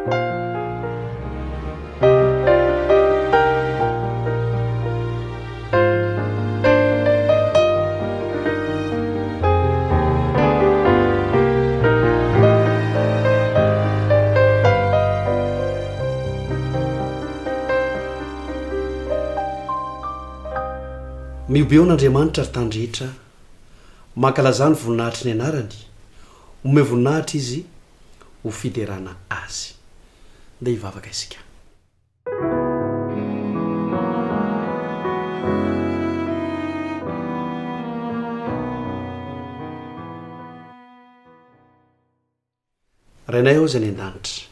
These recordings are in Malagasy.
Mihobeho an'Andriamanitra ry tany rehetra, mankalazà ny voninahitry ny anarany, omeo voninahitra Izy ho fiderana Azy. Ndeha hivavaka isika. Rainay ao izay any an-danitra,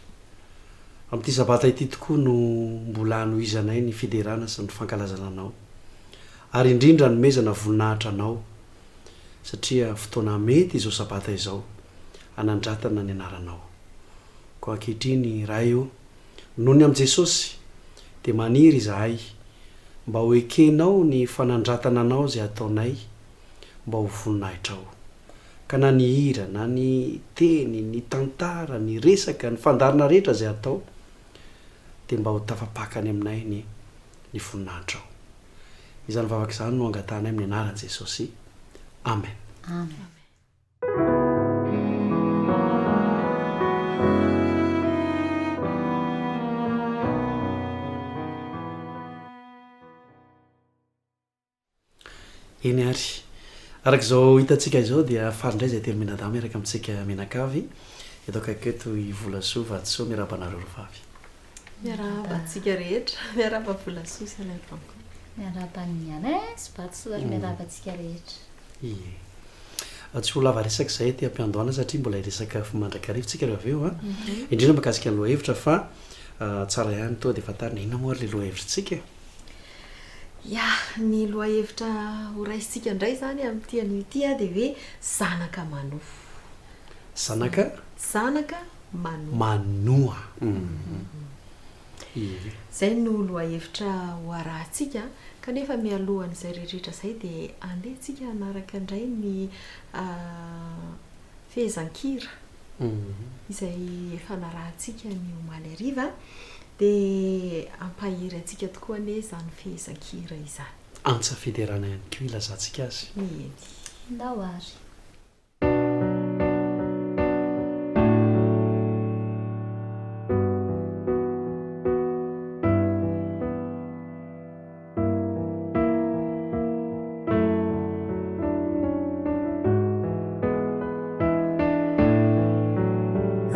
amin'ity Sabata ity tokoa no mbola hanohizanay ny fiderana sy ny fankalazana Anao, ary indrindra hanomezana voninahitra Anao, satria fotoana mety izao Sabata izao hanandratana ny Anaranao. Koa ankehitriny, Ray o, noho ny amin'i Jesosy, dia maniry izahay mba ho ekenao ny fanandratana Anao izay ataonay mba ho voninahitrao. Ka na ny hira, na ny teny, ny tantara, ny resaka, ny fandaharana rehetra izay atao dia mba ho tafapaka any aminay anie ny voninahitrao. Izany vavaka izany no angatahanay amin'ny anaran'i Jesosy. Amen. Amen. Eny ary. Araka izao hitantsika izao dia faly indray izay Telomenadahy miaraka amintsika mianakavy. Eto akaiky eto i Volasoa Vatosoa, miarahaba anareo ry vavy. Miarahaba antsika rehetra. Miarahaba Volasoa sy Alain Franco. Miarahaba an'i Alain sy Vatosoa ary miarahaba antsika rehetra. Ie. Tsy ho lava resaka izahay aty am-piandohana satria mbola hiresaka mandrakariva tsika rehefa avy eo an. Indrindra mahakasika ny lohahevitra fa tsara ihany tonga dia fantarina inona moa ary ilay lohahevitritsika e? Ya, ny lohahevitra ho raisintsika indray izany amin'ity anio ity dia hoe zanaka manoa. Zanaka? Zanaka manoa. Manoa. Ie. Izay no lohahevitra ho arahantsika, kanefa mialohan'izay rehetra izay dia andeha tsika hanaraka indray ny fehezan-kira izay efa narahantsika ny omaly hariva. Dia hampahery antsika tokoa anie izany fehezan-kira izany. Antsa fiderana ihany koa ilazantsika azy. Eny. Ndao ary.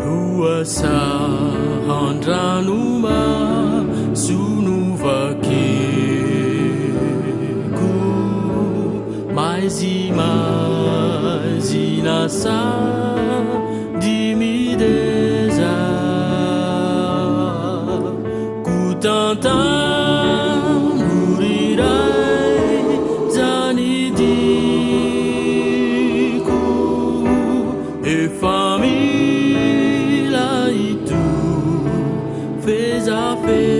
Lohasahan-dranomaso novakiko, maizimaizina sady mideza. Kotantano ry Ray zany diako Efa mila ito fezafeza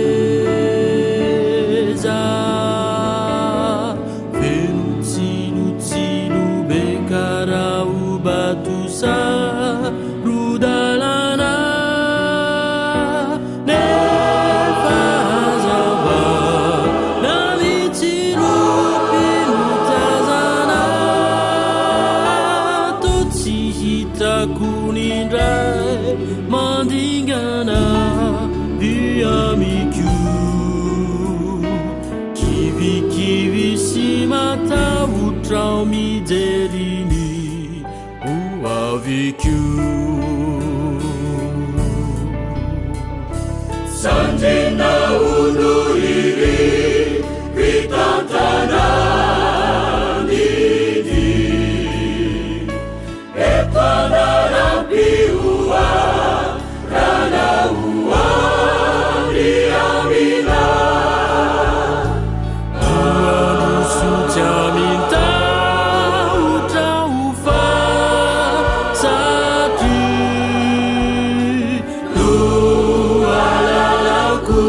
Feno tsilotsilo be karaha ho Saro-dalana nefa hazavana ny tsiropinotazana toa tsy hitako ny indray mandingana dia mikoa kivikivy sy matahotra aho mijery ny Ho avy koa. Sandrina ono iry mpitantana ny dia. Eto analampihoarana ho any amina. Mandroso tsy amin-tahotra ho faty satria no alalako.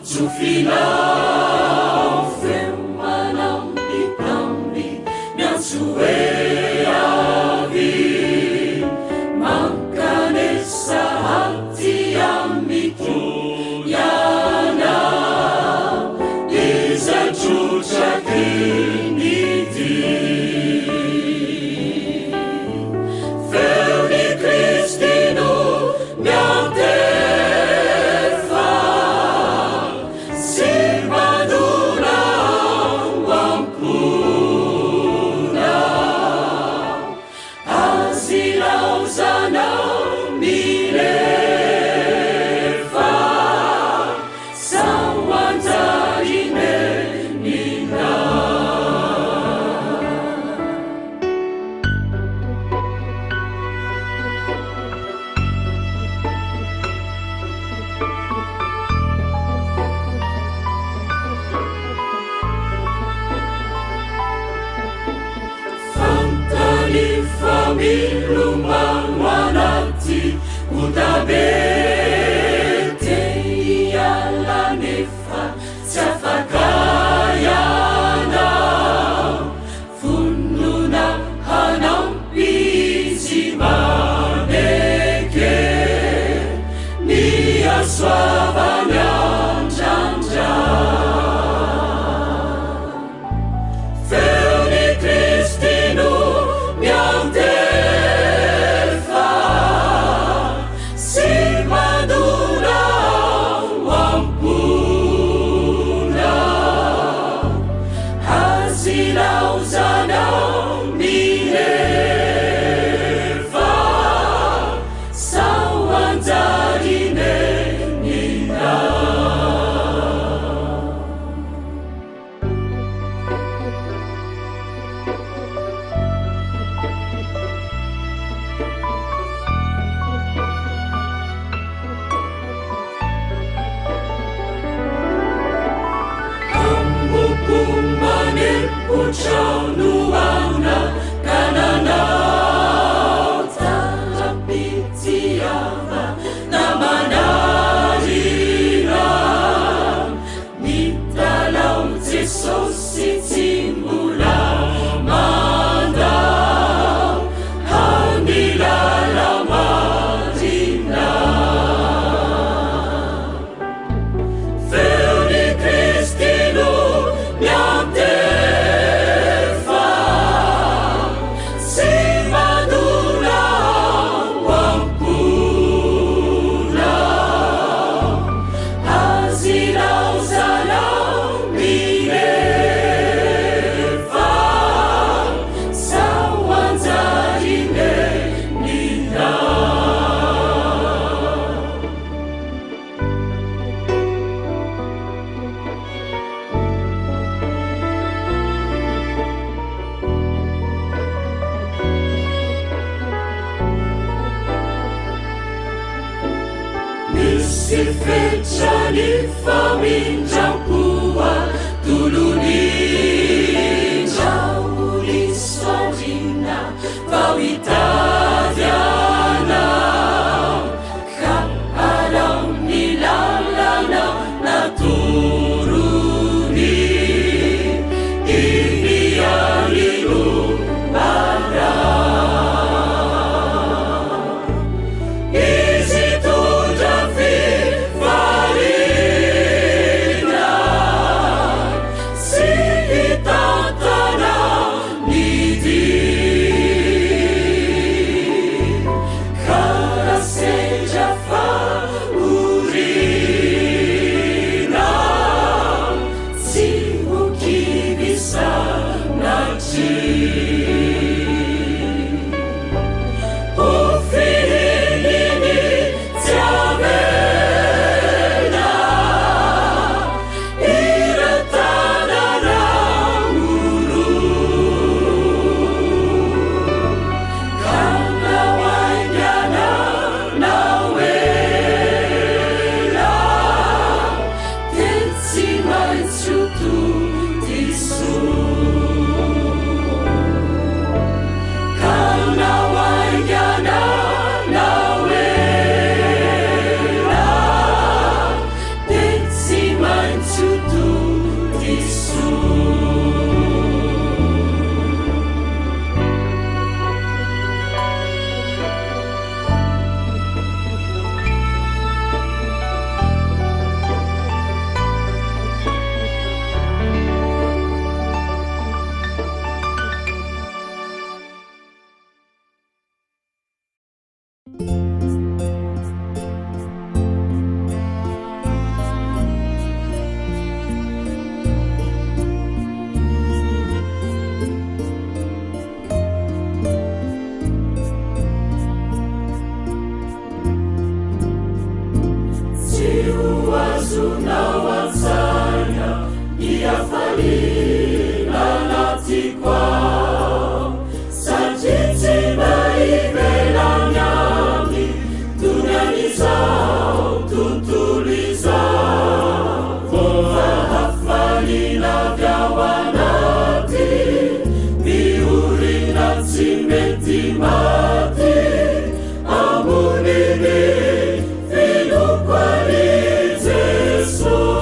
Tsofina. Fahasoavany andrandra. Feon'i Kristy no miantefa sy mandona ao am-ponao. Azy ilaozanao mihefa sao hanjary nenina. Ambopo manepotra no aona kananao tara-pitiava namanarina mitalaho Jesosy tsy mbola mandao hany lala-marina. Feon'i Kristy no miantefa sy mandona ao am-ponao. Azy ilaozanao mihefa sao hanjary nenina. Misy fetra ny famindram-po atolony Raorisarina vao hitady anao ka arao ny lalana natorony iny ihany no arao. Izy hitondra fifaliana sy hitantana ny dia. Ka raha sendra fahoriana, tsy ho kivy sanatria. Ho fihininy tsy avela, ireo tanana oro. Ka na ho haingana na ho ela, dia tsy maintsy ho tody soa. Ka na ho haingana na ho ela, dia tsy maintsy ho tody soa. Tsy ho azonao an-tsaina ny hafaliana anatiko ao, satria tsy mba ivelany aminy donian'izao tontolo izao. Fa hafaliana avy ao anaty, miorina tsy mety maty, amboniny finoako an'i Jesoa.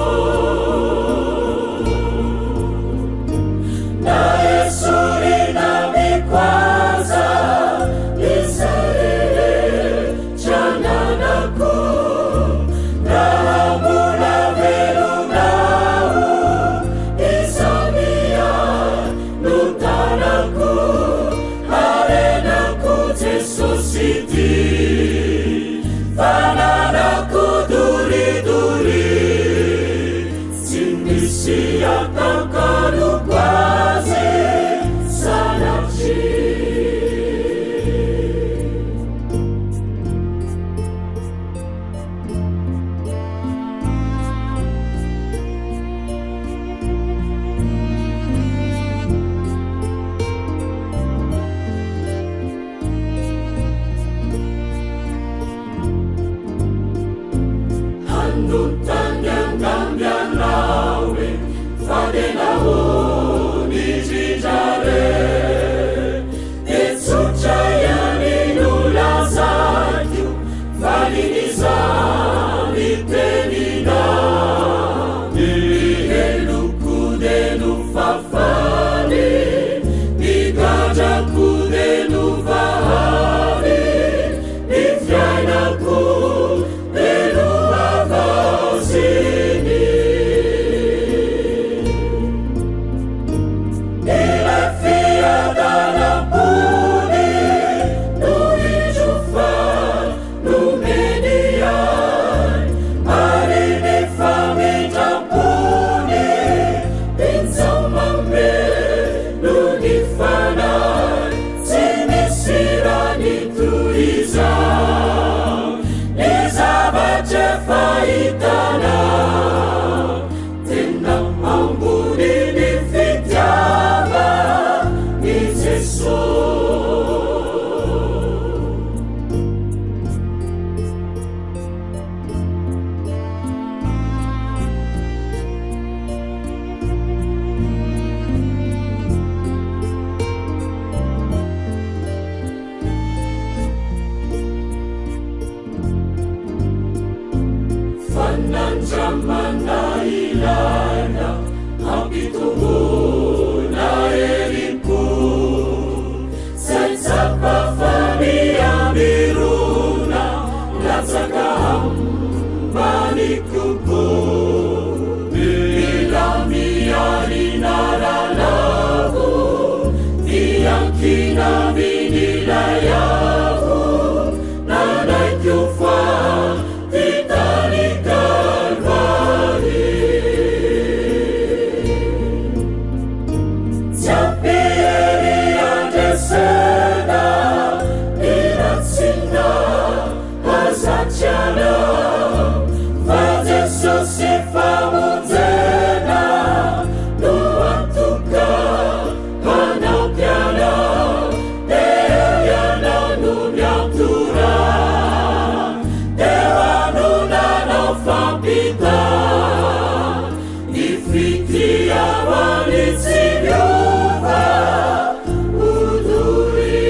Hanontany angamba ianao hoe fa dia nahoana indrindra re? Dia tsotra ihany no lazaiko, valin'izany teninao. Ny heloko dia nofafany, ny gadrako dia novahany, ny fiainako dia nohavaoziny. Ilay fiadanam-pony no indro fa nomeny ahy, ary ny famindram-pony injao mameno ny fanahy, tsy misy rany toy izao ny zavatra efa hitanao. Tena ambony ny fitiavan'i Jesoa. Fanandramana ilaina hampitomboana herim-po Izay tsapa fa miha-mirona latsaka ambany kokoa Mila miarina rahalavo miankina amin'ilay avo nanaiky ho faty tany Kalvary. Tsy ampy hery handresena ny ratsina hazatry anao, fa Jesosy famonjena no antoka hanampy anao, dia eo ianao no miantora, teo no nanao fampita ny fitiavany tsy miova ho doria.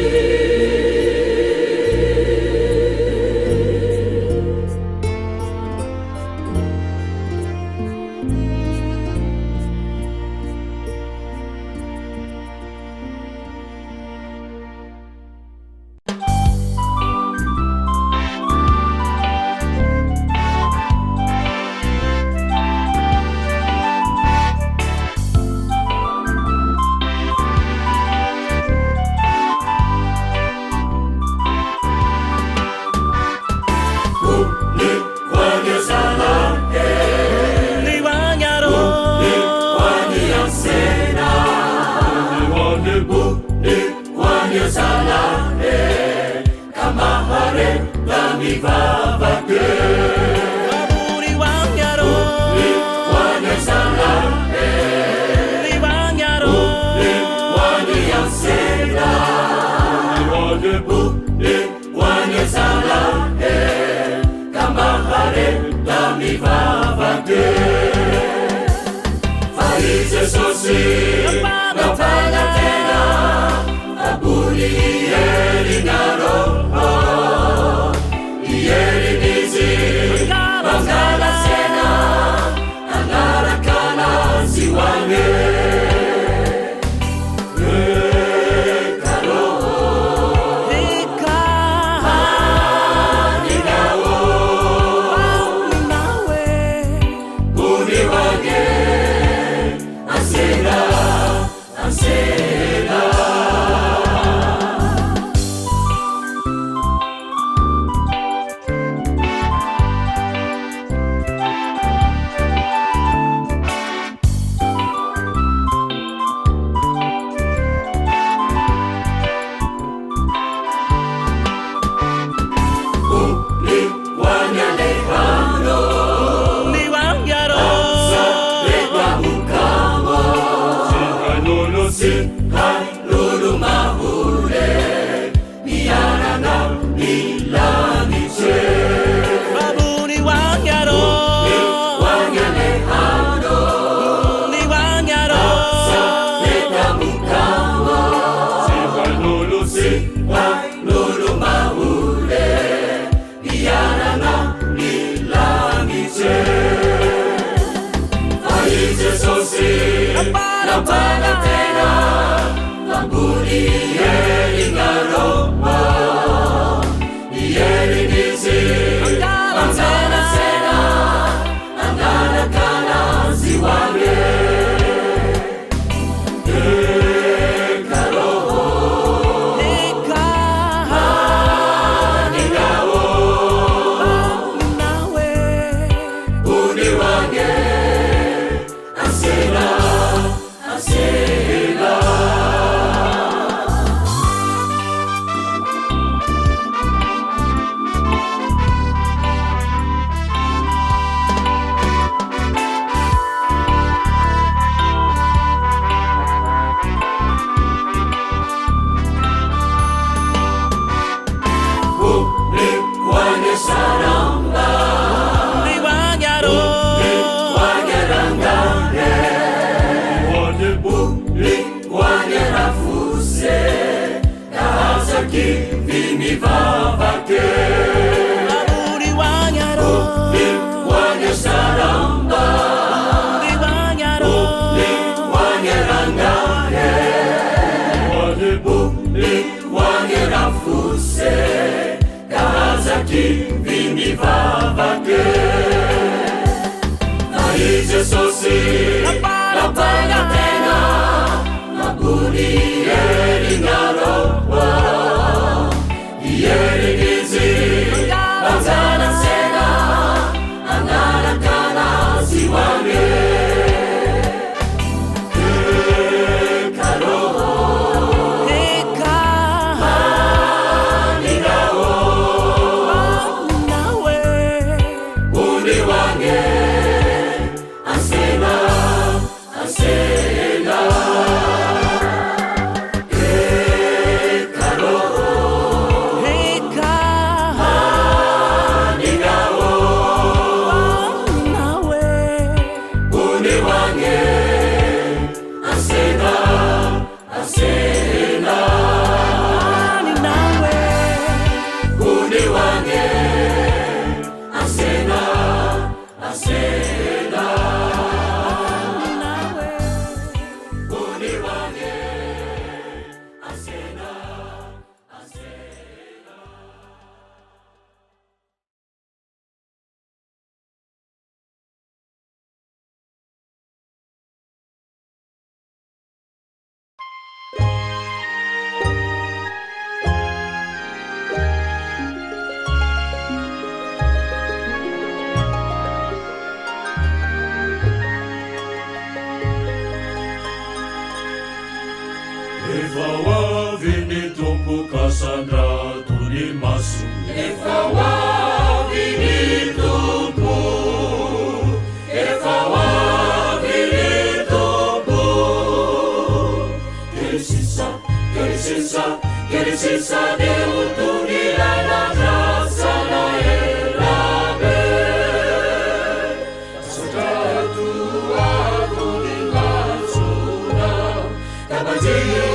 wange Fa i Jesosy nampanantena Ambony herinareo Herin'izy manjana-tsaina Hanaraka Anazy wange Efa ho avy ny Tompo ka sandrato ny maso. Efa ho avy ny Tompo, efa ho avy ny Tompo. Kely sisa, kely sisa, kely sisa dia ho tonga ilay nandrasana ela be. Sandrato ako ny masonao, ka banjino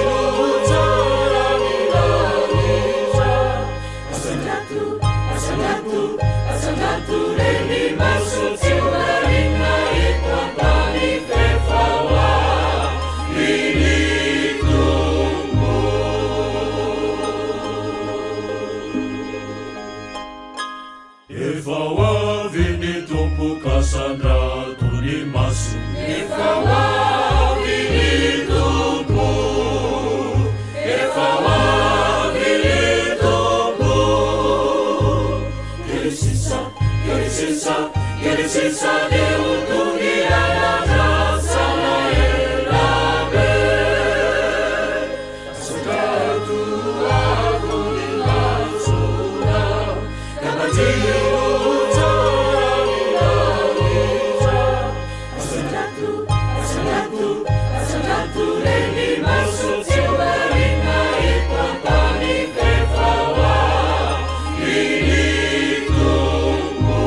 tsara ny lanitra. Asandrato, asandrato, asandrato re ny maso tsy ho narina eto an-tany f'efa ho avy ny Tompo. Efa ho avy ny Tompo ka sandrato ny maso. Efa ho avy ny Tompo, efa ho avy ny Tompo. Kely sisa, kely sisa, kely sisa dia ho tonga ilay nandrasana ela be. Asandrato avo ny masonao, ka banjino tsara ny lanitra. Asandrato, asandrato, asandrato re ny maso tsy ho narina eto an-tany f'efa ho avy ny Tompo.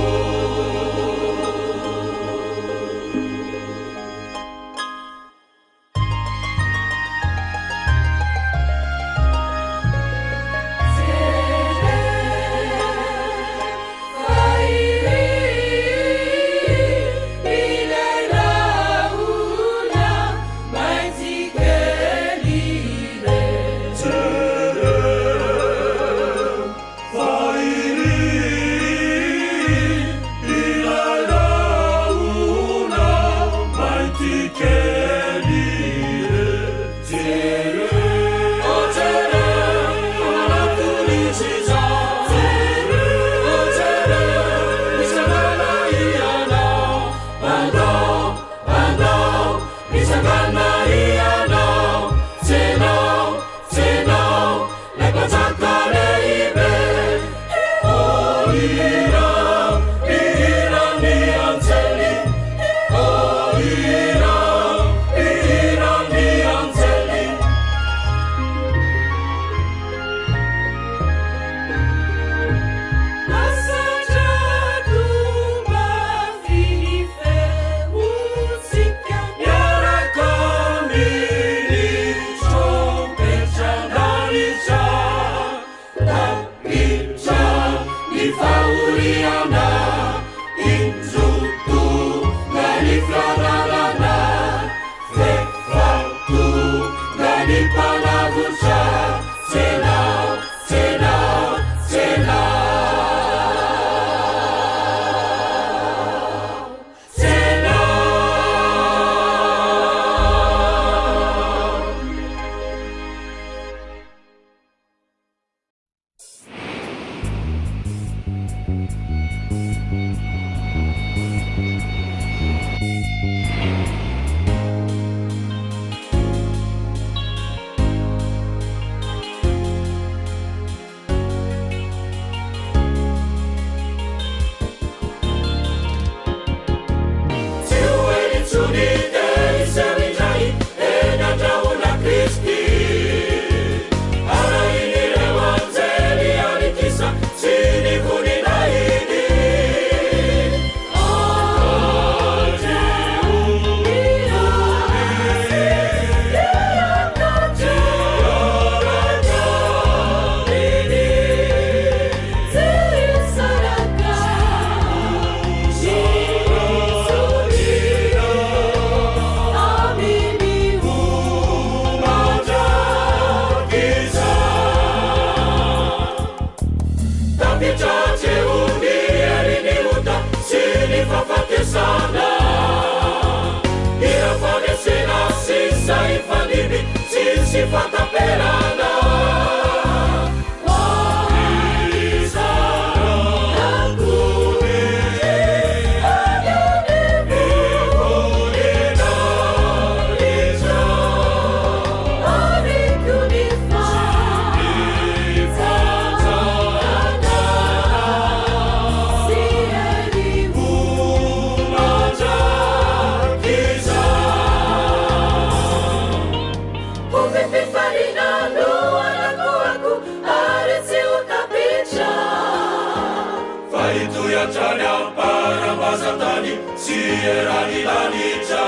vazan-tany sy eran'ny lanitra.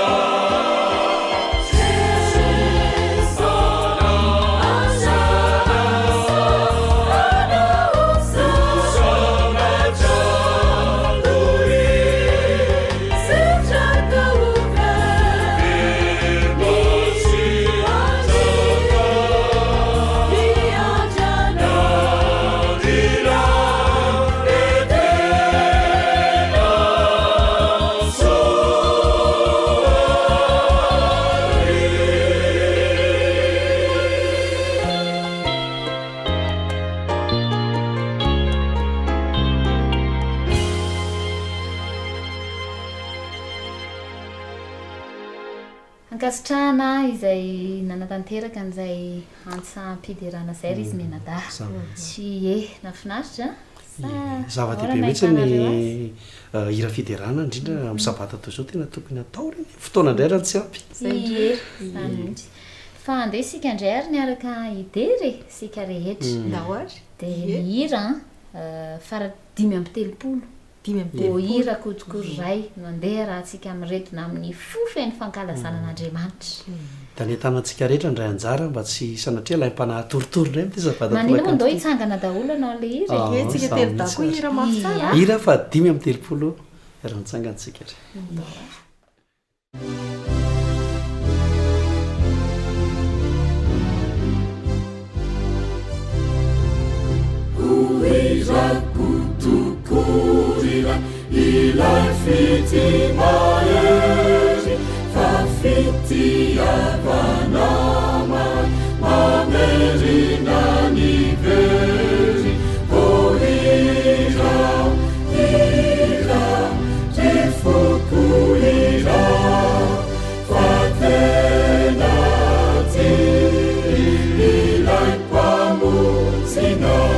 Ankasitrahana izay nanatanteraka an'izay antsam-piderana izay ry izy mianadahy. Tsy e, nahafinaritra an? Sa Zava-dehibe ahoana mihitsy ny nahitanareo azy? hira fiderana, indrindra amin'ny sabata toy izao tena tokony hatao ireny. Fotoana indray raha tsy ampy. Ie, izany mihitsy. Fa andeha isika indray ary miaraka hidera e, isika rehetra. Ndao ary. Dia ny hira an, fara 35. 35. Ô hira kotokory Ray no andeha arahantsika miredona amin'ny fo feno fankalazana an'Andriamanitra. Dia anentana antsika rehetra handray anjara mba tsy sanatria alaim-panahy hatoritory indray amin'ity sabata Manina moa tolakandro ndao ity. hitsangana daholo hanao ilay hira e. Aa, Ie, tsika samy telo dahy mihitsy koa ary. hira mafy tsara a. Hira faha 35 raha mitsangana tsika ary. Ndao ary. Ilay fitia mahery fa fitiavana mamerina ny very. Oh hirao, hirao, ry foko hirao, fa tena tia ilay Mpamonjinao.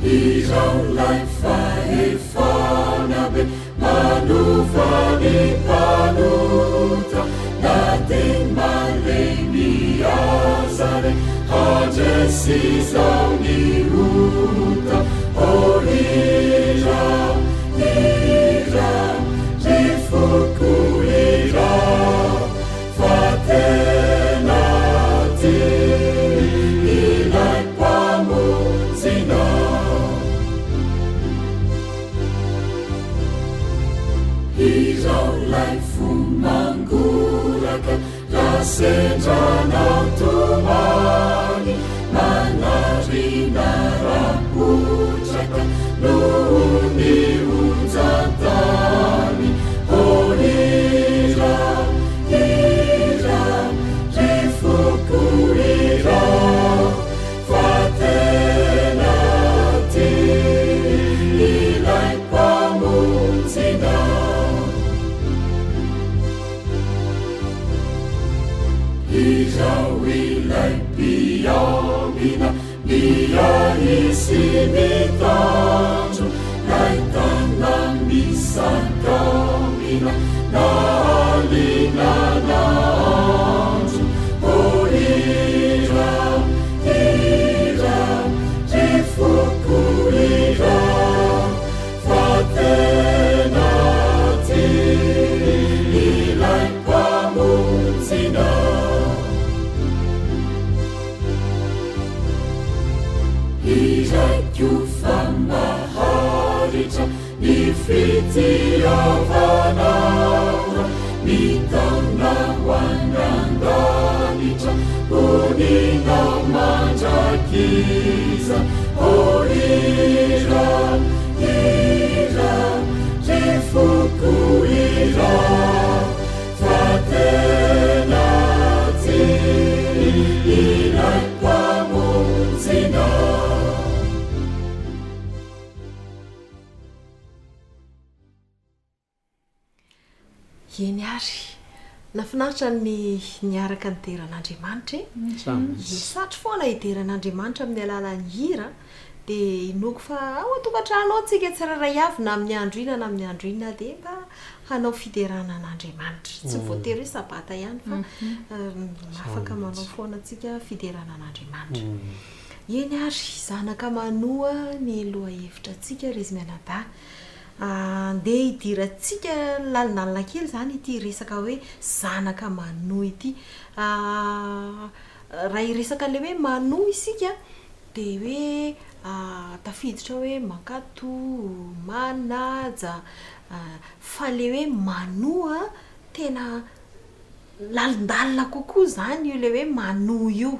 Hirao ilay fahefana be manova ny mpanota, na dia malemy aza re, handresy izao ny ota. Oh hirao, hirao, ry foko hirao, fa tena tia ilay Mpamonjinao. Hirao ilay fo mangoraka raha sendra anao tomany, manarina rapotraka noho ny onjan-tany. Oh hirao, hirao, ry foko hirao, fa tena tia ilay Mpamonjinao. Hirao ilay mpiambina miahy sy mitandro, lay tana misakamina na alina na andro. Oh hirao, hirao, ry foko hirao, fa tena tia ilay Mpamonjinao. Hiraiko fa maharitra ny fitiavanao, mitaona ho any an-danitra, honina mandrakizay. Oh hirao, hirao, ry foko hirao, fa tena tia ilay Mpamonjinao. Eny ary, nahafinaritra ny niaraka nidera an'Andriamanitra e! Satry foana hidera an'Andriamanitra amin'ny alalan'ny hira, dia inoako fa ao an-tokantrano ao tsika tsirairay avy na amin'ny andro inona na amin'ny andro inona dia mba hanao fiderana an'Andriamanitra. Tsy voatery hoe sabata ihany fa afaka manao foana tsika fiderana an'Andriamanitra. Eny ary, zanaka manoa ny lohahevitra antsika ry izy mianadahy. Andeha hidirantsika lalindalina kely izany ity resaka hoe zanaka manoa ity. Raha hiresaka an'ilay hoe manoa isika dia hoe tafiditra ao hoe mankatò, manaja, fa ilay hoe manoa tena lalindalina kokoa izany io ilay hoe manoa io.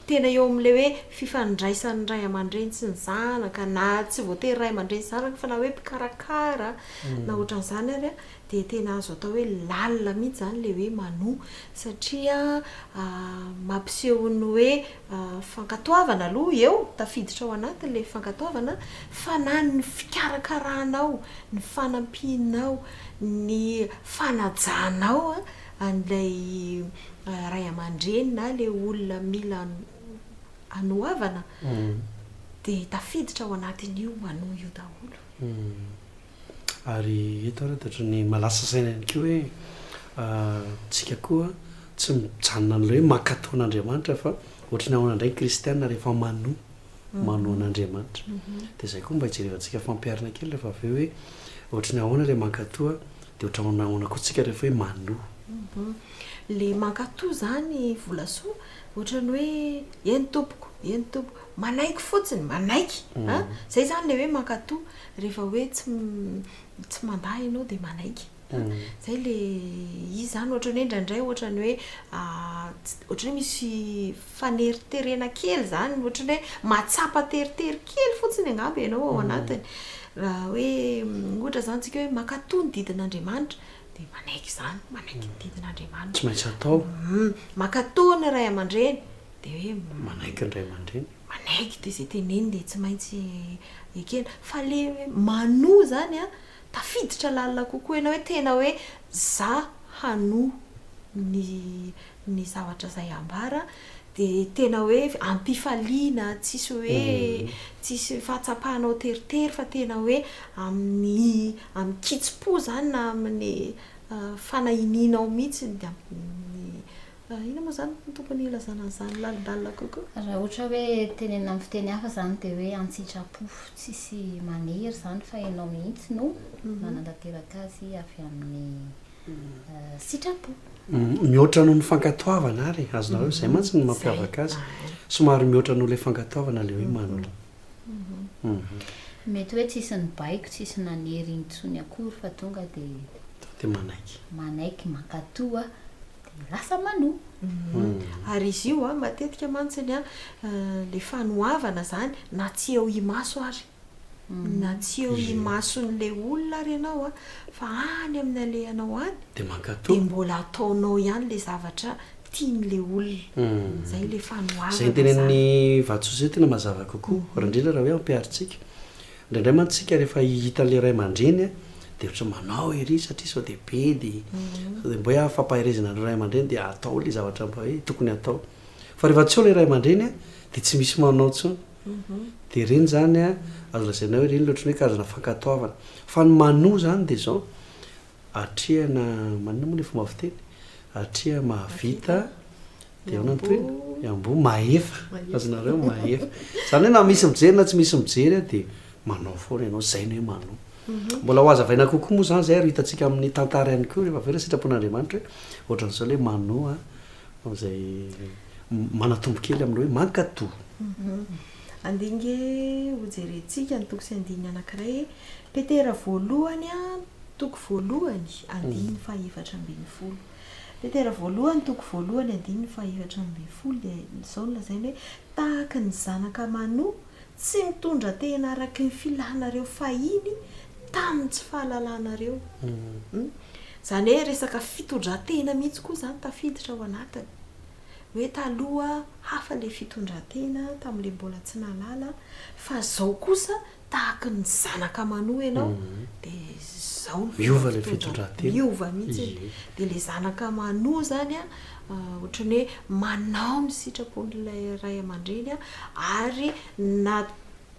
Tena eo amin'ilay hoe fifandraisan'ny ray aman-dreny sy ny zanaka na tsy voatery ray aman-dreny sy zanaka fa na hoe mpikarakara na ohatran'izany ary dia tena azo atao hoe lalina mihitsy izany ilay hoe manoa satria mampiseho ny hoe fankatoavana aloha eo, tafiditra ao anatin'ilay fankatoavana fa na ny fikarakaranao, ny fanampianao, ny fanajanao an'ilay ray aman-dreny na ilay olona mila anoavana dia tafiditra ao anatin'io manoa io daholo. Ary eto ary dia ohatran'ny mahalasa saina ihany koa hoe tsika koa tsy mijanona amin'ilay hoe mankatò an'Andriamanitra fa ohatran'ny ahoana indray ny kristiana rehefa manoa. manoa an'Andriamanitra. Dia izay koa mba hijerevantsika fampiharana kely rehefa avy eo hoe ohatry ny ahoana ilay mankatoa dia ohatry ny ahoana koa tsika rehefa hoe manoa. Ilay mankatoa izany Volasoa ohatry ny hoe eny tompoko, eny tompoko, manaiky fotsiny, manaiky an, izay izany ilay hoe mankatoa, rehefa hoe tsy tsy mandà ianao dia manaiky. Zay le izy zany ohatran'ny hoe indraindray ohatran'ny hoe ohatran'ny hoe misy faneriterena kely zany, ohatran'ny hoe mahatsapa teritery kely fotsiny angamba ianao ao anatiny. Raha hoe ohatra zany tsika hoe mankatò ny didin'Andriamanitra dia manaiky izany, manaiky ny didin'Andriamanitra. Tsy maintsy atao. Mankatò ny ray aman-dreny dia hoe Manaiky ny ray aman-dreny. Manaiky dia izay teneniny dia tsy maintsy ekena. Fa le manoa zany an, tafiditra lalina kokoa ianao hoe tena hoe za hanoa ny ny zavatra izay ambara dia tena hoe am-pifaliana tsisy hoe tsisy fahatsapanao teritery fa tena hoe amin'ny amin-kitsim-po izany na amin'ny fanahinianao mihitsy dia amin'ny Inona moa izany no tokony hilazana an'izany lalindalina kokoa? Raha ohatra hoe tenenina amin'ny fiteny hafa izany dia hoe an-tsitrapo, tsisy manery izany fa ianao mihitsy no manatanteraka azy avy amin'ny sitrapo. Mihoatra noho ny fankatoavana ary, azonareo, izay mantsy no mampiavaka azy. Somary mihoatra noho ilay fankatoavana ilay hoe manoa. Mety hoe tsisy nibaiko, tsisy nanery intsony akory fa tonga dia. Tonga dia manaiky. Manaiky, mankatoa. Dia lasa manoa. Ary izy io an, matetika mantsiny an, ilay fanoavana izany na tsy eo imaso ary, na tsy eo imason'ilay olona ary ianao an, fa any amin'ny alehanao any, Dia mankatò. dia mbola ataonao ihany ilay zavatra tian'ilay olona. Izay ilay fanoavana Izay izany. tenenin'i Vatosoa izay tena mazava kokoa, raha indrindra raha hoe ampiharintsika. Indraindray mantsy isika rehefa hitan'ilay ray aman-dreny dia ohatran'ny manao ery satria sao dia bedy, sao dia mba hoe fampaherezana an'ireo ray aman-dreny dia atao ilay zavatra mba hoe tokony hatao. Fa rehefa tsy eo ilay ray aman-dreny dia tsy misy manao intsony. Dia ireny izany azo lazaina hoe ireny ilay ohatran'ny hoe karazana fankatoavana. Fa ny manoa izany dia izao, Atrehana, maninona moa ilay fomba fiteny? Atreha mahavita, dia ahoana ny tohiny? Miamboho, mahefa, azonareo, mahefa. Izany hoe na misy mijery na tsy misy mijery dia manao foana ianao, izay ny hoe manoa. Mbola ho hazavaina kokoa moa izany izay ary ho hitantsika amin'ny tantara ihany koa rehefa avy eo ilay sitrapon'Andriamanitra hoe ohatran'izao ilay manoa amin'izay manatombo kely amin'ilay hoe mankatò. Andeha ange hojerentsika ny toko sy andininy anankiray. Petera voalohany toko voalohany andininy faha-14. Petera voalohany toko voalohany andininy faha-14 dia izao no lazainy hoe, Tahaka ny zanaka manoa, tsy mitondra tena araka ny filanareo fahiny tamin'ny tsy fahalalanareo. Izany hoe resaka fitondran-tena mihitsy koa izany tafiditra ao anatiny. Hoe taloha hafa ilay fitondran-tena tamin'ilay mbola tsy nahalala fa izao kosa Tahaky ny zanaka manoa ianao dia izao ny Miova ilay fitondran-tena. Miova mihitsy. Dia ilay zanaka manoa izany an, ohatran'ny hoe manao ny sitrapon'ilay ray aman-dreny an, ary na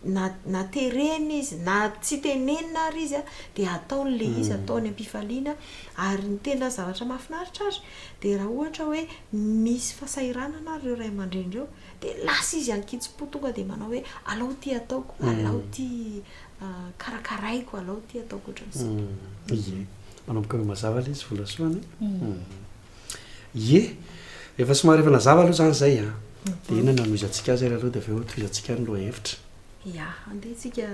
Na na terena izy na tsy tenenina ary izy dia ataony ilay izy, ataony am-pifaliana ary ny tena zavatra mahafinaritra ary dia raha ohatra hoe misy fahasahiranana ary ireo ray aman-dreny ireo dia lasa izy an-kitsim-po tonga dia manao hoe alao ity ataoko, alao ity karakaraiko, alao ity ataoko ohatran'izay. Ie, manomboka miha-mazava ilay izy Volasoa an e. Ie, efa somary efa nazava aloha izany izay an. Dia inona no hanohizantsika azy ary aloha dia avy eo tohizantsika ny lohahevitra. Ya, andeha isika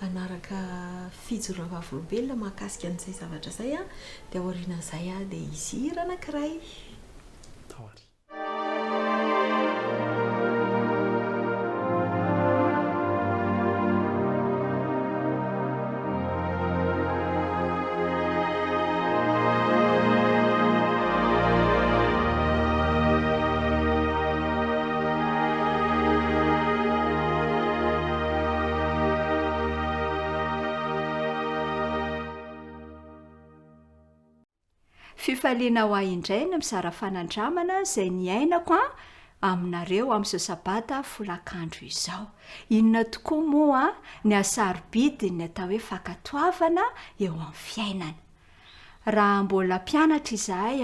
hanaraka fijoroana vavolombelona mahakasika an'izay zavatra izay an, dia aorianan'izay dia hisy hira anankiray. Tao ary. Fifaliana ho ahy indray ny mizara fanandramana izay niainako aminareo amin'izao sabata folakandro izao. Inona tokoa moa ny hasarobidin'ny atao hoe fankatoavana eo amin'ny fiainana? Raha mbola mpianatra izahay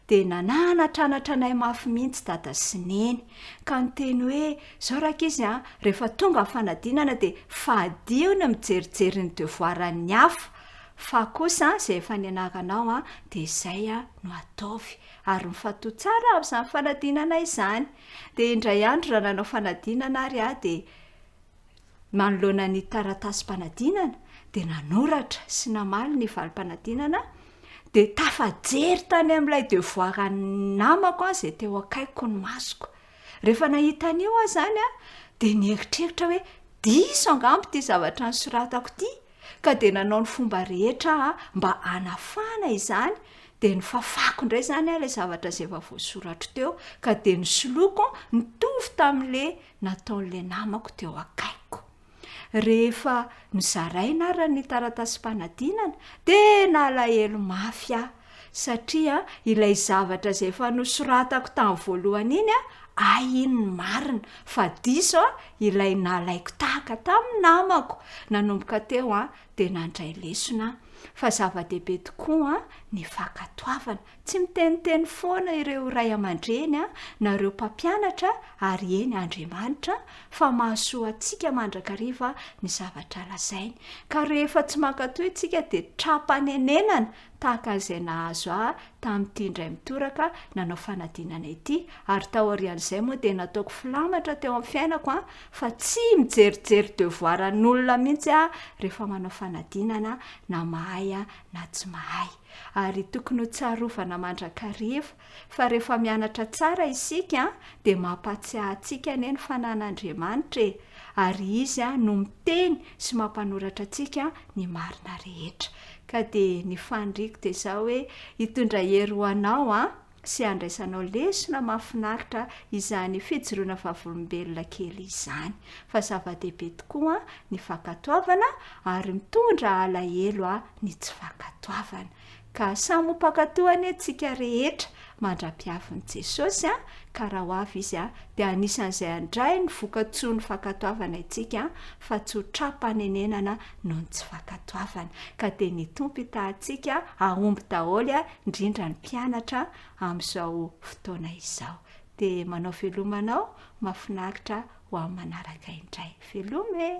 dia nananatranatra anay mafy mihitsy dada sy neny ka niteny hoe izao rankizy a, rehefa tonga ny fanadinana dia fadio ny mijerijery ny devoir-n'ny hafa Fa kosa izay efa nianaranao an, dia izay no ataovy. Ary mifantoha tsara amin'izany fanadinana izany. Dia indray andro raha nanao fanadinana ary aho dia manoloana ny taratasim-panadinana dia nanoratra sy namaly ny valim-panadinana dia tafajery tany amin'ilay devoir an'ny namako an izay teo akaikiko ny masoko. Rehefa nahita an'io aho izany an, dia nieritreritra hoe diso angamba ity zavatra nosoratako ity. Ka dia nanao ny fomba rehetra aho mba hanafahana izany, dia nofafako indray izany ilay zavatra izay efa voasoratro teo, ka dia nosoloiko nitovy tamin'ilay nataon'ilay namako teo akaikiko. Rehefa nozaraina ary ny taratasim-panadinana, dia nalahelo mafy aho, satria ilay zavatra izay efa nosoratako tamin'ny voalohany iny, hay iny ny marina, fa diso ilay nalaiko tahaka tamin'ny namako. Nanomboka teo dia nandray lesona aho fa zava-dehibe tokoa ny fankatoavana. Tsy miteniteny foana ireo ray aman-dreny na ireo mpampianatra ary eny Andriamanitra fa mahasoa antsika mandrakariva ny zavatra lazainy. Ka rehefa tsy mankatò isika dia tra-panenenana tahaka an'izay nahazo ahy tamin'ity indray mitoraka nanao fanadinana ity, ary taorian'izay moa dia nataoko filamatra teo amin'ny fiainako an, fa tsy mijerijery devoir an'olona mihitsy aho rehefa manao fanadinana na mahay aho na tsy mahay. Ary tokony ho tsarovana mandrakariva fa rehefa mianatra tsara isika dia mampahatsiahy antsika anie ny fanan'Andriamanitra e! ary Izy no miteny sy mampanoratra antsika ny marina rehetra. Ka dia ny faniriako dia izao hoe hitondra hery ho anao an, sy handraisanao lesona mahafinaritra izany fijoroana vavolombelona kely izany. Fa zava-dehibe tokoa ny fankatoavana ary mitondra alahelo ny tsy fankatoavana. Ka samy ho mpankatò anie tsika rehetra mandra-piavin'i Jesosy a, ka raha ho avy Izy a, dia anisan'izay handray ny vokatsoan'ny fankatoavana itsika fa tsy ho tra-panenenana noho ny tsy fankatoavana. Ka dia ny Tompo hitaha antsika hahomby daholo a, indrindra ny mpianatra amin'izao fotoana izao. Dia manao veloma anao, mahafinaritra ho amin'ny manaraka indray. Veloma e!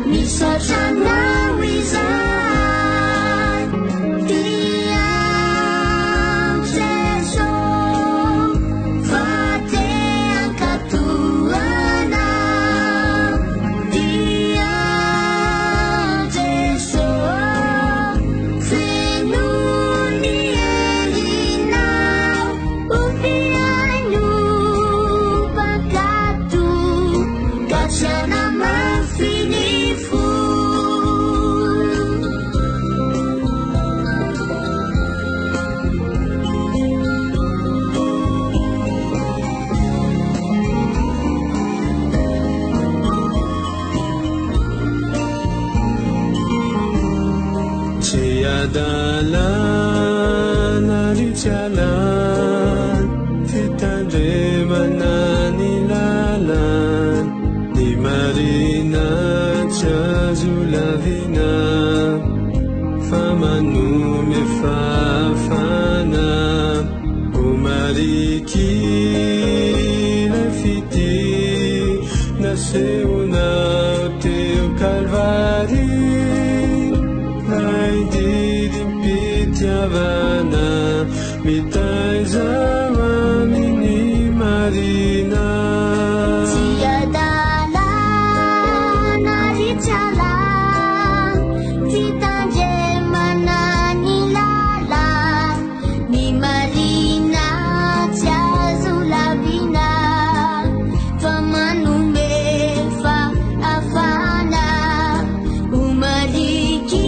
Misaotra anao izahay Tia Jeso fa te hankatò anao Tia Jeso feno ny herinao Ho mpihaino mpankatò ka tsy hanamafy ny fo. Tsy adalana ry tsy alana, fitandremana ny lalana, ny marina tsy azo lavina, fa manome fahafahana ho mariky ilay fitia nasehonao teo Kalvary. Lay didim-pitiavana mitaiza ho amin'ny marina. Tsy adalana ry tsy alana, fitandremana ny lalana, ny marina tsy azo lavina, fa manome fahafahana ho mariky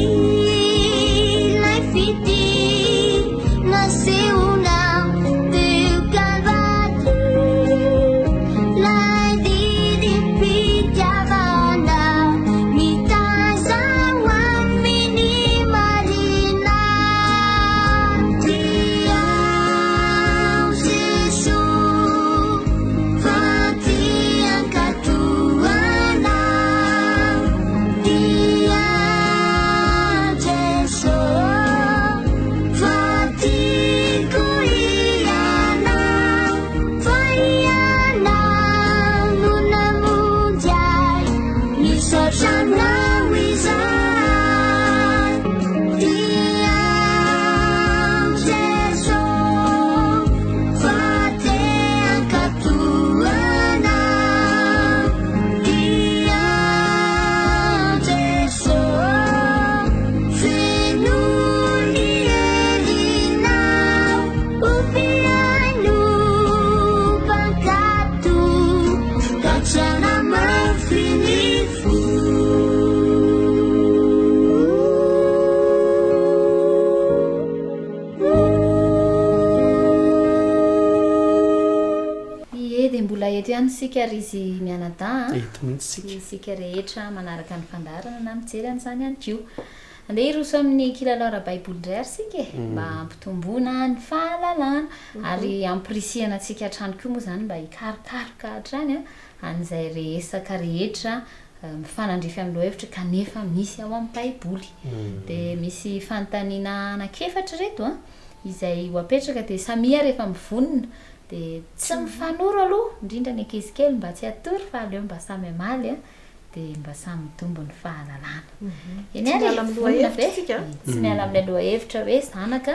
ilay fitia nasehonao teo Kalvary. Lay didim-pitiavana mitaiza ho amin'ny marina. Tia Jeso fa te hankatò anao. Tia Jeso fa tiako ianao. Fa ianao no namonjy ahy, misaotra anao izahay. Tia Jeso fa te hankatò anao. Tia Jeso feno ny herinao, ho mpihaino mpankatò ka tsy hanamafy ny fo. Ie, dia mbola eto ihany isika ry izy mianadahy a! Eto mihitsy isika. Sy isika rehetra manaraka ny fandaharana na mijery an'izany ihany koa. Andeha hiroso amin'ny kilalao ara-baiboly indray ary isika e! Mba hampitomboana ny fahalalana ary hampirisihana antsika hatrany koa moa izany mba hikarokaroka hatrany an'izay resaka rehetra mifanandrify amin'ny lohahevitra kanefa misy ao amin'ny baiboly. Dia misy fanontaniana anankiefatra ireto an, izay ho apetraka dia samia rehefa mivonona dia tsy mifanoro aloha, indrindra ny ankizy kely mba tsy hatory fa aleo mba samy hamaly an, dia mba samy mitombo ny fahalalana. Eny Tsy ary miala e, amin'ny vonona ve? lohahevitra isika an. Tsy miala amin'ilay lohahevitra hoe zanaka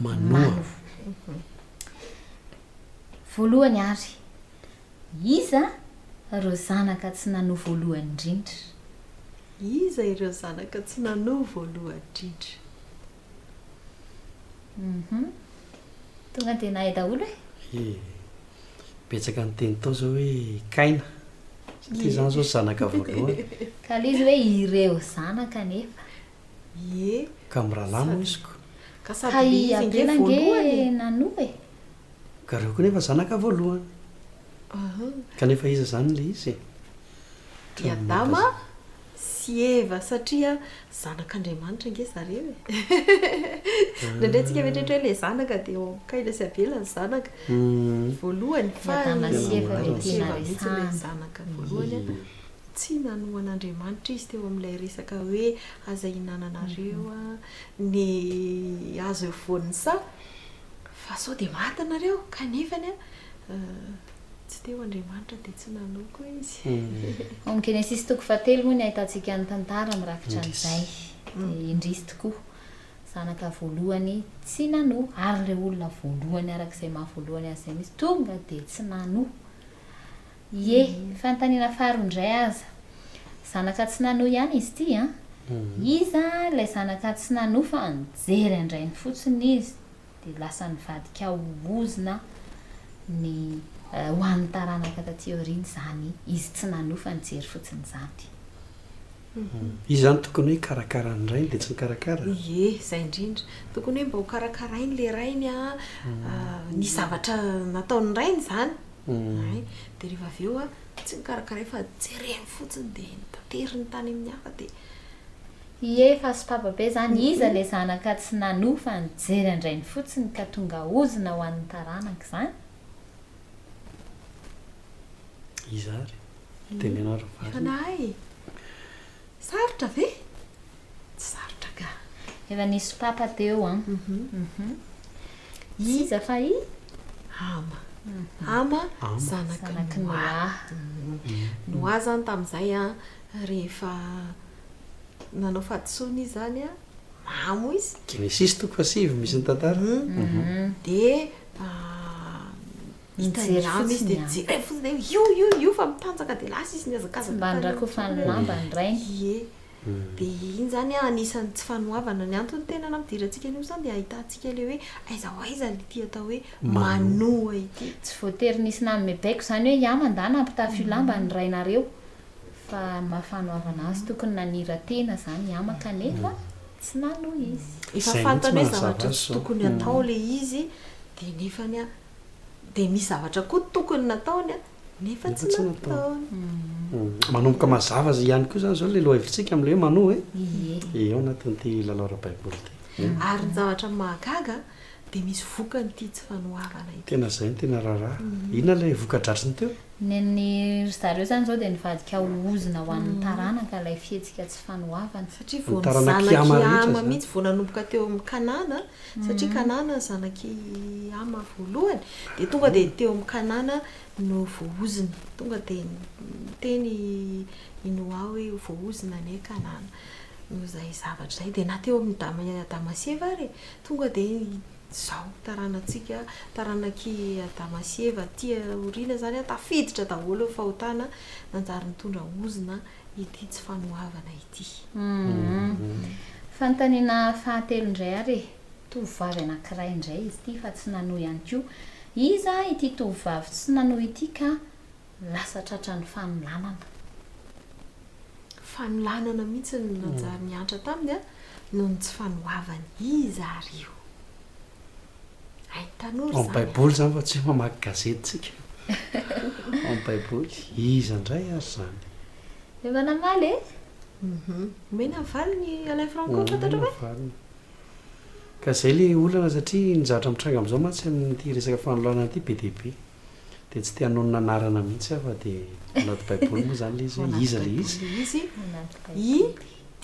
Manoa. manoa. Voalohany ary, iza ireo zanaka tsy nanoa voalohany indrindra? Iza ireo zanaka tsy nanoa voalohany indrindra? Hum. Tonga dia nahay daholo e. Ee. Betsaka niteny tao zao hoe Kaina. Satria zany zao zanaka voalohany. Ka le izy hoe ireo zanaka anefa. Ie. Ka mirahalahy moa izy ko. Ka sady Ka le i izy ange Abela ange voalohany e. nanoa e. Ka reo koa nefa zanaka voalohany. Kanefa iza zany le izy e? I Adama sy Eva satria zanak'Andriamanitra ange zareo e. Indraindray tsika mieritreritra hoe ilay zanaka dia eo amin'i Kaina sy Abela ny zanaka voalohany fa I Adama sy Eva Adama ilay sy tiana Eva mihitsy ilay resahana. zanaka voalohany. Tsy nanoa an'Andriamanitra izy teo amin'ilay resaka hoe aza ihinananareo ny hazo eo afovoan'ny saha fa sao dia maty nareo kanefany Tsy teo Andriamanitra dia tsy nanoa koa izy. Ao amin'ny Genesisy toko fahatelo moa ny ahitantsika ny tantara mirakitra an'izay. Dia indrisy tokoa, zanaka voalohany tsy nanoa, ary ilay olona voalohany araka izay maha voalohany azy izay mihitsy tonga dia tsy nanoa. Ie, fanontaniana faharoa indray aza. Zanaka tsy nanoa ihany izy ity an! Iza ilay zanaka tsy nanoa fa nijery an-drainy fotsiny izy dia lasa nivadika ho ozona ny ho an'ny taranaka taty aoriana izany izy tsy nanoa fa nijery fotsiny izany. Izy izany tokony hoe hikarakara ny rainy dia tsy nikarakara? Ie, izay indrindra. Tokony hoe mba ho karakarainy ilay rainy an, nisy zavatra nataon'ny rainy izany. Hay, dia rehefa avy eo an, tsy nokarakarainy fa jereny fotsiny dia notateriny tany amin'ny hafa dia. Ie, fa sopapa be zany, iza le zanaka tsy nanoa fa nijery an-drainy fotsiny ka tonga ozona ho an'ny taranaka izany? Iza ary? Teneno ary ny Efa valiny. nahay e! Sarotra ve? Tsy sarotra ka. Efa nisy sopapa teo an. Tsy iza fa i? Hama. Hama zanak'i Noa. Noa izany tamin'izay an, rehefa nanao fahadisoana izy izany an, mamo izy. Genesisy toko fahasivy misy ny tantara. Dia Hitany Nijery ihany izy fotsiny dia ihany. jereny fotsiny hoe io io io fa mitanjaka dia lasa izy Tsy nihazakazaka mba tany amin'ny norakofany toerana. lamba ny rainy. Ie. Dia iny izany an, anisan'ny tsy fanoavana. Ny antony tena nampidirantsika an'io izany dia ahitantsika ilay hoe aiza ho aiza ity atao hoe manoa ity. Tsy voatery nisy nanome baiko izany hoe iah mandà nampitafy io lamba ny rainareo fa ny maha fanoavana azy tokony nanira-tena izany Yama kanefa tsy nanoa izy. Efa Izay mihitsy fantany hoe mahazava zavatra azy tsy izao. tokony atao ilay izy dia nefany an, Dia misy zavatra koa tokony nataony nefa Nefa tsy tsy nataony. nataony. Manomboka mazava ihany koa izany izao ilay lohahevitsika amin'ilay hoe manoa e. Ie. Ie, ao anatin'ity lalao ara-baiboly ity. Ary ny zavatra mahagaga dia misy vokany ity tsy fanoavana ity. Tena izay no tena raharaha. Inona ilay voka-dratsiny teo? Ny an'ny ry zareo izany izao dia nivadika ho ozona ho an'ny taranaka ilay fihetsika tsy fanoavana. Satria Ny vao ny taranak'i zanak'i Hama rehetra Hama izany. mihitsy vao nanomboka teo amin'i Kanana Satria Kanana zanak'i Hama voalohany, dia tonga dia teo amin'i Kanana no voaozona. Tonga dia niteny i Noa hoe ho voaozona anie Kanana noho izay zavatra izay. Dia na teo amin'i Dama, Adama sy Eva ary e, tonga dia izao taranantsika, taranak'i Adama sy Eva aty aoriana izany an, tafiditra daholo ny fahotana, nanjary nitondra ozona ity tsy fanoavana ity. Fanontaniana fahatelo indray ary e! Tovovavy anankiray indray izy ity fa tsy nanohy ihany koa. Iza ity tovovavy tsy nanohy ity ka lasa tratran'ny fanolanana? Fanolanana mihitsy no nanjary niantra taminy noho ny tsy fanoavany. Iza ary io? Hain'ny tanora Ao amin'ny izany a! baiboly izany fa tsy hoe mamaky gazety tsika. Ao amin'ny baiboly. Iza indray ary izany? Efa namaly e! Omena ny valiny i Alain Franco fantatrao Omena ve? ny valiny. Ka izay ilay olana satria ny zavatra mitranga amin'izao mantsy amin'ity resaka fanolanana ity be dia be. Dia tsy te hanonona anarana mihitsy aho fa dia ao anaty baiboly moa izany ilay izy Ao hoe anaty iza ilay baiboly izy. ilay izy. Ao anaty I baiboly.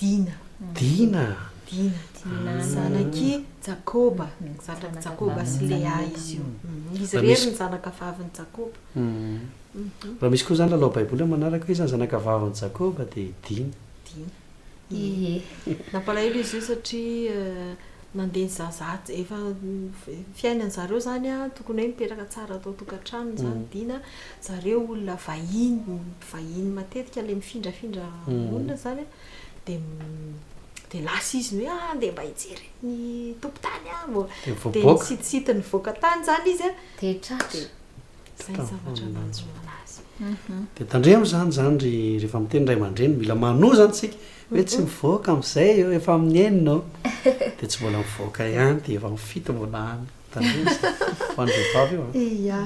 Dina. Dina! Dina. Dina. Zanak'i Jakoba. Zanak'i Jakoba sy Lea izy io. Izy Raha irery misy ny zanaka vavin'i Jakoba. Raha misy koa izany lalao baiboly amin'ny manaraka hoe iza ny zanaka vavin'i Jakoba dia i Dina. Dina. Ie. Nampalahelo izy io satria nandeha nizahazaha efa fiainany zareo zany an, tokony hoe mipetraka tsara ato an-tokantranony zany Dina, zareo olona vahiny, vahiny matetika le mifindrafindra monina zany an, de de lasa izy ny hoe ah andeha mba hijery ny tompon-tany aho, Dia de voaboaka. nisitisity nivoaka tany zany izy an, Dia tratra. de zay ny zavatra nanjo anazy. Dia tandremo izany izany ry rehefa miteny ray aman-dreny, mila manoa izany tsika hoe tsy mivoaka amin'izay eo, efa amin'ny enina eo, dia tsy mbola mivoaka ihany, dia efa amin'ny fito mbola any. Tandremo izany. Ho an'ny vehivavy io an. Ia.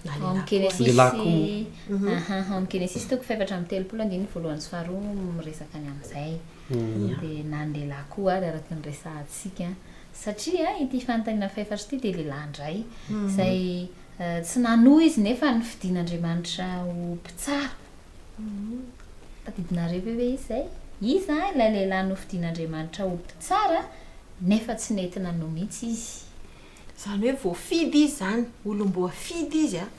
Na Ao amin'ny lehilahy koa. Genesisy, Lehilahy koa moa. aha, ao amin'ny Genesisy toko fahefatra amby 30 andininy voalohany sy faharoa miresaka ny amin'izay. Dia na ny lehilahy koa ary araka ny resahantsika. Satria ity fanontaniana fahefatra ity dia lehilahy indray izay Tsy nanoa izy nefa nofidin'Andriamanitra ho mpitsara. Tadidinareo ve hoe iza izay? Iza ilay lehilahy nofidin'Andriamanitra ho mpitsara nefa tsy nety nanoa mihitsy izy? Izany hoe voafidy izy izany, olom-boafidy izy an.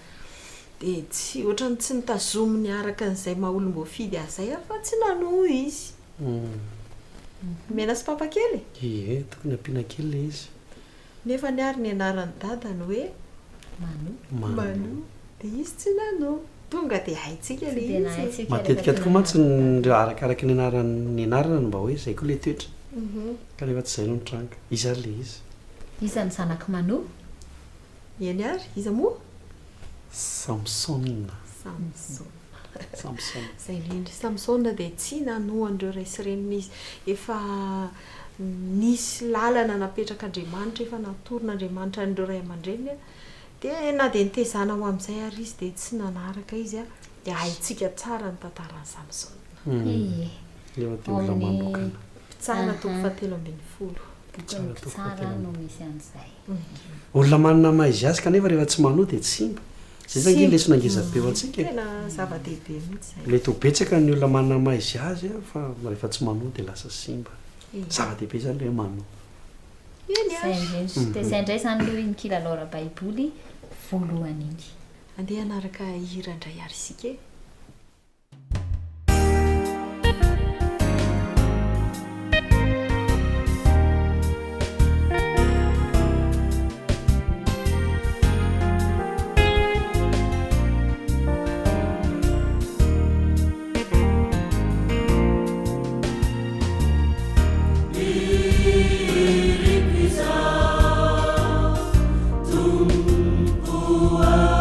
Dia tsy, ohatran'ny tsy notazominy araka an'izay maha olom-boafidy azy izay ary fa tsy nanoa izy. Omena sy papa kely e? Ie, tokony ampiana kely ilay izy. Nefany ary ny anaran'i dada ny hoe Mano. Mano. Dia izy tsy nanoa. Tonga dia haintsika Tsy ilay dia izy e. nahaintsika rehefa Matetika tonga tokoa mantsy anaran'i ny arakaraky ny anaran'ny anarana no mba hoe izay koa ilay toetra. Kanefa tsy izay no nitranga. Iza ary ilay izy? Iza ny zanak'i Mano? Eny ary, iza moa? Samsona. Samsona. Samsona. Izay indrindra. Samsona dia tsy nanoa an'ireo ray sy reniny izy. Efa nisy lalana napetrak'Andriamanitra, efa natoron'Andriamanitra an'ireo ray aman-dreniny. Dia na dia nitezana ho amin'izay ary izy dia tsy nanaraka izy. Dia haintsika tsara ny tantaran'i Samsona. Ie. Nefa dia olona manokana. Mpitsara toko fahatelo ambin'ny folo. Bokin'ny Mpitsara no misy an'izay. Olona manana maha izy azy kanefa rehefa tsy manoa dia tsy simba. Izay zany ange Simba. lesona ngeza be ho antsika e. Tena zava-dehibe mihitsy izay. Mety ho betsaka ny olona manana maha izy azy fa rehefa tsy manoa dia lasa simba. Zava-dehibe izany ilay hoe manoa. Eny Izay ary. indrindra. Dia izay indray izany aloha iny kilalao ara-baiboly voalohany iny. Andeha hanaraka hira indray ary isika e. Tompo ah.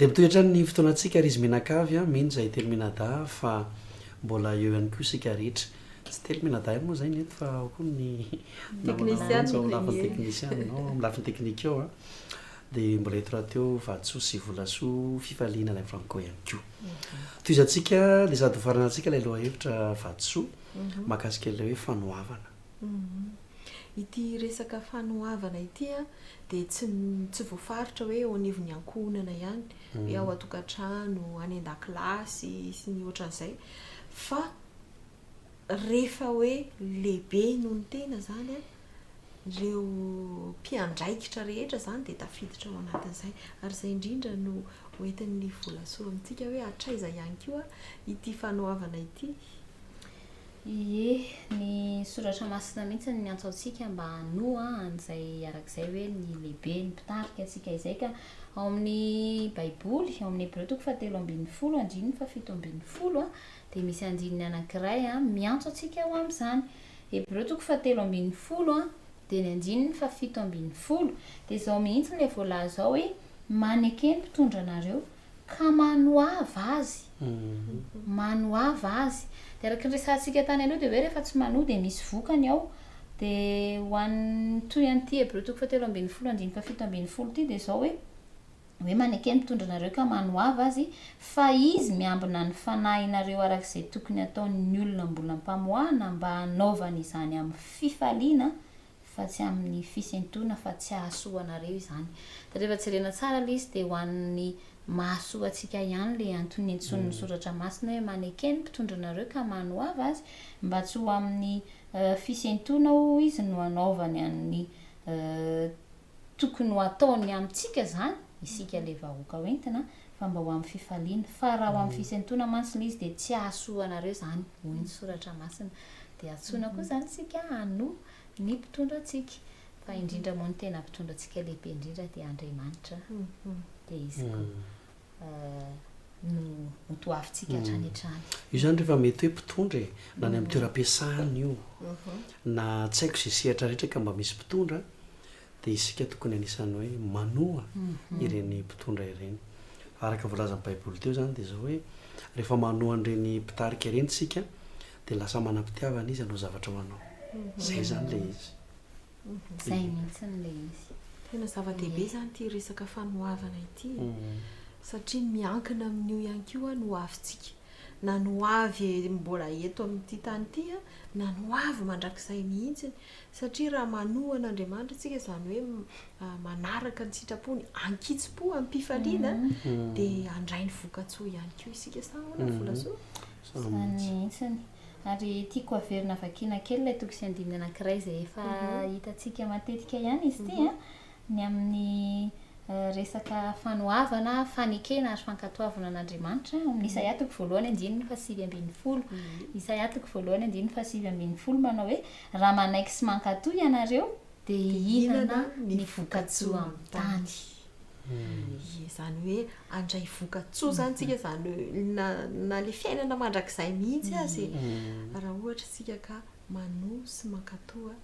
Dia mitohy hatrany ny fotoanantsika ry izy mianakavy a, mino izahay telomianadahy fa mbola eo ihany koa isika rehetra. Tsy telomianadahy ihany moa izay ny eto fa ao koa ny namana Monja ao amin'ny lafiny teknisiana, ao amin'ny lafiny teknika ao a. Dia mbola eto rahateo Vatosoa sy Volasoa, Fifaliana Alain Franco ihany koa. Tohizantsika dia sady hofaranantsika ilay lohahevitra Vatosoa mahakasika ilay hoe fanoavana. Ity resaka fanoavana ity dia tsy tsy voafaritra hoe eo anivon'ny ankohonana ihany, hoe ao an-tokantrano, any an-dakilasy sy ny ohatran'izay fa rehefa hoe lehibe noho ny tena izany ireo mpiandraikitra rehetra izany dia tafiditra ao anatin'izay. Ary izay indrindra no hoentin'ny Volasoa amintsika hoe hatraiza ihany koa ity fanoavana ity. Ie, ny soratra masina mihitsy no miantso antsika mba hanoa an'izay arak'izay hoe ny lehibe, ny mpitarika antsika izay ka ao amin'ny baiboly, ao amin'ny Hebreo toko fahatelo ambinifolo andininy fahafito ambinifolo dia misy andininy anankiray miantso antsika ho amin'izany. Hebreo toko fahatelo ambinifolo dia ny andininy fahafito ambinifolo dia izao mihitsy ilay voalaza ao hoe maneke ny mpitondra anareo Ka manoava azy. Manoava azy. Dia araka ny resahantsika tany aloha dia hoe rehefa tsy manoa dia misy vokany ao. Dia ho an'ny toy an'ity Hebreo toko fahatelo ambinifolo andininy fahafito ambinifolo ity dia izao hoe, hoe maneke ny mpitondra anareo ka manoava azy, fa izy miambina ny fanahinareo araka izay tokony hataon'ny olona mbola ampamoahana mba hanaovany izany amin'ny fifaliana fa tsy amin'ny fisentoana fa tsy hahasoa anareo izany. Dia rehefa jerena tsara ilay izy dia ho an'ny mahasoa antsika ihany ilay antony niantsoan'ny soratra masina hoe maneke ny mpitondra anareo ka manoava azy mba tsy ho amin'ny fisentoana hoy izy no hanaovany an'ny tokony ho ataony amintsika izany, isika ilay vahoaka hoentina, fa mba ho amin'ny fifaliana. Fa raha ho amin'ny fisentoana mantsy ilay izy dia tsy hahasoa anareo izany hoy ny soratra masina. Dia antsoina koa izany isika hanoa ny mpitondra antsika. Fa indrindra moa ny tena mpitondra antsika lehibe indrindra dia Andriamanitra. Dia Izy koa no ho toavintsika hatrany hatrany. Io izany rehefa mety hoe mpitondra e, na any amin'ny toeram-piasana io, na tsy haiko izay sehatra rehetra ka mba misy mpitondra, dia isika tokony anisan'ny hoe manoa ireny mpitondra ireny. Araka ny voalazan'ny Baiboly teo izany dia izao hoe rehefa manoa an'ireny mpitarika ireny isika dia lasa manam-pitiavana izy hanao zavatra ho anao. Izay izany ilay izy. Izay mihitsy ilay izy. Tena zava-dehibe izany ity resaka fanoavana ity e. Satria miankina amin'io ihany koa ny hoavintsika. Na ny hoavy mbola eto amin'ity tany ity na ny hoavy mandrakizay mihitsy. Satria raha manoa an'Andriamanitra isika, izany hoe manaraka ny sitrapony an-kitsim-po, am-pifaliana, dia handray ny vokatsoa ihany koa isika. Sa ahoana Volasoa? Izany mihitsy. Ary tiako averina vakiana kely ilay toko sy andininy anankiray izay efa hitantsika matetika ihany izy ity an, ny amin'ny resaka fanoavana, fanekena ary fankatoavana an'Andriamanitra, ao amin'ny Isaia toko voalohany andininy fahasivy ambinifolo. Isaia toko voalohany andininy fahasivy ambinifolo manao hoe, Raha manaiky sy mankatò ianareo, dia hihinana ny vokatsoa amin'ny tany. Ie, izany hoe handray voka-tsoa izany tsika, izany hoe na na ilay fiainana mandrakizay mihitsy aza e. Raha ohatra isika ka manoa sy mankatò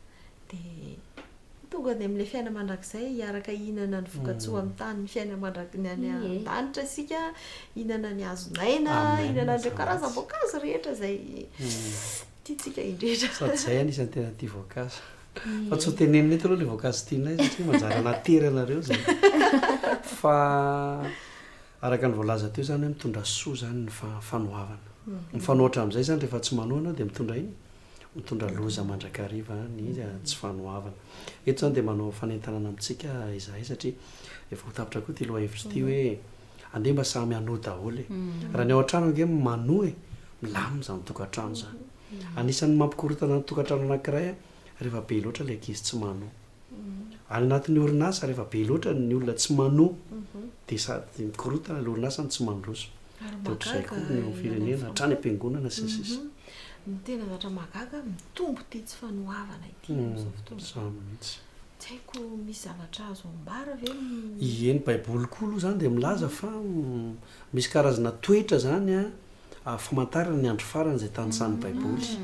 dia tonga any amin'ilay fiainana mandrakizay, hiaraka hihinana ny voka-tsoa amin'ny tany, ny fiainana mandrak- ny any an-danitra isika, hihinana ny hazon'aina, hihinana an'ireo karazam-boankazo rehetra izay tiantsika indrindra. Sady izay anisan'ny tena tia voankazo. Fa tsy ho tenenina eto aloha ilay voankazo tianay satria manjary hanatery anareo izay. Fa araka ny voalaza teo izany hoe mitondra soa izany ny fanoavana. Mifanohitra amin'izay izany rehefa tsy manoa ianao dia mitondra inona? Mitondra loza mandrakariva ny tsy fanoavana. Eto izany dia manao fanentanana amintsika izahay satria efa ho tapitra koa ity lohahevitra ity hoe andeha mba samy hanoa daholo e. Raha ny ao an-trano ange manoa e, milamina izany tokantrano izany. Anisan'ny mampikorontana ny tokantrano anankiray rehefa be loatra ilay ankizy tsy manoa. Any anatin'ny orinasa rehefa be loatra ny olona tsy manoa dia sady mikorontana ilay orinasa no tsy mandroso. Dia ohatr'izay koa ny eo amin'ny firenena, hatrany am-piangonana sy ny sisa. Ny tena zavatra mahagaga, mitombo ity tsy fanoavana ity amin'izao fotoana izao. Izany mihitsy. Tsy haiko misy zavatra azo ambara ve? Ie, ny baiboly koa aloha izany dia milaza fa misy karazana toetra izany an, famantarana ny andro farany izay tanisan'ny baiboly.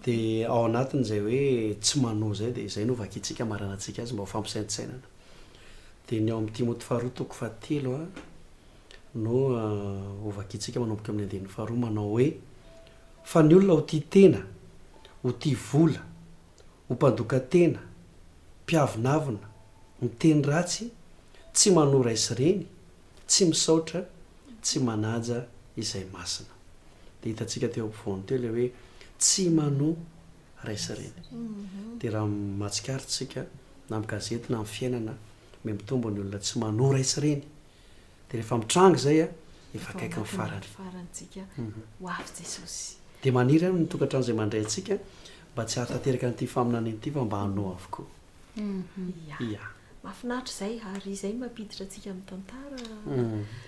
Dia ao anatin'izay hoe tsy manoa izay dia izay no vakintsika hamaranantsika azy mba ho fampisaintsainana. Dia ny ao amin'ny Timoty faharoa toko fahatelo an, no hovakintsika manomboka amin'ny andininy faharoa manao hoe, Fa ny olona ho tia tena, ho tia vola, ho mpandoka tena, mpiavonavona, miteny ratsy, tsy manoa ray sy reny, tsy misaotra, tsy manaja izay masina. Dia hitantsika teo ampovoany teo ilay hoe tsy manoa ray sy reny. Dia raha mahatsikaritra isika na amin'ny gazety na amin'ny fiainana, mihamitombo ny olona tsy manoa ray sy reny. Dia rehefa mitranga izay a, efa akaiky ny farany. Ho avy Jesosy. Dia maniry aho ny tokantrano izay mandray antsika mba tsy hahatanteraka an'ity faminaniana ity fa mba hanoa avokoa. Ia. Mahafinaritra izay ary izay no mampiditra antsika amin'ny tantara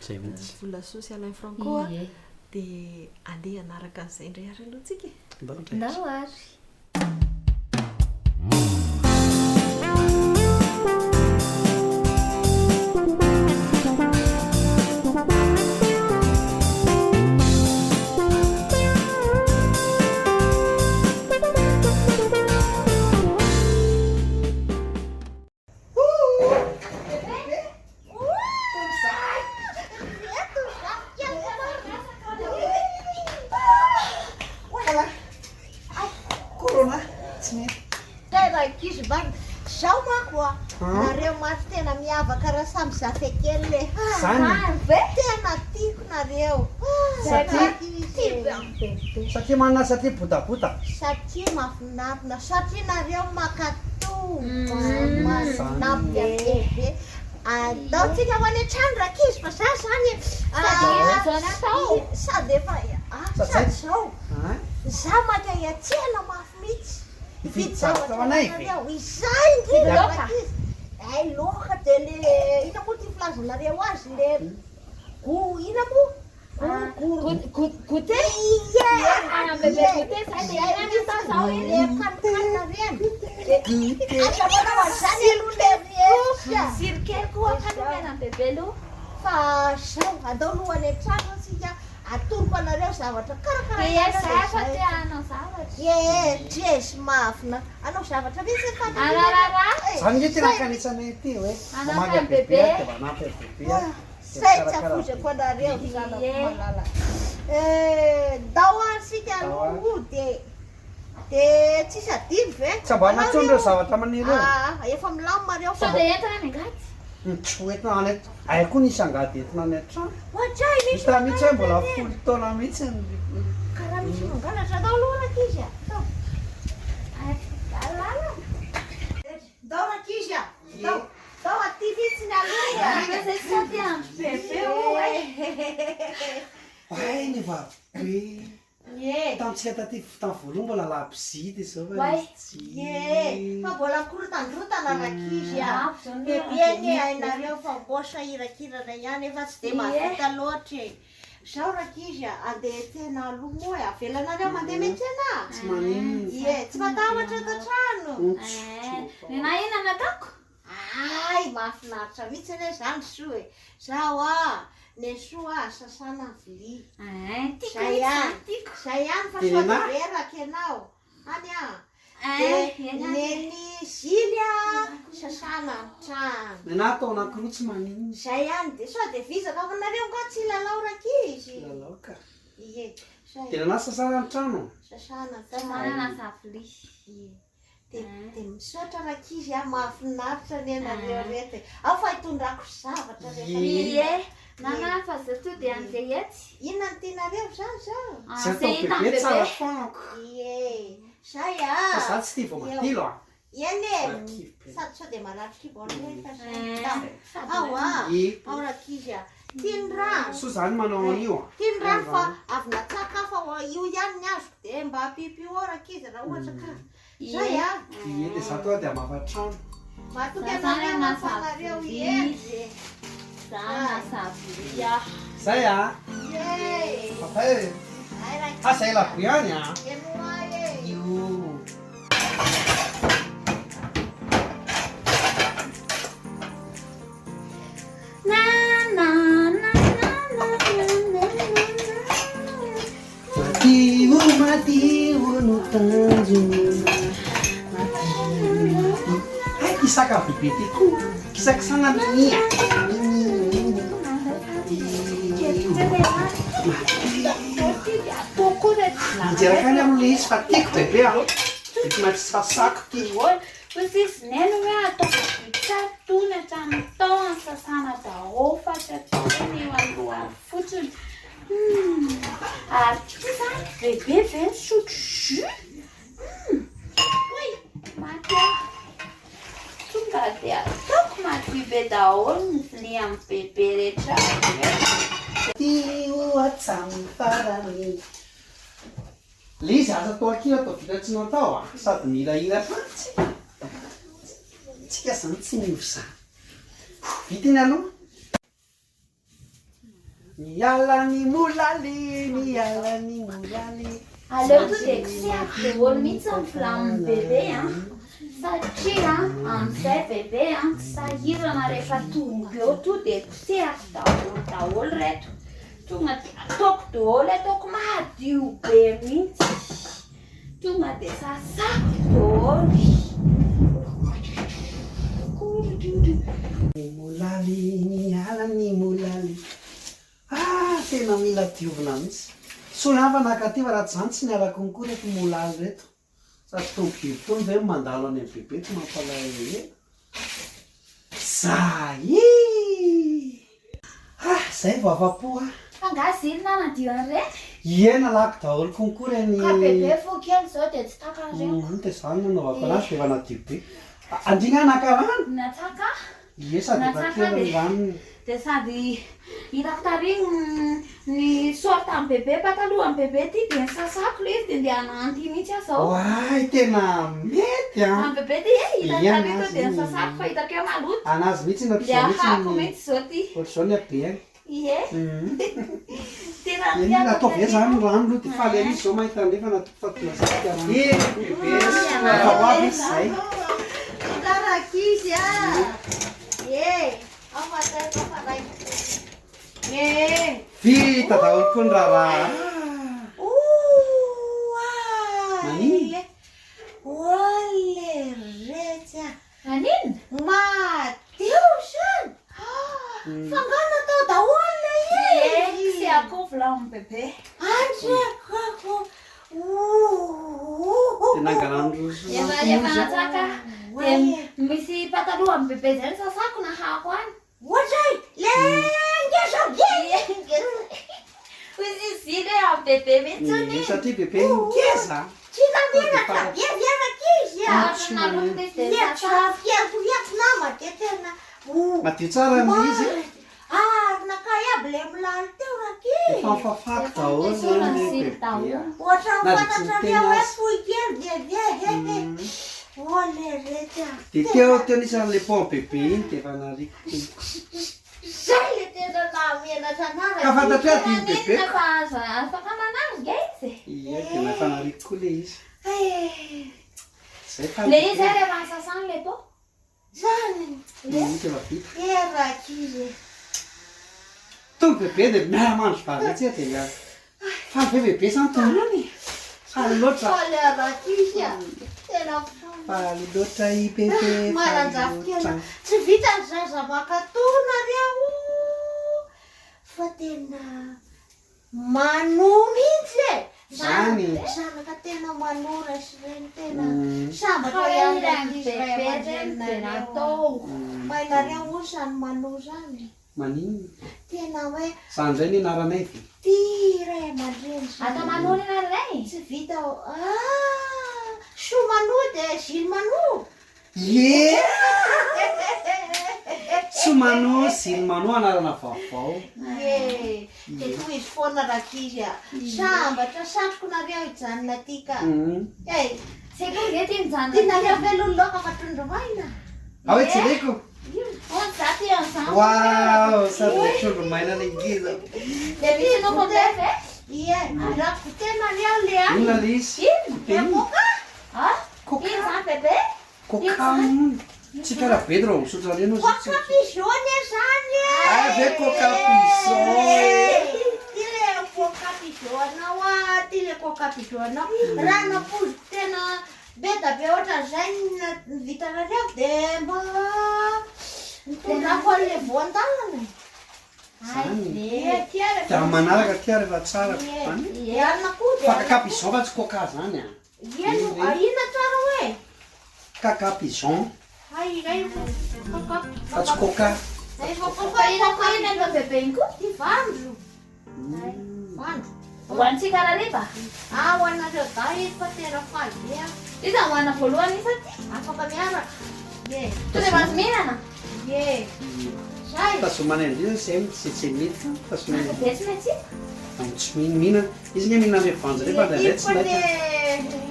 Izay mihitsy. Volasoa sy Alain Franco a. Dia andeha hanaraka an'izay indray ary aloha tsika e. Ndao indray. Ndao ary. Corona tsy mety. Tena ankizy marina. Zao manko a, nareo mantsy tena miavaka raha samy zafikely le. Zany. Tena tiako nareo. Satria satria manana satria botabota. Satria mahafinarina, satria nareo mankatò, manampy bebe. Andao tsika ho any an-trano rankizy fa za zany sady efa sady zao za maika hiantsena mafy mihitsy hividy zavatra ho anareo, izay indrindra rankizy. Hay loaka dia le inona moa ty filazanareo azy le go inona moa? Goûter? Ie! Bebe goûter zay dia inona ny atao zao e? Le kanokana reny. Aza manao an'izany aloha le ry a. Jiro kely koa akany omena an'i bebe aloha. Fa zao, andao aloha any an-trano isika, atoroko anareo zavatra karakaraina Ie, zay fa te hanao zavatra. Ie, dresy mafina. Hanao zavatra mihitsy efa any Hanao raharaha. Zany nge tena ankanesanay aty hoe mamaky an'i bebe aho dia manampy an'i bebe aho. Zay tsy afoizako anareo ry zanako malala. Eh, ndao ary sika aloha hody e. De tsisy adino ve? Tsy amboarina intsony ireo zavatra maniry ireo. Ah, efa milamina reo Sao fa. dia entina ny angady? Tsy ho entina any an-trano. Hay koa nisy angady entina any an-trano. Ohatray misy Hita mihitsy hoe mbola mangalatra folo taona mihitsy ny. Karaha misy mangalatra. Ndao aloha rankizy a. Ndao. Lalana. Ndao rankizy a. Ndao. Ndao aty mihitsy ny aloha. Nareo zay tsy aty andro bebe o e. Hay ny vabe. Ie. Tamintsika taty tamin'ny voalohany mbola labozia dia izao fa Oay. misy tsy. Ie. Fa mbola mikorotandrotana rankizy a. Mafy zao ny Bebe anie hainareo fa mbô sahirakirana ihany efa tsy dia mahavita loatra e. Zao rankizy a, andeha hiantsena aloha moa e, avelanareo mandeha miantsena? Tsy maninona. Ie, tsy matahotra ato an-trano? Nenah inona no ataoko? Hay, mahafinaritra mihitsy anie zany Soa e! Zao a, Nesoa a, sasana ny vilia. Ein, tiako Zay mihitsy ihany, zany, tiako. zay ihany fa Dia sao dia nenah? reraka ianao. Any a! Ein, Dia eny ary e. neny Zily a, sasana ny trano. Nenah atao anankiroa tsy maninona. Zay ihany, dia sao dia vizaka aminareo angaha tsy hilalao rankizy? Hilalao ka. Ie, zay. Dia nenah sasana ny trano? Sasana ny trano. Sasana ny vilia. Ie. Dia dia misaotra rankizy a, mahafinaritra anie nareo reto e. Ao fa hitondrako zavatra rehefa Ie, nana fa za to dia andeha etsy. Inona no tianareo zany zao? Zay Zay atao hitan'i bebe bebe. tsara foanako. Ie, zay a. Fa za tsy tia voamadilo a. Eny e, Mbola kivy be. sady sao dia marary kibo aloha fa zay. Eh. Ao a, Ie. ao rankizy a. Tiany rano. Soa zany manao an'io a. Tiany rano fa avy natsaka fa io ihany ny azoko dia mba ampipio ao rankizy raha ohatra ka. Zay a! Ie dia za tonga dia hamafa trano. Matoky anareo aho fa nareo hendry e. Za manasa vilia. Zay a! Ie! Papa e! Zay rankizy. Asa ela be ihany a! Henoay e! Io. Na na na na na na na na. Madio madio no tanjona Madio madio Hay ty saka bebe ty koa Kisakisana minia Minia minia. Mijery akany aloha le izy fa tiako bebe a. Dia tsy maintsy sasako ty. Hoy izy neny hoe ataoko madio tsara itony hatramin'ny tahony sasana daholo fa tsy atao hoe ny eo alohany fotsiny. Humm ary ity zany bebe ve nisotro jus? Humm oay maty aho. Tonga dia ataoko madio be daholo ny vilia amin'ny bebe rehetra rehetra. Ty ho hatramin'ny farany. Le izy aza atao ankila atao vita tsy natao a! Sady mihirahira hatrany tsika. Tsika zany tsy miova zany. Vita iny aloha. Miala ny molaly, miala ny molaly. Aleo to dia kosehako daholo mihitsy ny filamin'ny bebe an! Satria amin'izay bebe an tsy sahirana rehefa tonga eo to dia kosehako daholo daholo ireto. Tonga dia ataoko daholo, ataoko madio be mihitsy. Tonga dia sasako daholo. Ny molaly, miala ny molaly. Ah, tena mila diovina mihitsy. Soa ihany fa naka aty fa raha tsy izany tsy niala konko ireto molaly ireto. Sady tomobily itony ve no mandalo any amin'ny bebe tsy mampalahelo. Zay! Ah, zay vao afa-po ah. Fa nga zily nanadio an'ireny? Ie, nalako daholo konko ireny. Ka bebe fo kely zao dia tsy takan'ireny. Hum, dia zany nanaovako anazy fa efa nadio be. Andria nga naka rano? Natsaka. Ie sady efa kely ny ranony. Dia sady hitako tary ny short an'i bebe, pataloha an'i bebe ity dia nisasako ilay izy dia ndeha hananty mihitsy aho izao. Oay tena mety an! An'i bebe ity e, hitako tary ito dia nisasako fa hitako hoe maloto. Anazy mihitsy ny ohatr'izao mihitsy. Ndeha hahako mihitsy izao ity. Ohatr'izao ny habeany. Ie. Tena Eny tiako ataovy tary zany ito. rano aloha dia faly ery izy izao mahita andrefana fa tonga saika rano. Eny bebe efa ho avy izy izay. Tonga rankizy a! Ee, ao matay fa raikitra. Ee. Vita daholo koa ny raharaha. Oay! Maninona? Olé retsy a! Maninona? Madio zany! Fa nga natao daholo le izy? Ie, sy akoho vilany bebe. Andriakako! Dia nangalan-droso Efa efa natsaka dia misy pataloha an'i bebe zay nosasako nahako any. Ohatray! Le ngeza be! Hoy izy zily hoe an'i bebe mihitsy hono iny. Satria bebe ngeza. Tsy namenatra be ve rankizy a? Ohatry ny naloto izy dia Le nisasa. fiakofiako nama dia tena o. Madio tsara ny izy e. Ary nakay aby le milaly teo rankizy. Efa mifafako daholo zany le bebe a. Ohatran'ny Na dia tsy fantatrareo niteny hoe aza. fohy kely bebe he he. Oh le retsy a. Dia teo teo nisy an'ilay pont bebe iny dia efa nariko teny. Zay le tena nahamenatra anah Ka fantatro hoe rankizy. adino bebe Maninona fa azo afaka manary nga izy e. Ie dia efa nariko koa le izy. Zay fa Le izy ary efa nisasany le pot. Zany le izy efa vita. Eh rankizy e. Tonga bebe dia miara-mandry vary mihitsy dia miara. Faly ve bebe sa nitomany? Faly loatra. Faly aho rankizy a. Tena faly. Faly loatra i bebe, faly Maranjafy kely. loatra. Tsy vita ny zaza mankatò nareo fa tena manoa mihitsy e. Zany. Zanaka tena manoa ray sy reny tena sambatra ihany rankizy ray aman-dreninareo. Hainareo moa izany manoa izany? Maninona? Tena hoe. Zany indray ny anaranay ve? Tia ray aman-dreny zany. Atao manoa ny anaranay? Tsy vita ah! Soa manoa dia Gilles manoa? Ie! Soa manoa, Gilles manoa anarana vaovao. Ie! Dia tohizo foana rankizy a! Sambatra, satriko nareo hijanona aty ka! Hey! Tsy koa nge ty mijanona aty. Tianareo ve aloha ny laoka fa trondro maina? Ao hoe jereko! Waouh, sady le trondro maina le ngeza. Dia misy nofo be ve? Ie, raha goûter nareo le any. Inona le izy? Le coca? Ah, Coca. ino zany bebe? Coca hono. Tsy karaha be raha misotro an'ireny hozy izy. Coca pigeon anie zany e. Ah ve coca pigeon e. Ty le coca pigeon anao ah, ty le coca pigeon anao. Raha nampoiziko tena Be da be ohatran'izay ny vitanareo dia mba nitondrako an'ilay voan-dalana e. Zany. Dia amin'ny manaraka aty ary efa tsara zany. Fa caca pigeon fa tsy coca zany a. Inona tsara hoe? Caca pigeon. Fa tsy coca. Fa inona koa iny anao bebe iny koa? Ty vandro. Vandro. Hohanintsika harariva? Ah, hohaninareo dahy ito fa tena faly be aho. Iza no hohanina voalohany isa ty? Afaka miaraka. Ie. Tonga dia mahazo mihinana? Ie. Zay. Tazomana indrindra izay tsy tsy mety fa tazomana. Mafy be tsy maintsy hita. Tsy mihinana. Izy nge mihinana ilay voanjo ilay fa indraindray tsy laitra.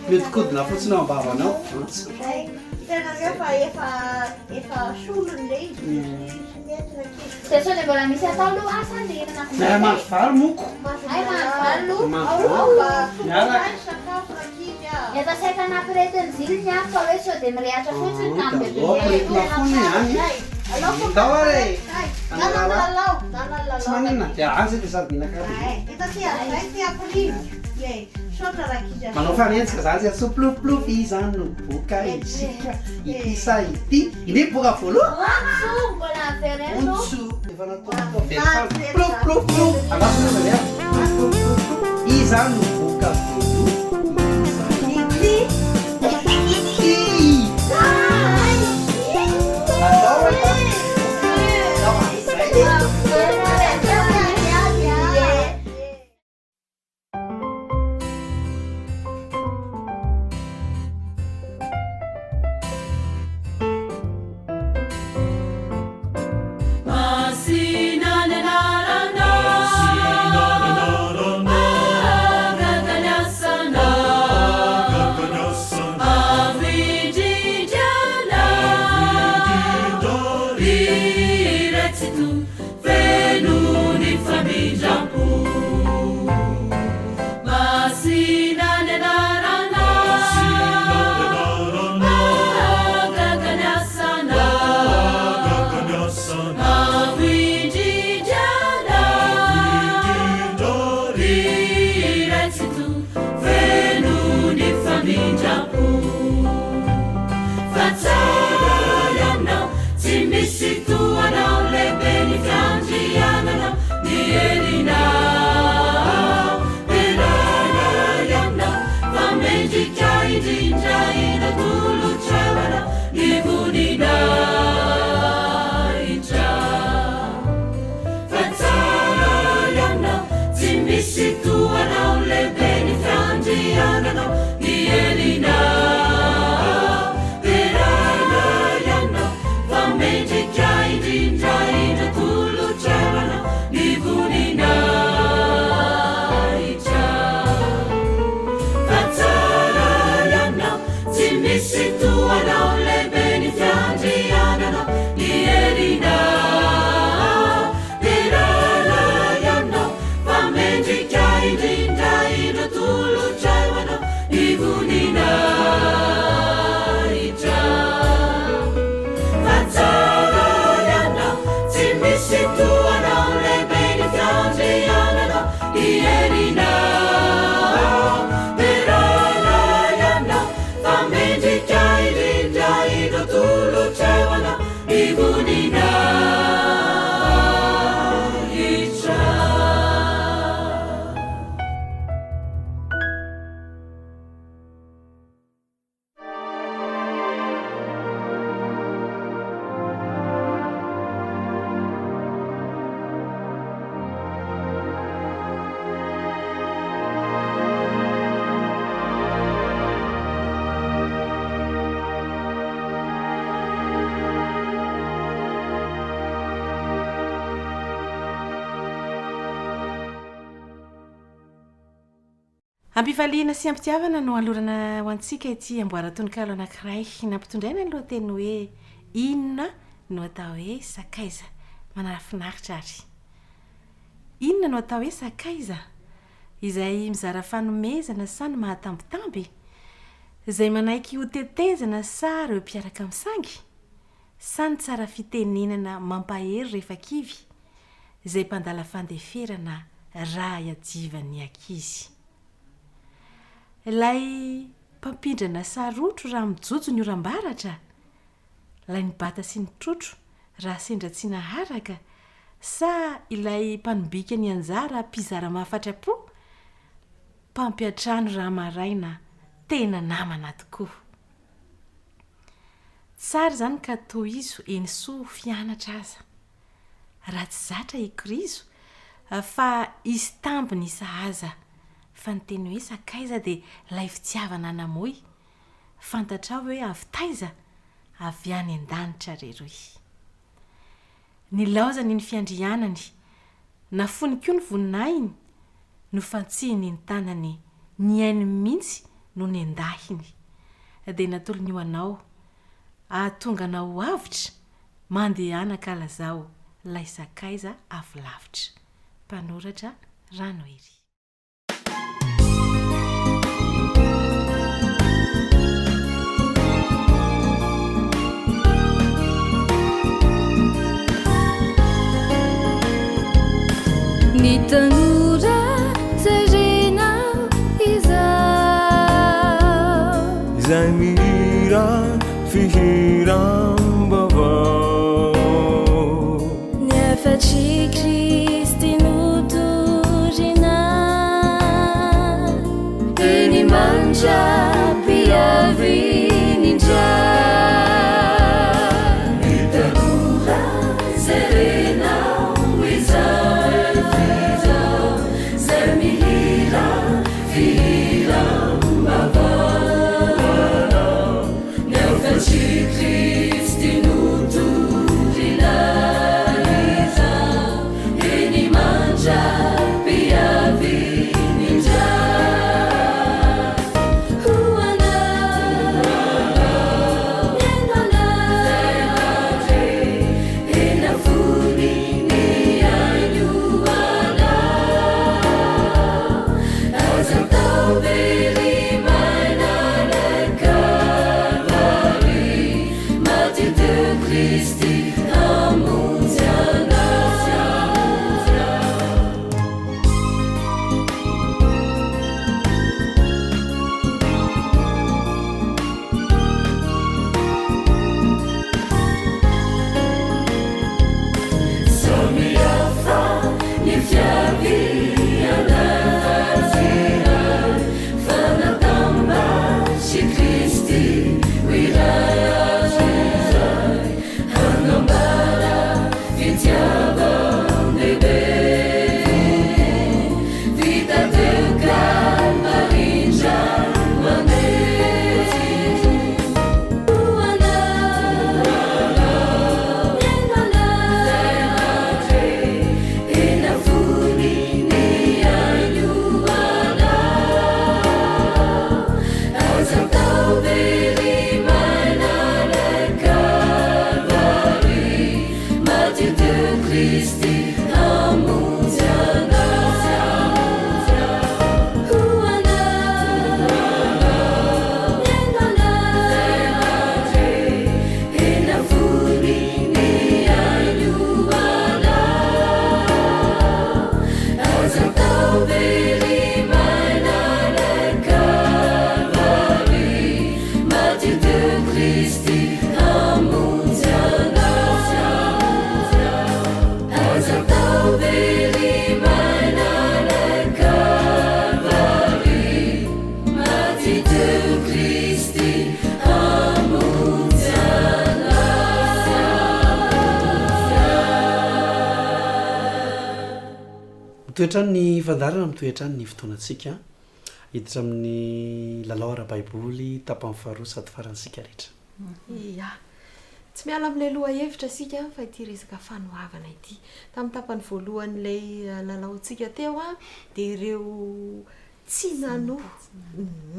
Mihodinkodina fotsiny ao am-bavany ao. Zay. Hitanareo fa efa efa solony ilay izy. Tsy mety rankizy. Dia sao dia mbola misy atao aloha asa ny hihinana koa. Miara mahandro vary moko. Hay mahandro vary aloha. Mahandro vary. Miaraka. Efa saika nampiretin'i Zily ny afo fa hoe sao dia mirehatra fotsiny ka Dia aleo ampiretina foana ihany. Ndao ary e. Tsy maninona. Dia any zay dia sady mihinan-kary. Manao fanenjika zany zay soplofplofy izany no boka isika ity sa ity. Iny boka voalohany. Ontso mbola avereno. Ontso efa natao very plof plof plof. Andraso aloha zany a. Plof plof plof. Iza no boka voalohany? Ity. Ity. Andao e. Andao amin'izay. Masina ny anaranao, mahagaga ny asanao, avo indrindra Ianao, ry Ray Tsitoha. Feno ny famindram-po. Masina ny anaranao. Mahagaga ny asanao. Avo indrindra Ianao. Ry Ray Tsitoha, feno ny famindram-po. Fa tsara Ianao, tsy misy toa Anao, lehibe ny fiandriananao, ny herinao. Deraina Ianao, fa mendrika indrindra ireo tolotra ho Anao, ny voninahitra. Fa tsara Ianao, tsy misy toa Anao, lehibe ny fiandriananao, ny herinao. Deraina Ianao, fa mendrika indrindra indro atolotra ho Anao ny voninahitra. Fa tsara Ianao, tsy misy toa Anao, lehibe ny fiandriananao, ny herinao. Deraina Ianao, fa mendrika indrindra indro atolotra ho Anao ny voninahitra. Fa tsara Ianao, tsy misy toa Anao, lehibe ny fiandriananao, ny herinao. Deraina Ianao, fa mendrika indrindra indro atolotra ho Anao ny voninahitra. Am-pifaliana sy am-pitiavana no anolorana ho antsika ity amboaran-tononkalo anankiray nampitondraina ny lohateny hoe Inona no atao hoe sakaiza? Manafinaritra ary. Inona no atao hoe sakaiza? Izay mizara fanomezana sa ny mahatambitamby? Izay manaiky hotetezana sa ireo mpiaraka misangy? Sa ny tsara fitenenana mampahery rehefa kivy? Izay mpandala fandeferana raha iadivan'ny ankizy? Ilay mpampindrana sarotro raha mijojo ny oram-baratra? Ilay nibata sy nitrotro raha sendra tsy naharaka? Sa ilay mpanombika ny anjara mpizara mahafatra-po? Mpampiantrano raha maraina tena namana tokoa. Tsara izany ka tohizo eny soa fianatra aza. Raha tsy zatra hikorizo fa hisy tambiny sahaza fa ny teny hoe sakaiza dia ilay fitiavana namoy fantatrao ve hoe avy taiza? Avy any an-danitra re roy. Nilaozany ny fiandrianany, nafoiny koa ny voninahiny, nofantsihiny ny tanany, ny ainy mihitsy no nendahiny. Dia natolony ho anao, hahatonga anao ho avotra, mandehana ka lazao 'lay sakaiza avy lavitra. Mpanoratra, Ranohery. Ny tanora zay renao izao. Izay mihira fihiram-baovao. Ny hafatr'i Kristy notorina. Eny mandra-piaviany indray. Ny tanora izay renao izao, izay mihira fihiram-baovao. Ny hafatr'i Kristy notorina izao, eny mandra-piaviany indray. Ho anao, mihaino anao, eny afony ny ainy ho anao. Aza atao very maina any Kalvary, maty teo Kristy hamonjy anao. Samy hafa ny fiaviana fa natambatry Kristy ho iray hanambara fitiavan-dehibe. Vita teo Kalvary indray mandeha ho anao, mihaino anao, eny afony ny ainy ho anao. Aza atao very maina any Kalvary, maty teo Kristy hamonjy anao. Ho anao, mihaino anao, eny afony ny ainy ho anao. Aza atao very maina any Kalvary, maty teo Kristy hamonjy anao. Aza atao very maina any Kalvary, maty teo Kristy hamonjy anao. Mitohy hatrany ny fandaharana, mitohy hatrany ny fotoanantsika. Hiditra amin'ny lalao ara-baiboly tapany faharoa sady farany isika rehetra. Ia. Tsy miala amin'ilay lohahevitra isika fa ity resaka fanoavana ity. Tamin'ny tapany voalohan'ilay lalaontsika teo dia ireo tsy nanoa,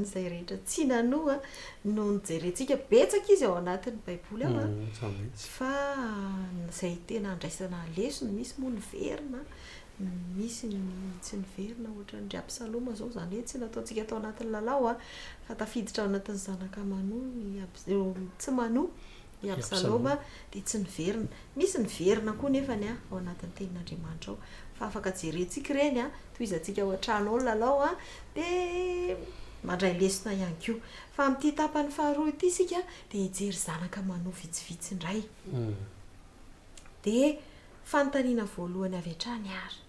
izay rehetra tsy nanoa no nojerentsika. Betsaka izy ao anatin'ny Baiboly ao fa izay tena andraisana lesona, misy moa niverina, Misy ny tsy niverina ohatran'dry Absaloma izao, izany hoe tsy nataontsika tao anatin'ny lalao fa tafiditra ao anatin'ny zanaka manoa i Abs- tsy manoa i Absaloma dia tsy niverina. Misy niverina koa nefany ao anatin'ny tenin'Andriamanitra ao fa afaka jerentsika ireny, tohizantsika ao an-trano ao ny lalao dia mandray lesona ihany koa. Fa amin'ity tapany faharoa ity isika dia hijery zanaka manoa vitsivitsy indray. Dia. Fanontaniana voalohany avy hatrany ary,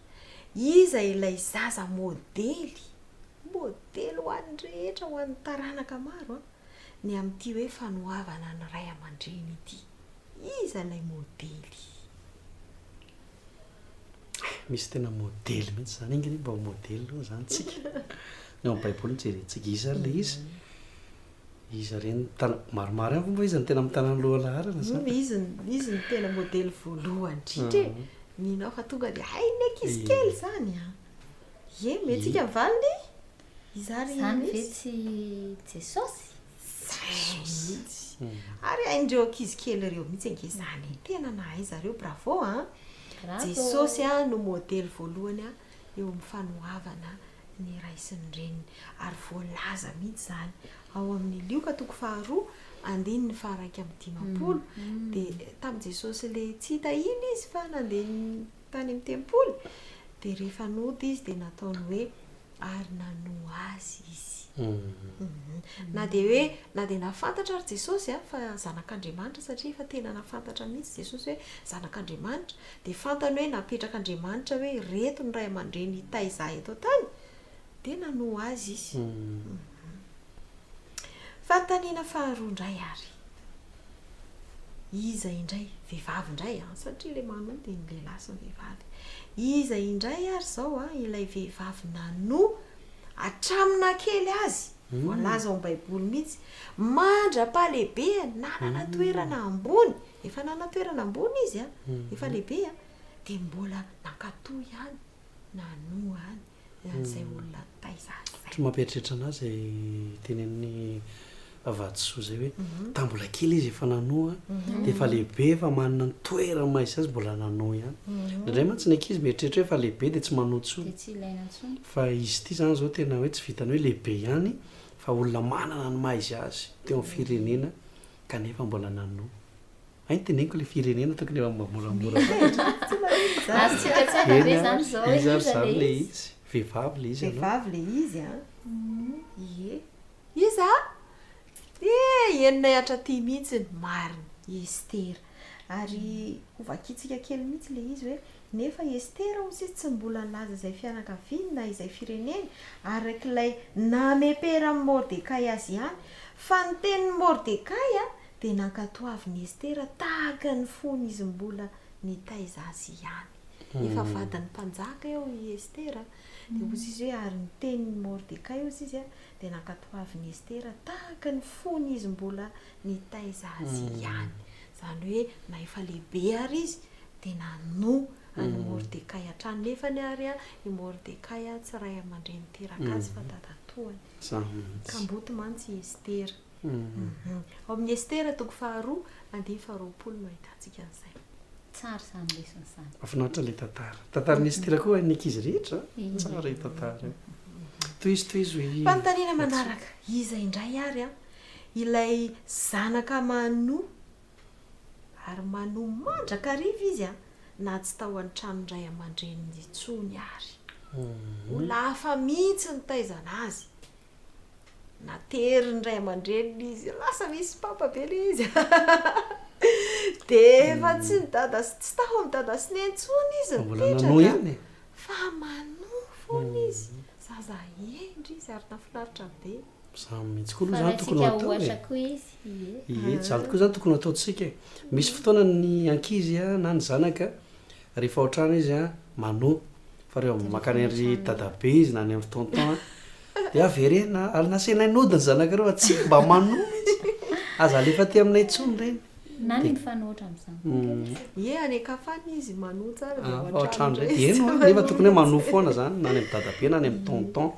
iza ilay zaza modely, modely ho an'ny rehetra, ho an'ny taranaka maro an, ny amin'ity hoe fanoavana ny ray aman-dreny ity? Iza ilay modely? Misy tena modely mihitsy izany, enga anie mba ho modely aloha izany tsika. Ny ao amin'ny baiboly no jerentsika, iza ary ilay izy? Iza re no tana, maromaro ihany ve moa iza no tena mitana ny lohalaharana sa? Humm izy izy no tena modely voalohany indrindra e! Mino aho fa tonga dia hain'ny ankizy kely izany an! Ie, omentsika ny valiny? Iza ary Izany ve misy? tsy Jesosy? Zay mihitsy. Ary hain'ireo ankizy kely ireo mihitsy ange izany e! Tena nahay zareo, bravo an! Bravo! Jesosy no modely voalohany eo amin'ny fanoavana ny ray sy ny reniny. Ary voalaza mihitsy izany ao amin'ny Lioka toko faharoa andininy faha-51. Dia tamin'i Jesosy ilay tsy hita iny izy fa nandeha tany amin'ny tempoly, dia rehefa nody izy dia nataony hoe ary nanoa azy izy. Na dia hoe, na dia nahafantatra ary Jesosy fa zanak'Andriamanitra, satria efa tena nahafantatra mihitsy Jesosy hoe zanak'Andriamanitra, dia fantany hoe napetrak'Andriamanitra hoe ireto ny ray aman-dreny hitaiza ahy eto an-tany, dia nanoa azy izy. Fanontaniana faharoa indray ary. Iza indray, vehivavy indray an, satria ilay manoa dia ny lehilahy sy ny vehivavy. Iza indray ary izao an, ilay vehivavy nanoa hatramin'ny nahakely azy, voalaza ao amin'ny baiboly mihitsy, mandra-pahalehibeny, nanana toerana ambony, efa nanana toerana ambony izy an, efa lehibe an, dia mbola nankatò ihany, nanoa any. an'izay olona nitaiza azy izay. Ohatry ny mampieritreritra an'ahy izay tenenin'i Vatosoa izay hoe tamin'ny mbola kely izy efa nanoa dia efa lehibe efa manana ny toerany maha izy azy mbola nanoa ihany. Indraindray mantsy ny ankizy mieritreritra hoe efa lehibe dia tsy manoa intsony. Dia tsy ilaina intsony. Fa izy ity izany izao tena hoe tsy vitan'ny hoe lehibe ihany fa olona manana ny maha izy azy teo amin'ny firenena kanefa mbola nanoa. Hay teneniko le firenena tokony efa mba moramora fantatra. Azontsika an-tsaina ve izany izao hoe Iza ary iza izany le le izy? izy? Vehivavy le izy aloha. Vehivavy le izy an. Ie. Iza? Ie, henonay hatraty mihitsy ny marina. I Estera. Ary hovakintsika kely mihitsy le izy hoe, Nefa i Estera hozy izy tsy mbola nilaza izay fianakaviany na izay fireneny, araka ilay nameperan'i Mordekay azy ihany. Fa ny tenin'i Mordekay dia nankatoavin'i Estera tahaka ny fony izy mbola nitaiza azy ihany. Efa vadin'ny mpanjaka eo i Estera, dia hozy izy hoe, ary ny tenin'i Mordekay, hozy izy, dia nankatoavin'i Estera tahaka ny fony izy mbola nitaiza azy ihany. Izany hoe na efa lehibe ary izy dia nanoa an'i Mordekay hatrany. Nefany ary i Mordekay tsy ray aman-dreny niteraka azy fa dadatoany. Kamboty mantsy i Estera. Ao amin'ny Estera toko faharoa, andininy faharoapolo no ahitantsika an'izay. Tsara izany lesona izany. Mahafinaritra ilay tantara. Tantaran'i Estera koa hain'ny ankizy rehetra. Tsara io tantara io. Tohizo tohizo i Fanontaniana manaraka, iza indray ary an, ilay zanaka manoa, ary manoa mandrakariva izy an, na tsy tao an-tranon-dray aman-dreniny intsony ary. Olona hafa mihitsy nitaizana azy. Naterin'ny ray aman-dreniny izy, lasa misy papa be ilay izy. Dia efa tsy ny dada sy tsy tao amin'ny dada sy neny intsony izy Mbola nanohy nipetraka ihany e? fa manohy foana izy. Zaza hendry izy ary nahafinaritra be. Izany mihitsy koa Fa aloha izany tokony ho raisika atao e. ohatra koa izy, ie. Ie, izany tokoa izany tokony ho ataontsika e. Misy fotoana ny ankizy na ny zanaka rehefa ao an-trano izy manohy fa rehefa mankany an-dry dadabe izy na any amin'ny tonton Dia averena ary nasainay nody ny zanakareo fa tsy mba manoa mihitsy. Aza alefa aty aminay intsony ireny. Na ny mifanohitra amin'izany koa ange. Ie, any an-kafa any izy manoa tsara dia Ah, ao ao an-trano an-trano indray. indray Dia izy eny tsy hoa, nefa manoa tokony hoe manoa mihitsy. foana izany, na any amin'ny dadabe na any amin'ny tonton,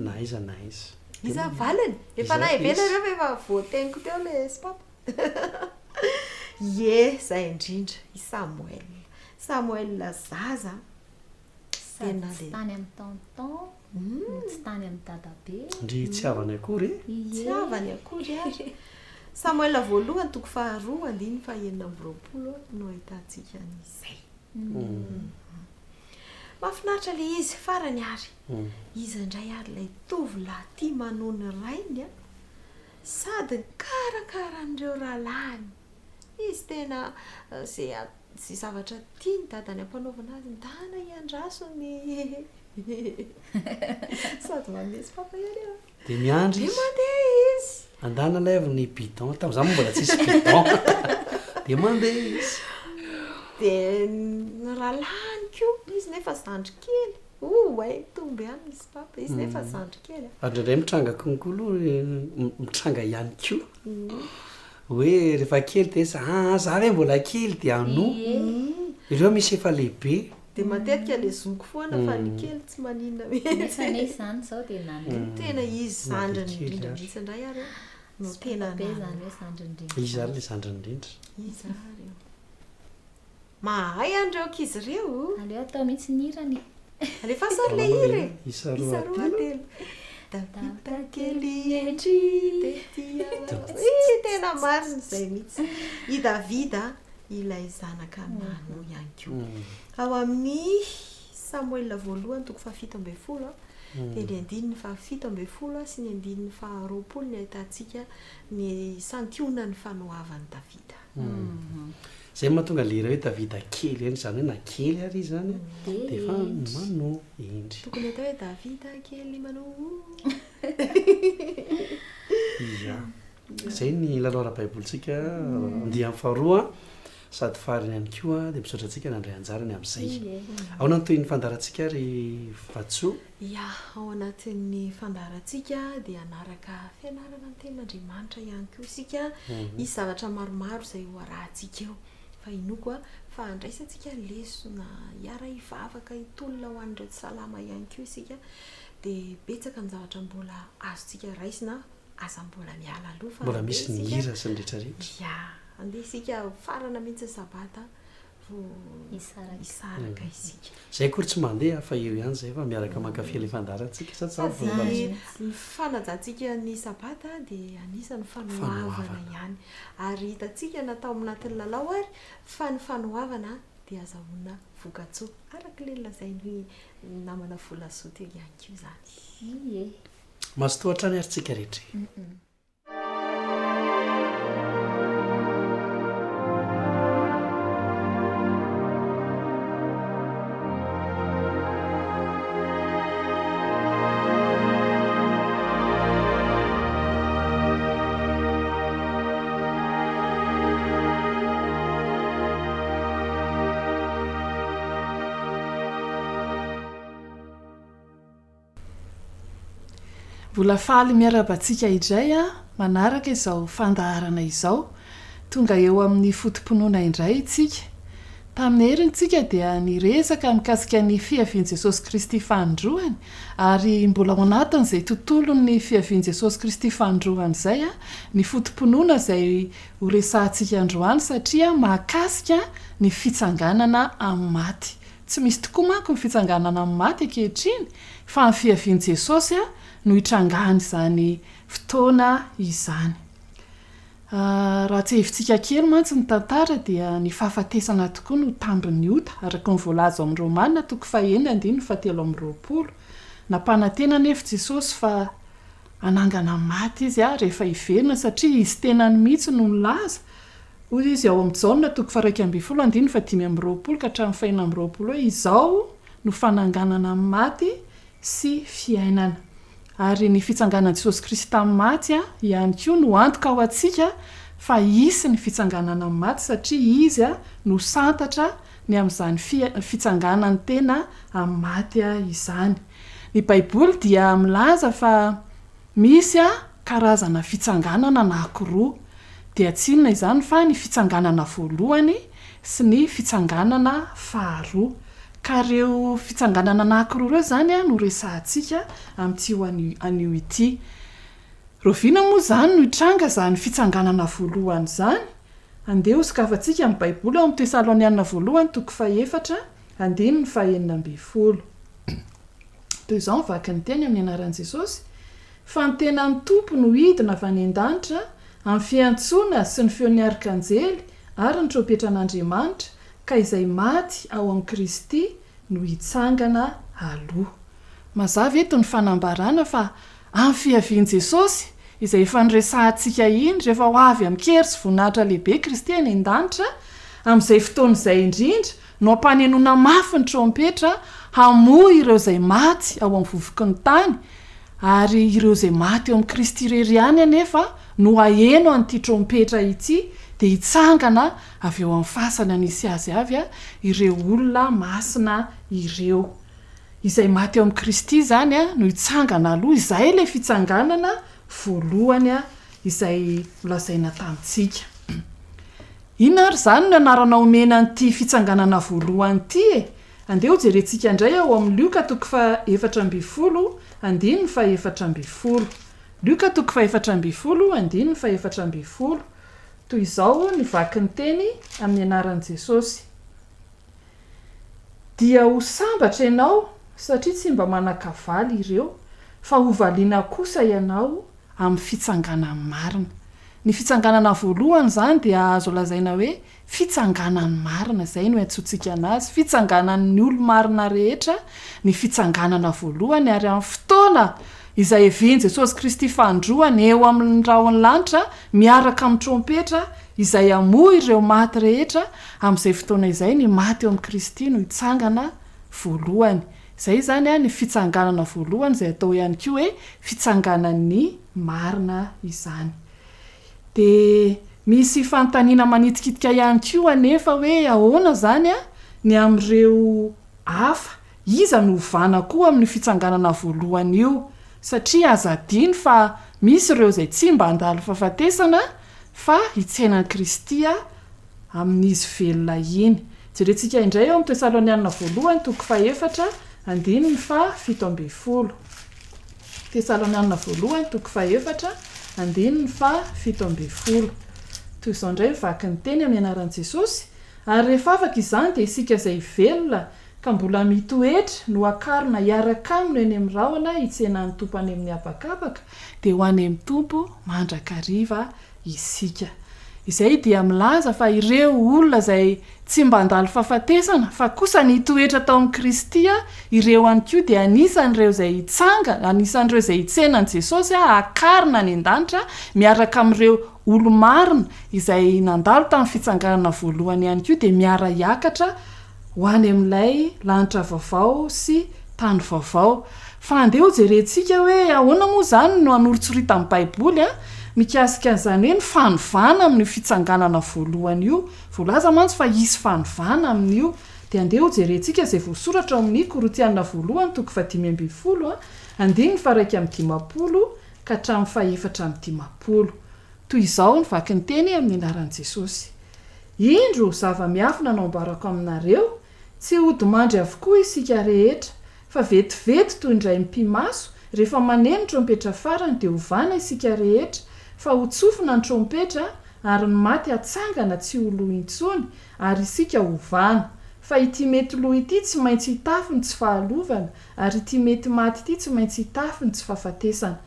na aiza na aiza. Iza ny valiny? Efa Iza nahay be izy? nareo fa efa voateniko teo ilay sipapa. Ie, izay indrindra, i Samoela. Samoela zaza Sady tsy tany amin'ny tonton no tsy tany amin'ny dadabe. Ndry tsy havany akory e! Tsy havany akory ary. Samoela voalohany toko faharoa andininy fahenina amby roapolo no ahitantsika an'izay. Mahafinaritra ilay izy. Farany ary, iza indray ary ilay tovolahy tia manoa ny rainy sady nikarakara an'ireo rahalahiny? Izy tena izay. Izay zavatra tian'i dadany ampanaovina azy, ndana iandraso ny sady manome sy papa ihany aho. Dia miandry Dia izy. mandeha izy. Andana alaivo ny bidon, tamin'izany moa mbola tsisy bidon. Dia mandeha izy. Dia ny rahalahiny koa, izy nefa zandry kely. Ouay, mitombo ihany ny sy papa, izy nefa zandry kely a. Ary indraindray mitranga konko aloha, mitranga ihany koa. Hoe rehefa kely dia za aa za ve mbola kely dia anoa. Ireo misy efa lehibe. Dia matetika le zoky foana fa ny kely tsy maninona mihitsy. Nefa anie izany izao dia nanoa. Tena izy zandriny indrindra mihitsy indray ary no tena nanoa. Be izany hoe zandriny indrindra. Iza ary le zandriny indrindra? Iza ary io? Mahay an'ireo ankizy ireo. Aleo atao mihitsy ny hirany e. Alefaso ary ilay hira e. Isa roa telo. Davida kely hendry tety an-danitra. Ii, tena marina izay mihitsy. I Davida ilay zanaka nanoa ihany koa. Ao amin'ny Samoela voalohany toko fahafito ambin'ny folo dia ny andininy fahafito ambin'ny folo sy ny andininy faharoapolo no ahitantsika ny santionan'ny fanoavan'i Davida. Zay no mahatonga le hira hoe Davida kely hendry, izany hoe na kely ary izy izany dia efa manoa hendry. Tokony atao hoe Davida kely manoa. Ia. Izay ny lalao ara-baibolintsika andiany faharoa sady farany ihany koa dia misaotra antsika nandray anjara ny amin'izay. Ahoana ny tohin'ny fandaharantsika ry Vatosoa? Ia, ao anatin'ny fandaharantsika dia hanaraka fianarana ny Tenin'Andriamanitra ihany koa isika. Hisy zavatra maromaro izay ho arahantsika eo. Fa inoako fa handraisantsika lesona, hiara-hivavaka, hitolona ho an'ireo tsy salama ihany koa isika. Dia betsaka ny zavatra mbola azontsika raisina, aza mbola miala aloha fa Mbola andeha misy ny isika. hira sy ny rehetrarehetra. Ia, andeha isika hofarana mihitsy ny sabata vao hisaraka isika. Zay akory tsy mandeha fa eo ihany zay fa miaraka mankafy ilay fandaharantsika sa tsa Sady ny fanajantsika ny sabata dia anisan'ny fanoavana ihany. Ary hitantsika na tao anatin'ny lalao ary fa ny fanoavana dia azahoana vokatsoa. Araka ilay nolazain'ny namana Volasoa teo ihany koa izany. Ie. Mazotoa hatrany ary tsika rehetra e. Mbola faly miarahaba antsika indray aho manaraka izao fandaharana izao. Tonga eo amin'ny foto-pinoana indray itsika. Tamin'ny heriny tsika dia niresaka mikasika ny fiavian'i Jesosy Kristy fanindroany ary mbola ao anatin'izay tontolon'ny fiavian'i Jesosy Kristy fanindroany izay ny foto-pinoana izay ho resahantsika androany satria mahakasika ny fitsanganana amin'ny maty. Tsy misy tokoa manko ny fitsanganana amin'ny maty ankehitriny fa ny fiavian'i Jesosy no hitrangan'izany fotoana izany. Raha tsiahivintsika kely mantsy ny tantara dia ny fahafatesana tokoa no tambin'ny ota araka ny voalaza ao amin'ny Romana toko fahenina andininy fahatelo amby 20. Nampanantena anefa Jesosy fa hanangana ny maty Izy rehefa hiverina satria Izy tenany mihitsy no nilaza Hoy izy ao amin'ny Jaona toko faha-11 andininy faha-25 ka hatramin'ny faha-26 hoe, Izao no fananganana ny maty sy fiainana. Ary ny fitsanganan'i Jesosy Kristy tamin'ny maty ihany koa no antoka ho antsika fa hisy ny fitsanganana amin'ny maty satria Izy no santatra ny amin'izany fitsanganan'ny tena amin'ny maty izany. Ny Baiboly dia milaza fa misy karazana fitsanganana anankiroa. dia tsy inona izany fa ny fitsanganana voalohany sy ny fitsanganana faharoa. Ka ireo fitsanganana anankiroa ireo izany no resahantsika amin'ity anio ity. Rahoviana moa izany no hitranga izany fitsanganana voalohany izany? Andeha hosokafantsika ny Baiboly ao amin'ny Tesaloniana voalohany toko fahefatra andininy fahenina ambin'ny folo. Toy izao ny vakin'ny teny amin'ny anaran'i Jesosy, Fa ny tenan'ny Tompo no hidina avy any an-danitra amin'ny fiantsoana sy ny feon'ny arkanjely ary ny trompetran'Andriamanitra, ka izay maty ao amin'i Kristy no hitsangana aloha. Mazava eto ny fanambarana fa amin'ny fiavian'i Jesosy, izay efa noresahantsika iny, rehefa ho avy amin-kery sy voninahitra lehibe Kristy any an-danitra, Amin'izay fotoana izay indrindra no hampanenoana mafy ny trompetra hamoha ireo izay maty ao amin'ny vovoky ny tany, ary ireo izay maty eo amin'i Kristy irery ihany anefa no haheno an'ity trompetra ity, dia hitsangana avy eo amin'ny fasana nisy azy avy ireo olona masina ireo. Izay maty eo amin'i Kristy izany no hitsangana aloha, izay ilay fitsanganana voalohany izay nolazaina tamintsika. Inona ary izany no anarana omena an'ity fitsanganana voalohany ity e? Andeha hojerentsika indray ao amin'ny Lioka toko faha-14, andininy faha-14. Lioka toko faha-14, andininy faha-14. Toy izao ny vakin'ny teny amin'ny anaran'i Jesosy. Dia ho sambatra ianao satria tsy mba manan-kavaly ireo, fa hovaliana kosa ianao amin'ny fitsanganan'ny marina. Ny fitsanganana voalohany izany dia azo lazaina hoe fitsanganan'ny marina, izay no iantsoantsika anazy, fitsanganan'ny olo-marina rehetra ny fitsanganana voalohany ary amin'ny fotoana izay hevian'i Jesosy Kristy fanindroany eo amin'ny rahon'ny lanitra miaraka amin'ny trompetra izay hamoha ireo maty rehetra, amin'izay fotoana izay ny maty eo amin'i Kristy no hitsangana voalohany. Izay izany ny fitsanganana voalohany izay atao ihany koa hoe fitsanganan'ny marina izany. Dia misy fanontaniana manitikitika ihany koa anefa hoe ahoana izany ny amin'ireo hafa, iza no hovana koa amin'io fitsanganana voalohany io? Satria aza adino fa misy ireo izay tsy mba handalo fahafatesana fa hitsena an'i Kristy amin'izy velona iny. Jerentsika indray ao amin'ny Tesalonianina voalohany toko fahefatra andininy faha-17. Tesalonianina voalohany toko fahefatra andininy faha-17. Toy izao indray ny vaky ny teny amin'ny anaran'i Jesosy, Ary rehefa afaka izany dia isika izay velona ka mbola mitoetra no hakarina hiaraka aminy eny amin'ny rahona hitsena ny Tompo any amin'ny habakabaka, dia ho any amin'ny Tompo mandrakariva isika. Izay dia milaza fa ireo olona izay tsy mba handalo fahafatesana fa kosa nitoetra tao amin'i Kristy, ireo ihany koa dia anisan'ireo izay hitsangana, anisan'ireo izay hitsena an'i Jesosy hakarina any an-danitra miaraka amin'ireo olo-marina izay nandalo tamin'ny fitsanganana voalohany ihany koa dia miara-hiakatra ho any amin'ilay lanitra vaovao sy tany vaovao. Fa andeha hojerentsika hoe ahoana moa izany no anoritsoritan'ny Baiboly mikasika an'izany hoe ny fanovana amin'io fitsanganana voalohany io. Voalaza mantsy fa hisy fanovana amin'io. Dia andeha hojerentsika izay voasoratra ao amin'ny Korintiana voalohany toko fahadimy ambinifolo, andininy faha-51 ka hatramin'ny faha-54. Toy izao ny vakin-teny amin'ny anaran'i Jesosy. Indro zava-miafina no ambarako aminareo, tsy hodimandry avokoa isika rehetra, fa vetivety toy ny indray mipi-maso, rehefa maneno ny trompetra farany dia hovana isika rehetra, fa hotsofina ny trompetra, ary ny maty hatsangana tsy ho lo intsony, ary isika hovana. Fa ity mety lo ity tsy maintsy hitafy ny tsy fahalovana, ary ity mety maty ity tsy maintsy hitafy ny tsy fahafatesana.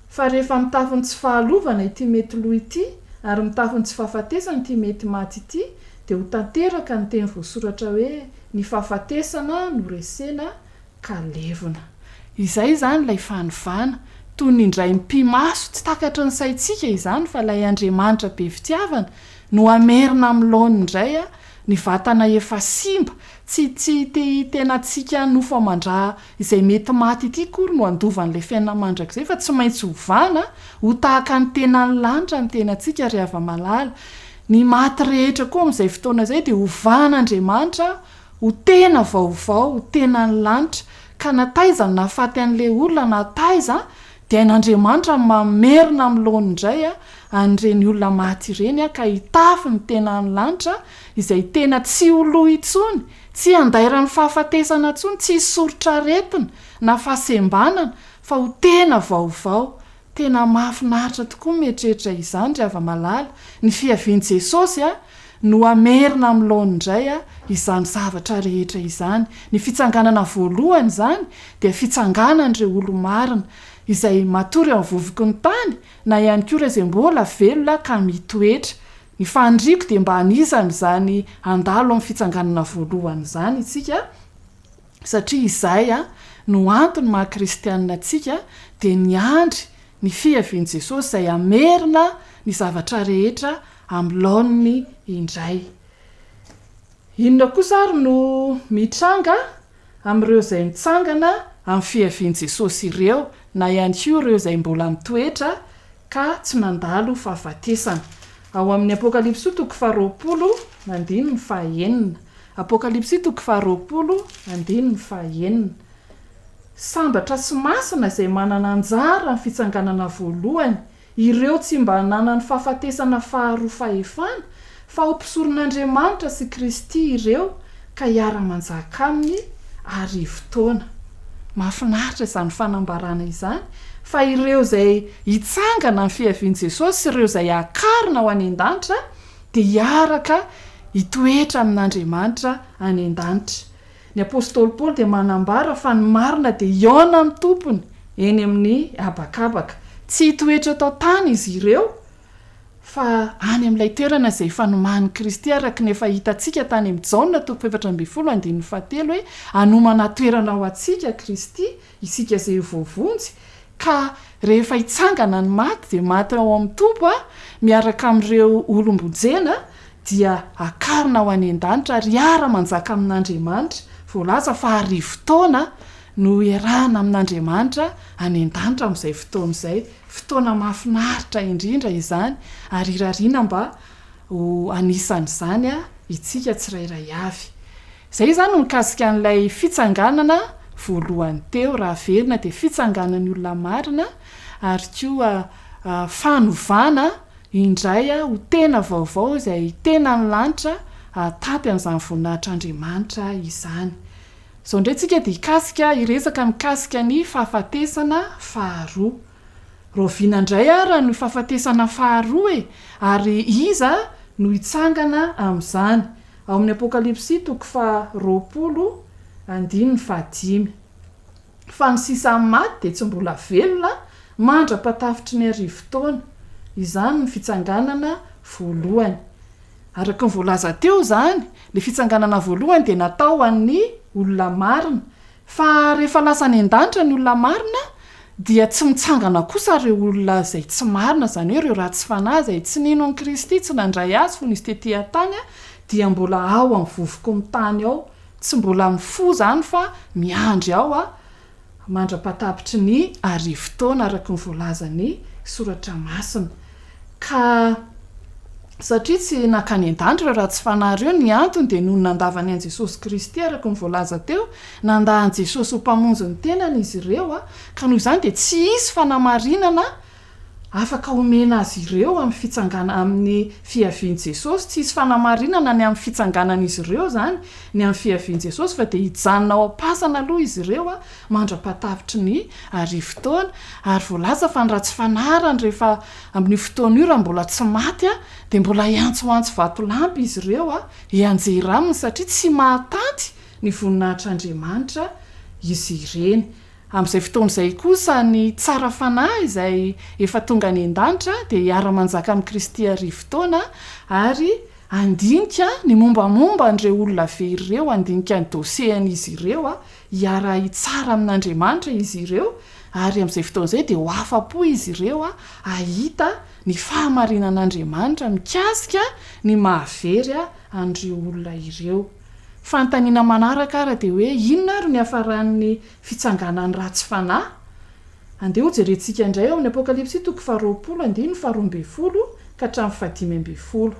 Fa rehefa mitafy ny tsy fahalovana ity mety lo ity, ary mitafy ny tsy fahafatesana ity mety maty ity, dia ho tanteraka ny teny voasoratra hoe, Ny fahafatesana no resena ka levona. Izay izany ilay fanovana, toy ny indray mipi-maso, tsy takatry ny saintsika izany fa ilay Andriamanitra be fitiavana no hamerina amin'ny laoniny indray ny vatana efa simba, tsy tsy ity tenantsika nofo aman-drà izay mety maty ity akory no handova an'ilay fiainana mandrakizay fa tsy maintsy ovana ho tahaka ny tenan'ny lanitra ny tenantsika ry hava-malala. Ny maty rehetra koa amin'izay fotoana izay dia hovan'Andriamanitra ho tena vaovao, ho tenan'ny lanitra, ka na taiza no nahafaty an'ilay olona na taiza dia hain'Andriamanitra ny mamerina amin'ny laoniny indray an'ireny olona maty ireny ka hitafy ny tenan'ny lanitra izay tena tsy ho lo intsony Tsy handairan'ny fahafatesana intsony, tsy hisy soritr'aretina na fahasembanana fa ho tena vaovao. Tena mahafinaritra tokoa ny mieritreritra izany ry hava-malala. Ny fiavian'i Jesosy no hamerina amin'ny laoniny indray izany zavatra rehetra izany. Ny fitsanganana voalohany izany dia fitsanganan'ireo olo-marina izay matory eo amin'ny vovoky ny tany na ihany koa ireo izay mbola velona ka mitoetra Ny faniriako dia mba anisan' izany handalo amin'ny fitsanganana voalohany izany isika satria izay no antony maha kristianina antsika dia niandry ny fiavian'i Jesosy izay hamerina ny zavatra rehetra amin'ny laoniny indray. Inona kosa ary no mitranga amin'ireo izay mitsangana amin'ny fiavian'i Jesosy ireo, na ihany koa ireo izay mbola mitoetra ka tsy nandalo fahafatesana? Ao amin'ny Apokalypsy toko faharoapolo andininy fahaenina. Apokalypsy toko faharoapolo andininy fahaenina. Sambatra sy masina izay manana anjara amin'ny fitsanganana voalohany, Ireo tsy mba hananan'ny fahafatesana faharoa fahefana, fa ho mpisoron'Andriamanitra sy Kristy ireo ka hiara-manjaka aminy arivon-taona. Mahafinaritra izany fanambarana izany fa ireo izay hitsangana amin'ny fiavian'i Jesosy sy ireo izay hakarina ho any an-danitra dia hiaraka hitoetra amin'Andriamanitra any an-danitra. Ny apostoly Paoly dia manambara fa ny marina dia hihaona amin'ny Tompony eny amin'ny habakabaka. Tsy hitoetra eto an-tany izy ireo, fa any amin'ilay toerana izay efa nomanin'i Kristy, araka ny efa hitantsika tany amin'ny Jaona toko fahefatra ambinifolo andininy fahatelo hoe hanomana toerana ho antsika Kristy, isika izay voavonjy, ka rehefa hitsangana ny maty dia maty ao amin'ny Tompo miaraka amin'ireo olom-bonjena dia hakarina ho any an-danitra ary hiara-manjaka amin'Andriamanitra, voalaza fa arivon-taona no hiarahana amin'Andriamanitra any an-danitra amin'izay fotoana izay, fotoana mahafinaritra indrindra izany ary irariana mba ho anisan'izany itsika tsirairay avy. Izay izany no mikasika an'ilay fitsanganana voalohany teo, raha averina dia fitsanganan'ny olona marina ary koa fanovana indray ho tena vaovao izay tena ny lanitra hahatapy an'izany voninahitr'Andriamanitra izany. Izao indray tsika dia hikasika hiresaka mikasika ny fahafatesana faharoa. Rahoviana indray ara ny fahafatesana faharoa e? Ary iza no hitsangana amin'izany? Ao amin'ny Apokalypsy toko faha 20 andininy fahadimy. Fa ny sisa amin'ny maty dia tsy mbola velona mandra-pahatafitry ny arivon-taona. Izany no fitsanganana voalohany. Araka ny voalaza teo izany, ilay fitsanganana voalohany dia natao ho an'ny olona marina. Fa rehefa lasa any an-danitra ny olona marina, dia tsy mitsangana kosa ireo olona izay tsy marina, izany hoe ireo ratsy fanahy izay tsy nino an'i Kristy, tsy nandray Azy fony Izy tetỳ an-tany, dia mbola ao amin'ny vovoky ny tany ao. Tsy mbola mifoha izany fa miandry ao mandra-pahatapitry ny arivon-taona araka ny voalazan'ny Soratra Masina. Ka satria tsy nankany an-danitra ireo ratsy fanahy ireo, ny antony dia noho ny nandavany an'i Jesosy Kristy araka ny voalaza teo, nandà an'i Jesosy ho Mpamonjy ny tenany izy ireo, ka noho izany dia tsy hisy fanamarinana Afaka omena azy ireo amin'ny fitsangana amin'ny fiavian'i Jesosy. Tsy hisy fanamarinana ny amin'ny fitsanganan'izy ireo izany ny amin'ny fiavian'i Jesosy fa dia hijanona ao am-pasana aloha izy ireo mandra-pahatapitry ny arivon-taona. Ary voalaza fa ny ratsy fanahy rehefa amin'io fotoana io raha mbola tsy maty dia mbola hiantsoantso vatolampy izy ireo hianjera aminy satria tsy mahatanty ny voninahitr'Andriamanitra izy ireny. Amin'izay fotoana izay kosa, ny tsara fanahy izay efa tonga any an-danitra dia hiara-manjaka amin'i Kristy arivon-taona ary handinika ny mombamomba an'ireo olona very ireo, handinika ny dosie-n'izy ireo, hiara-hitsara amin'Andriamanitra izy ireo ary amin'izay fotoana izay dia ho afa-po izy ireo hahita ny fahamarinan'Andriamanitra mikasika ny maha-very an'ireo olona ireo. Fanontaniana manaraka ary dia hoe inona ary no hiafaran'ny fitsanganan'ny ratsy fanahy? Andeha hojerentsika indray ao amin'ny Apokalypsy toko faharoapolo andininy faharoambinifolo ka hatramin'ny fahadimiambinifolo.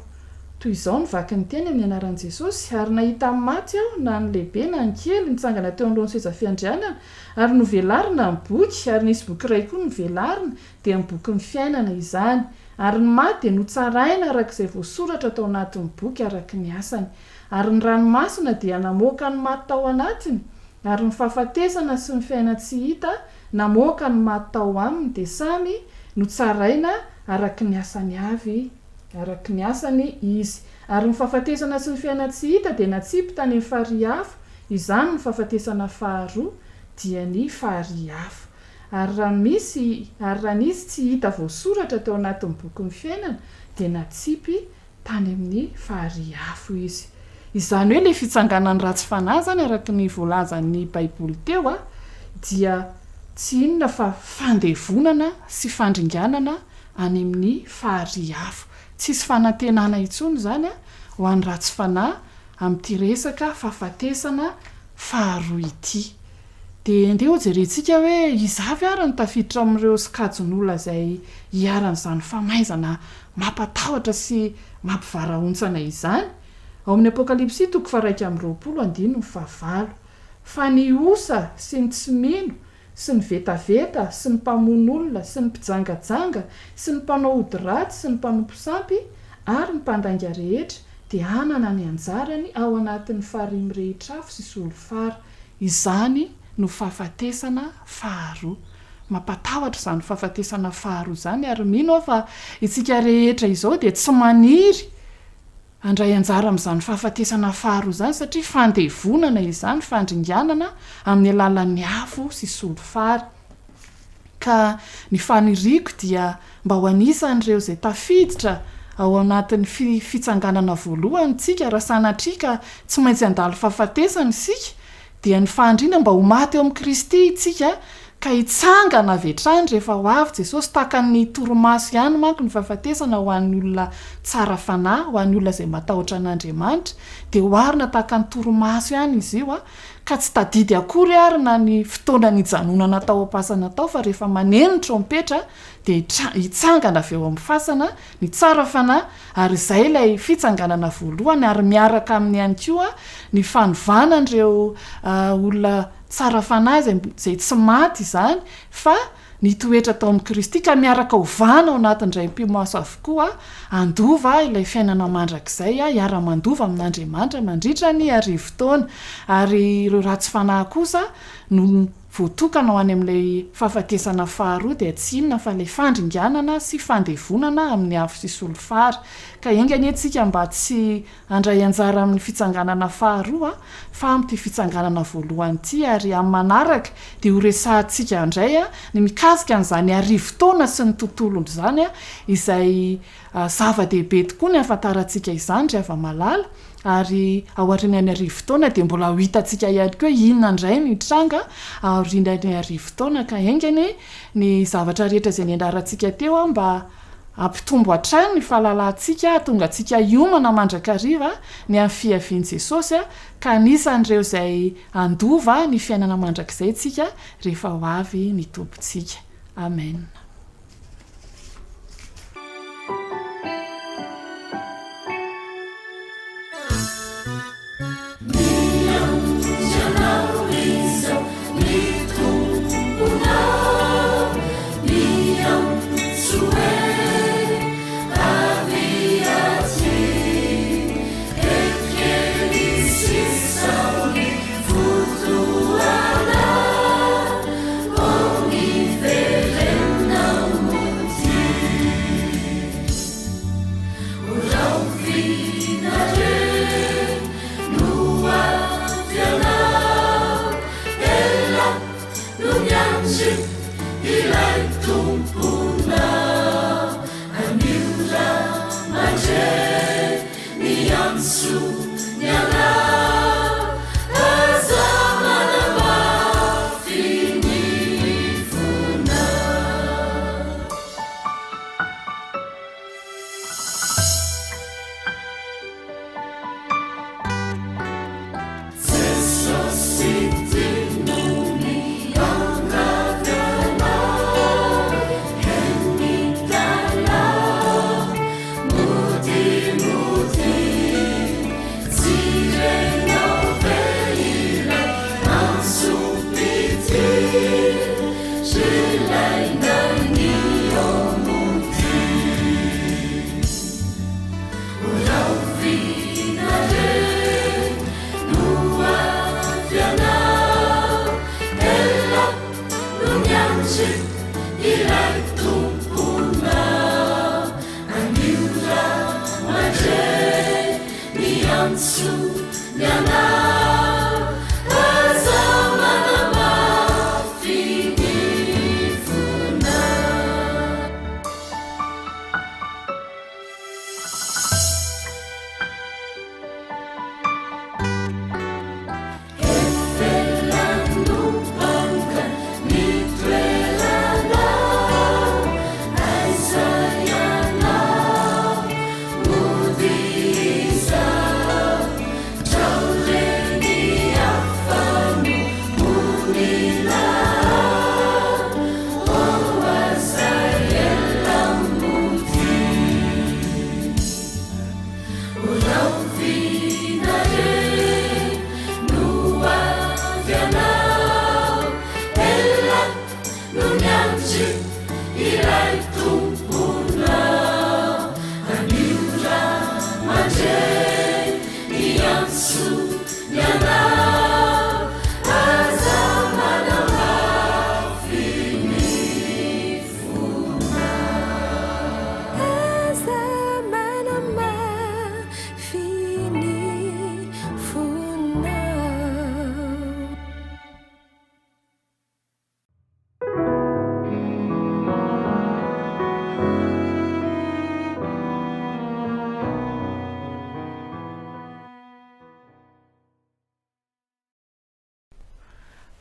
Toy izao ny vakin'ny teny amin'ny anaran'i Jesosy, Ary nahita ny maty aho, na ny lehibe na ny kely, nitsangana teo anoloan'ny seza fiandrianana, ary novelarina ny boky, ary nisy boky iray koa novelarina, dia ny bokin'ny fiainana izany. Ary ny maty dia notsaraina araka izay voasoratra tao anatin'ny boky araka ny asany. Ary ny ranomasina dia namoaka ny maty tao anatiny, ary ny fahafatesana sy ny fiainan-tsy hita namoaka ny maty tao aminy, dia samy notsaraina araka ny asany avy, araka ny asany izy. Ary ny fahafatesana sy ny fiainan-tsy hita dia natsipy tany amin'ny farihy afo, izany no fahafatesana faharoa, dia ny farihy afo. Ary raha misy, ary raha nisy tsy hita voasoratra tao anatin'ny bokin'ny fiainana, dia natsipy tany amin'ny farihy afo izy. Izany hoe ilay fitsanganan'ny ratsy fanahy izany araka ny voalazan'ny Baiboly teo dia tsy inona fa fandevonana sy fandringanana any amin'ny farihy afo. Tsisy fanantenana intsony izany ho an'ny ratsy fanahy. amin'ity resaka fahafatesana faharoa ity. Dia andeha hojerentsika hoe iza avy ary no tafiditra amin'ireo sokajin'olona izay iharan'izany famaizana mampatahotra sy mampivarahontsana izany. Ao amin'ny Apokalypsy toko faha-21 andininy fahavalo. Fa ny osa sy ny tsy mino sy ny vetaveta sy ny mpamono olona sy ny mpijangajanga sy ny mpanao ody ratsy sy ny mpanompo sampy ary ny mpandainga rehetra dia hanana ny anjarany ao anatin'ny farihy mirehitr'afo sy solifara. Izany no fahafatesana faharoa. Mampatahotra izany fahafatesana faharoa izany ary mino aho fa isika rehetra izao dia tsy maniry handray anjara amin'izany fahafatesana faharoa izany satria fandevonana izany, fandringanana amin'ny alalan'ny afo sy solifara. Ka ny faniriako dia mba ho anisan'ireo izay tafiditra ao anatin'ny fitsanganana voalohany tsika raha sanatria ka tsy maintsy handalo fahafatesana isika dia ny fahandriana mba ho maty eo amin'i Kristy itsika ka hitsangana avy hatrany rehefa ho avy Jesosy tahaka ny torimaso ihany manko ny fahafatesana ho an'ny olona tsara fanahy ho an'ny olona izay matahotra an'Andriamanitra dia oharina tahaka ny torimaso ihany izy io ka tsy tadidy akory ary na ny fotoana nijanonana tao am-pasana tao fa rehefa maneno ny trompetra dia hitsangana avy eo amin'ny fasana ny tsara fanahy ary izay ilay fitsanganana voalohany ary miaraka aminy ihany koa ny fanovana an'ireo olona tsara fanahy izay izay tsy maty izany fa nitoetra tao amin'i Kristy ka miaraka ovana ao anatin'ny raim-pimaso avokoa handova ilay fiainana mandrakizay hiara-mandova amin'Andriamanitra mandritra ny arivotaona ary ireo ratsy fanahy kosa no voatokana ho any amin'ilay fahafatesana faharoa dia tsy inona fa ilay fandringanana sy fandevonana amin'ny afo sy solifara. Ka enga anie tsika mba tsy handray anjara amin'ny fitsanganana faharoa fa amin'ity fitsanganana voalohany ity ary amin'ny manaraka dia ho resahantsika indray ny mikasika an'izany arivotaona sy ny tontolon'izany izay zava-dehibe tokoa ny hahafantarantsika izany ry hava-malala. Ary aorian'ny arivotaona dia mbola ho hitantsika ihany koa hoe inona indray no hitranga aorian'ny arivotaona ka enga anie ny zavatra rehetra izay nianarantsika teo mba hampitombo hatrany ny fahalalantsika hahatonga antsika hiomana mandrakariva ny amin'ny fiavian'i Jesosy ka anisan'ireo izay handova ny fiainana mandrakizay isika rehefa ho avy ny Tompontsika. Amen.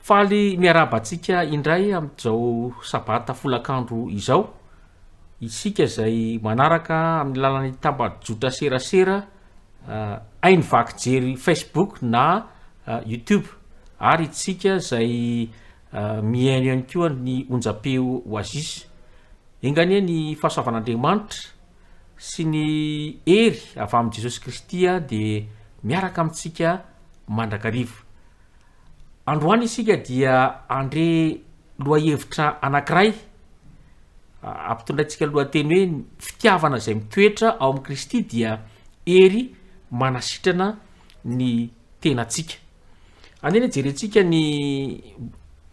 Faly miarahaba antsika indray amin'izao sabata folakandro izao, isika izay manaraka amin'ny alalan'ny tambajotra serasera haino vaky jery Facebook na YouTube ary isika izay mihaino ihany koa ny onjam-peo Oasis. Enga anie ny fahasoavan'Andriamanitra sy ny hery avy amin'i Jesosy Kristy dia miaraka amintsika mandrakariva. Androany isika dia handre lohahevitra anankiray ampitondraintsika lohateny hoe ny fitiavana izay mitoetra ao amin'i Kristy dia hery manasitrana ny tenantsika. Andeha anie jerentsika ny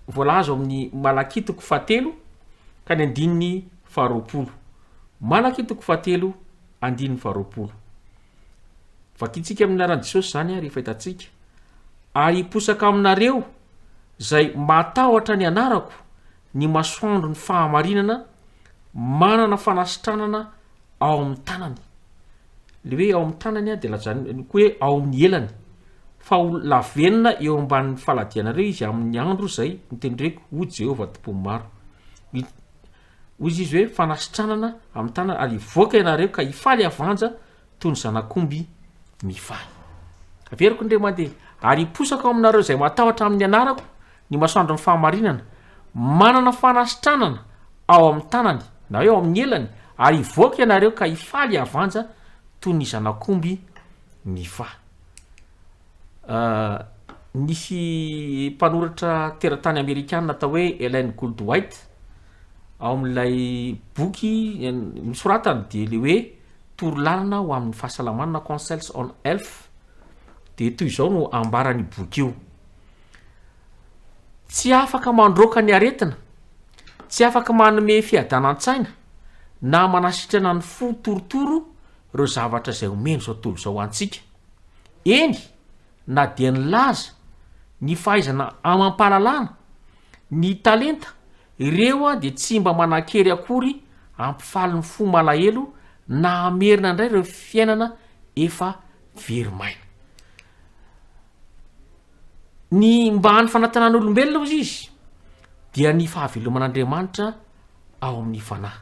voalaza ao amin'ny Malakia toko fahatelo ka ny andininy faharoapolo. Malakia toko fahatelo andininy faharoapolo. Vakintsika amin'ny anaran'i Jesosy izany rehefa hitantsika. Ary hiposaka aminareo izay matahotra ny anarako ny masoandron'ny fahamarinana manana fanasitranana ao amin'ny tanany. Le hoe ao amin'ny tanany dia lazainy koa hoe ao amin'ny elany. Fa ho lavenona eo ambanin'ny faladianareo izy amin'ny andro izay notendreko, hoy Jehovah Tompon'ny maro. Hoy izy hoe fanasitranana amin'ny tanana ary hivoaka ianareo ka hifaly havanja toy ny zanak'omby mifaly. Averiko indray mandeha, ary hiposaka ao aminareo izay matahotra amin'ny anarako ny masoandron'ny fahamarinana, manana fanasitranana ao amin'ny tanany, na hoe ao amin'ny elany, ary hivoaka ianareo ka hifaly havanja toy ny zanak'omby mifahy. Nisy mpanoratra teratany amerikana atao hoe Ellen Gould White, ao amin'ilay boky nosoratany dia le hoe Torolalana ho amin'ny fahasalamana na Counsels on Health dia toy izao no ambaran'io boky io, Tsy afaka mandroaka ny aretina, tsy afaka manome fiadanan-tsaina na manasitrana ny fo torotoro ireo zavatra izay omen'izao tontolo izao antsika. Eny, na dia ny laza, ny fahaizana amam-pahalalana, ny talenta, ireo dia tsy mba manan-kery akory hampifaly ny fo malahelo na hamerina indray ireo fiainana efa very maina. Ny mba hany fanantenan'olombelona, hozy izy, dia ny fahaveloman'Andriamanitra ao amin'ny fanahy.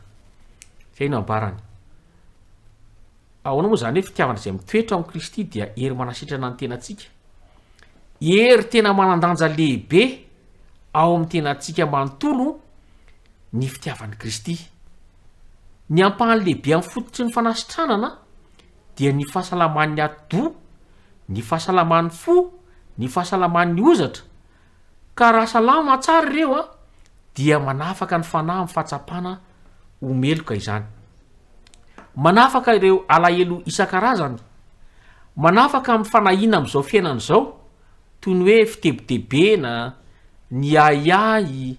Izay no ambarany. Ahoana moa izany hoe fitiavana izay mitoetra ao amin'i Kristy dia hery manasitrana ny tenantsika? Hery tena manan-danja lehibe ao amin'ny tenantsika manontolo ny fitiavan'i Kristy. Ny ampahany lehibe amin'ny fototry ny fanasitranana dia ny fahasalaman'ny atidoha, ny fahasalaman'ny fo, ny fahasalaman'ny hozatra. Ka raha salama tsara ireo dia manafaka ny fanahy amin'ny fahatsapana ho meloka izany. Manafaka ireo alahelo isan-karazany, manafaka amin'ny fanahiana amin'izao fiainana izao, toy ny hoe fitebitebena, ny ahiahy,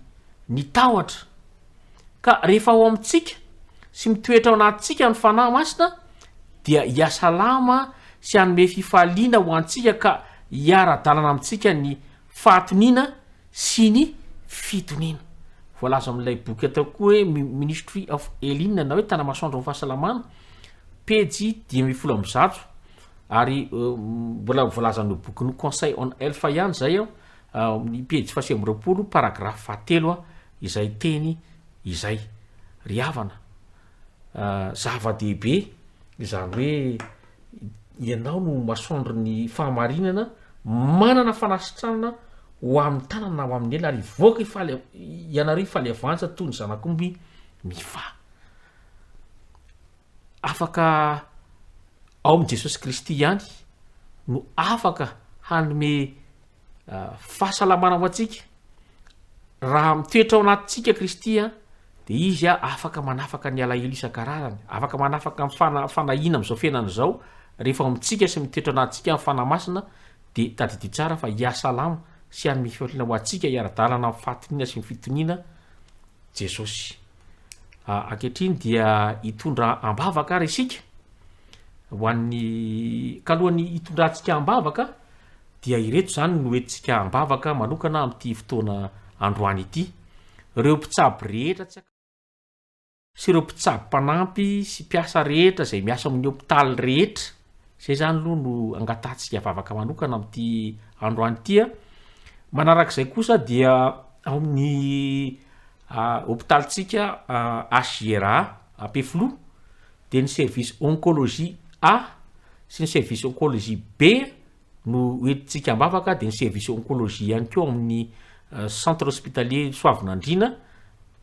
ny tahotra. Ka rehefa ao amintsika sy mitoetra ao anatintsika ny Fanahy Masina dia hihasalama sy hanome fifaliana ho antsika ka hiara-dalana amintsika ny fahatoniana sy ny fitoniana. Voalaza amin'ilay boky atao koa hoe Ministry of Healing na hoe Tanamasoandron'ny Fahasalamana, pejy 115, ary mbola voalazan'io bokin'ny Conseil on Health ihany izay ao amin'ny pejy faha29, paragrafy fahatelo izay teny izay. Ry havana, zava-dehibe izany hoe ianao no masoandron'ny fahamarinana, manana fanasitranana ho amin'ny tanana na ho amin'ny ela ary hivoaka hifaly ianareo hifaly avantsa toy ny zanak'omby mifaha. Afaka ao amin'i Jesosy Kristy ihany no afaka hanome fahasalamana ho antsika. Raha mitoetra ao anatintsika Kristy a, de izy a afaka manafaka ny alahelo isan-karazany, afaka manafaka ny fana- fanahiana amin'izao fiainana izao, rehefa ao amintsika sy mitoetra anatintsika ny Fanahy Masina de tadidio tsara fa hihasalama sy hanome fifaliana ho antsika hiara-dalana amin'ny fahatoniana sy ny fitoniana Jesosy. Ankehitriny dia hitondra am-bavaka ary isika ho an'ny, ka alohan'ny hitondrantsika am-bavaka dia ireto izany no entintsika am-bavaka manokana amin'ity fotoana androany ity. Ireo mpitsabo rehetra tsy sy ireo mpitsabo mpanampy sy mpiasa rehetra izay miasa amin'ny hopitaly rehetra, izay izany aloha no angatahantsika vavaka manokana amin'ity androany ity a. Manarak'izay kosa dia ao amin'ny hopitalintsika HJRA Ampefiloha dia ny service oncologie A sy ny service oncologie B no hoentintsika am-bavaka dia ny service oncologie ihany koa ao amin'ny centre hospitalier Soavinandriana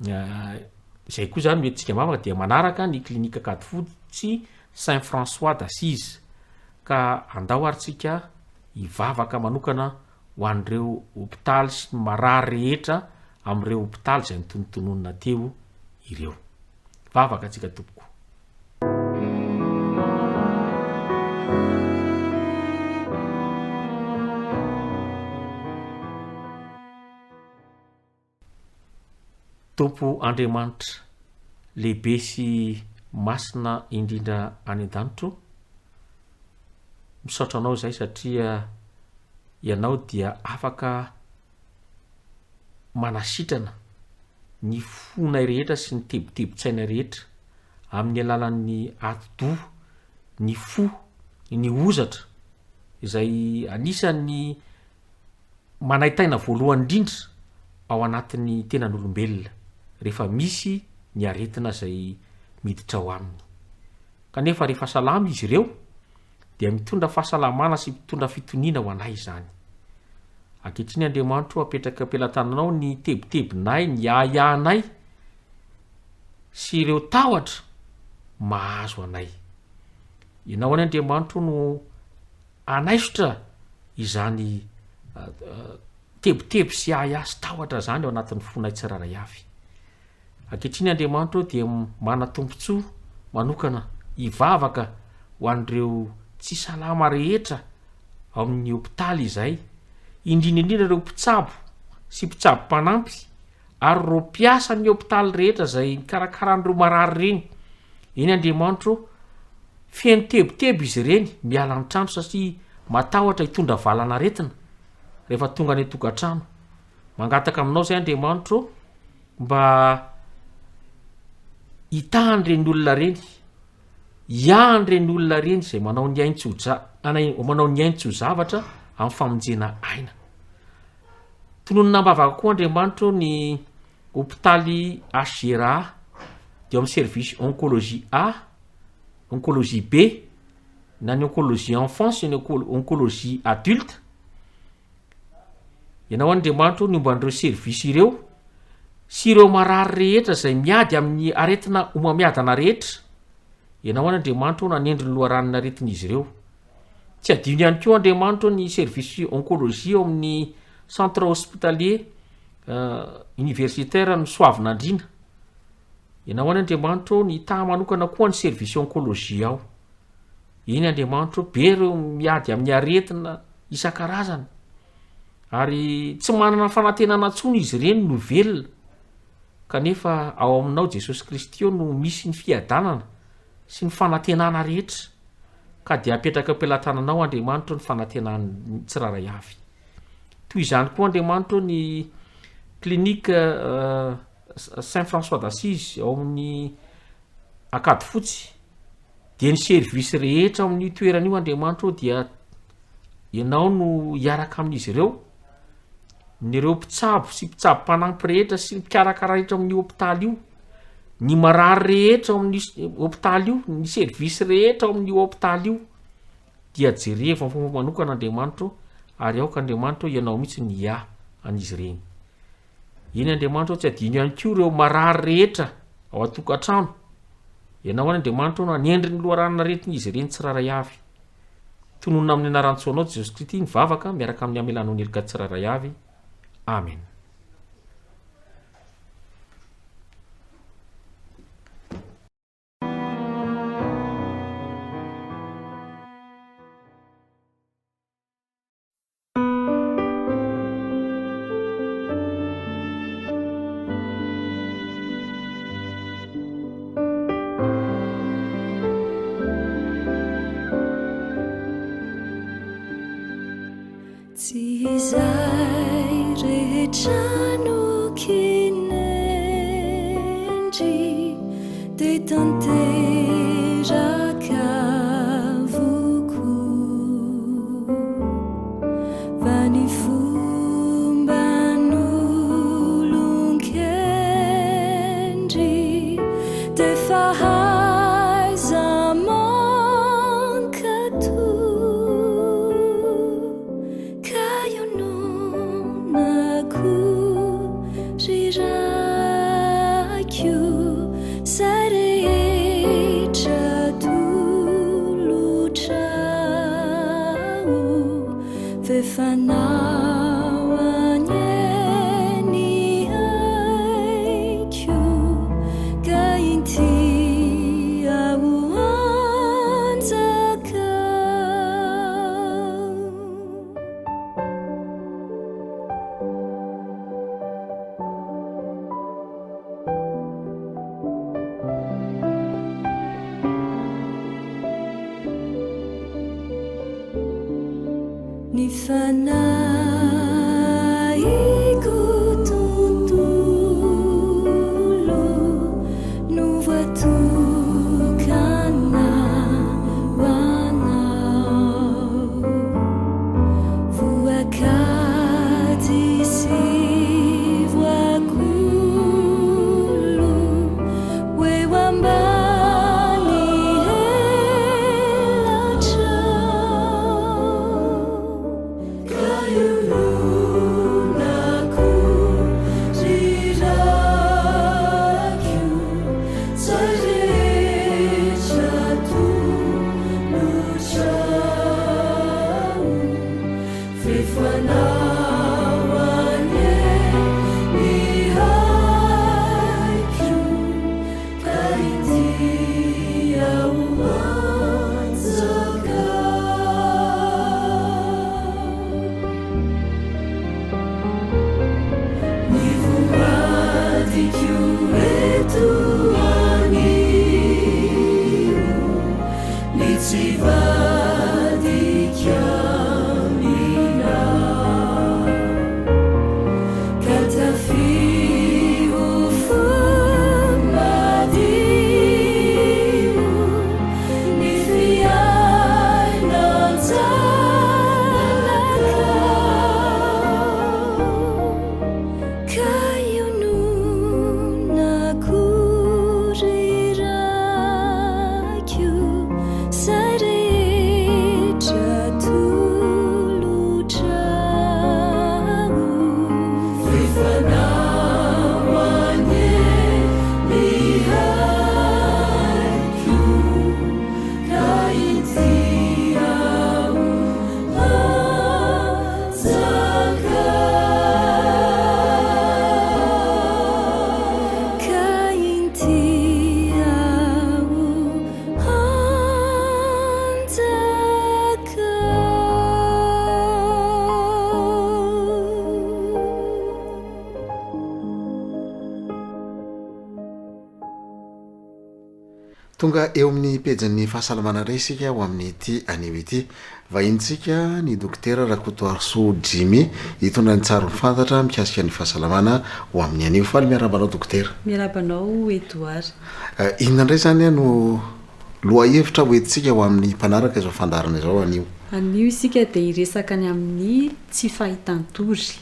izay koa zany no entintsika am-bavaka dia manaraka ny clinique Ankadifotsy Saint François d'Assise ka andao ary tsika hivavaka manokana ho an'ireo hopitaly sy ny marary rehetra amin'ireo hopitaly izay notonotononina teo ireo. Vavaka tsika tompoko. Tompo Andriamanitra lehibe sy masina indrindra any an-danitro, misaotra anao izay satria ianao dia afaka manasitrana ny fonay rehetra sy ny tebitebin-tsainay rehetra amin'ny alalan'ny atidoha, ny fo, ny hozatra izay anisan'ny manaintaina voalohany indrindra ao anatin'ny tenan'olombelona rehefa misy ny aretina izay miditra ao aminy. Kanefa rehefa salama izy ireo dia mitondra fahasalamana sy mitondra fitoniana ho anay izany. Ankehitriny Andriamanitro apetraka am-pelatananao ny tebitebinay, ny ahiahinay sy ireo tahotra mahazo anay. Ianao anie Andriamanitro no hanaisotra izany tebiteby sy ahiahy sy tahotra izany ao anatin'ny fonay tsirairay avy. Ankehitriny Andriamanitra ô dia manan-tombontsoa manokana hivavaka ho an'ireo tsy salama rehetra ao amin'ny hopitaly izay, indrindra indrindra ireo mpitsabo sy mpitsabo mpanampy ary ireo mpiasan'ny hopitaly rehetra izay mikarakara an'ireo marary ireny. Eny Andriamanitra ô, feno tebiteby izy ireny miala ny trano satria matahotra hitondra valan'aretina rehefa tonga any an-tokantrano. Mangataka aminao izay Andriamanitra ô mba hitahany ireny olona ireny, hiahany ireny olona ireny izay manao ny ainy tsy ho ja- anay- manao ny ainy tsy ho zavatra amin'ny famonjena aina. Tononina am-bavaka koa Andriamanitra ô ny hopitaly HJRA dia ao amin'ny service oncologie A, oncologie B, na ny oncologie enfant sy ny oncologie adulte. Ianao Andriamanitra o ny momba an'ireo service ireo sy ireo marary rehetra izay miady amin'ny aretina homamiadana rehetra. Ianao Andriamanitra o nanendry ny loharanon'aretin'izy ireo. Tsy adino ihany koa Andriamanitra o ny service oncologie ao amin'ny centre hospitalier universitaire ny Soavinandriana. Ianao Andriamanitra o ny hitaha manokana koa ny service oncologie ao. Eny Andriamanitra ô, be ireo miady amin'ny aretina isan-karazany, ary tsy manana fanantenana intsony izy ireny no velona, kanefa ao aminao Jesosy Kristy ao no misy ny fiadanana sy ny fanantenana rehetra, ka dia apetraka am-pelatananao Andriamanitra ny fanantenan'ny tsirairay avy. Toy izany koa Andriamanitra ô ny clinique Saint François d'Assise ao amin'ny Ankadifotsy, Dia ny service rehetra ao amin'io toerana io Andriamanitra ô dia Ianao no hiaraka amin'izy ireo, ny ireo mpitsabo sy mpitsabo mpanampy rehetra sy ny mpikarakara rehetra ao amin'io hopitaly io, ny marary rehetra ao amin'io hopitaly io, ny service rehetra ao amin'io hopitaly io, dia jerevo amin'ny fomba manokana Andriamanitra ô, ary aoka Andriamanitra ô Ianao mihitsy ny hiahy an'izy ireny. Eny Andriamanitra ô, tsy adino ihany koa ireo marary rehetra ao an-tokantrano. Ianao any Andriamanitra ô no hanendry ny loharanon'aretin'izy ireny tsirairay avy. Tononina amin'ny anaran-tsoanao Jesosy Kristy ny vavaka miaraka amin'ny hamelanao ny heloka tsirairay avy. Amen. Tsy izay rehetra no kinendry dia tanteraka avokoa. Fa ny fomban'Andriamanitra. fanahiko tontolo no voatokana ho anao. Voakajy sy voakolo ho eo ambany elatrao. Ka iononako ry Raiko, izay rehetra atolotrao. F'efa-nao anie ny aiko, ka inty aho hanjaka. Ny voadiko eto anio, ny tsy vadiko aminao. Ka tafio fo madio ny fiainan-janakao. Ka iononako ry Raiko, izay rehetra atolotrao. F'efa-nao anie ny aiko, ka inty aho hanjaka. Ka inty aho hanjaka. Tonga eo amin'ny pejin'ny fahasalamana indray isika ho amin'ity anio ity. Vahinintsika ny Dokotera Rakotoarisoa Jimmy hitondra ny tsary ho fantatra mikasika ny fahasalamana ho amin'ny anio. Faly miarahaba anao Dokotera. Miarahaba anao Edouard. Inona indray izany no lohahevitra hoentintsika ho amin'ny mpanaraka izao fandaharana izao anio? Anio isika dia hiresaka ny amin'ny tsy fahitan-tory.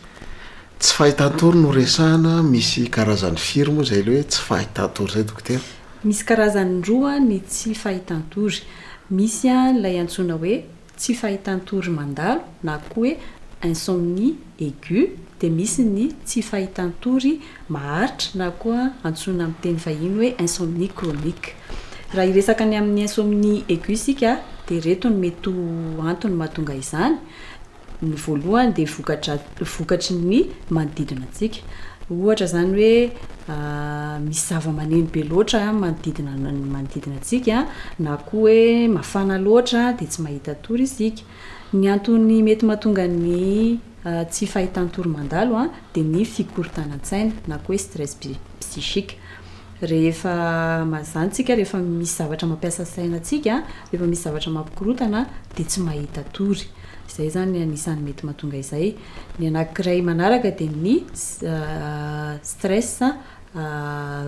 Tsy fahitan-tory no resahana, misy karazany firy moa izay ilay hoe tsy fahitan-tory izay Dokotera? Misy karazany roa ny tsy fahitan-tory. Misy ilay antsoina hoe tsy fahitan-tory mandalo na koa hoe insomnie aiguë, dia misy ny tsy fahitan-tory maharitra na koa antsoina amin'ny teny vahiny hoe insomnie chronique. Raha hiresaka ny amin'ny insomnie aiguë isika dia ireto no mety ho antony mahatonga izany, Ny voalohany dia vokatra vokatry ny manodidina antsika. Ohatra izany hoe misy zava-maneno be loatra manodidina manodidina antsika na koa hoe mafana loatra dia tsy mahita tory isika. Ny antony mety mahatonga ny tsy fahitan-tory mandalo dia ny fikorontanan-tsaina na koa hoe stress psychique. Rehefa mazàna isika rehefa misy zavatra mampiasa saina antsika, rehefa misy zavatra mampikorontana dia tsy mahita tory. Izay izany anisan'ny mety mahatonga izay. Ny anankiray manaraka dia ny stress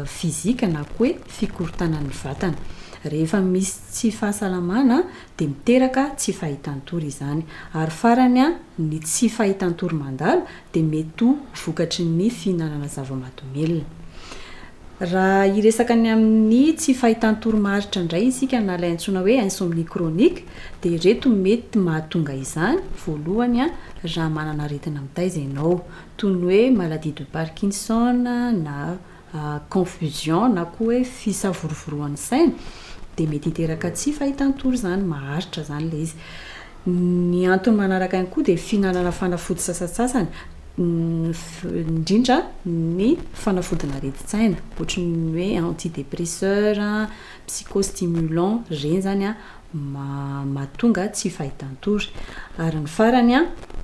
physique na koa hoe fikorontanan'ny vatana. Rehefa misy tsy fahasalamana dia miteraka tsy fahitan-tory izany. Ary farany, ny tsy fahitan-tory mandalo dia mety ho vokatry ny fihinanana zava-mahadomelina. Raha hiresaka ny amin'ny tsy fahitan-tory maharitra indray isika na ilay antsoina hoe insomnie chronique dia ireto mety mahatonga izany, voalohany, raha manana aretina mitaiza ianao, toy ny hoe maladie de Parkinson na confusion na koa hoe fisavorovoroan'ny saina dia mety hiteraka tsy fahitan-tory izany, maharitra izany ilay izy. Ny antony manaraka ihany koa dia fihinanana fanafody sasantsasany, indrindra ny fanafodin'aretin-tsaina, ohatry ny hoe antidépresseur, psychostimulant, ireny izany mahatonga tsy fahitan-tory. Ary ny farany,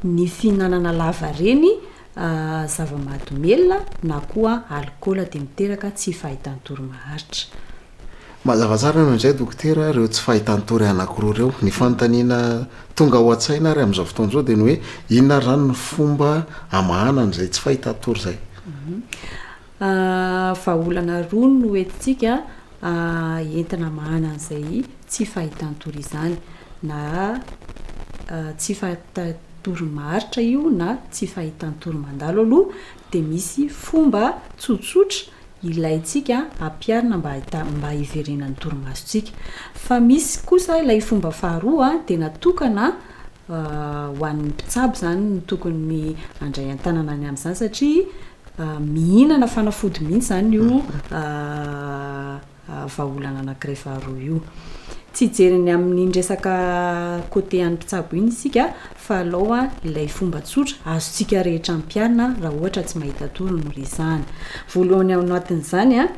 ny fihinanana lava ireny zava-mahadomelina na koa alikaola dia miteraka tsy fahitan-tory maharitra. Mazava tsara noho izay dokotera ireo tsy fahitan-tory anankiroa ireo. Ny fanontaniana tonga ao an-tsaina ary amin'izao fotoana izao dia ny hoe inona ary izany ny fomba hamahana an'izay tsy fahitan-tory izay? Vahaolana roa no entintsika entina hamahana an'izay tsy fahitan-tory izany. Na tsy fahitan-tory maharitra io na tsy fahitan-tory mandalo aloha dia misy fomba tsotsotra ilaintsika ampiharina mba hahita mba hiverenan'ny torimasontsika. Fa misy kosa ilay fomba faharoa dia natokana ho an'ny mpitsabo izany no tokony handray an-tanana ny amin'izany satria mihinana fanafody mihitsy izany io vahaolana anankiray faharoa io. Tsy hijery ny amin'iny resaka côté an'ny mpitsabo iny isika fa alao ilay fomba tsotra azontsika rehetra ampiharina raha ohatra tsy mahita tory no resahana. Voalohany ao anatin'izany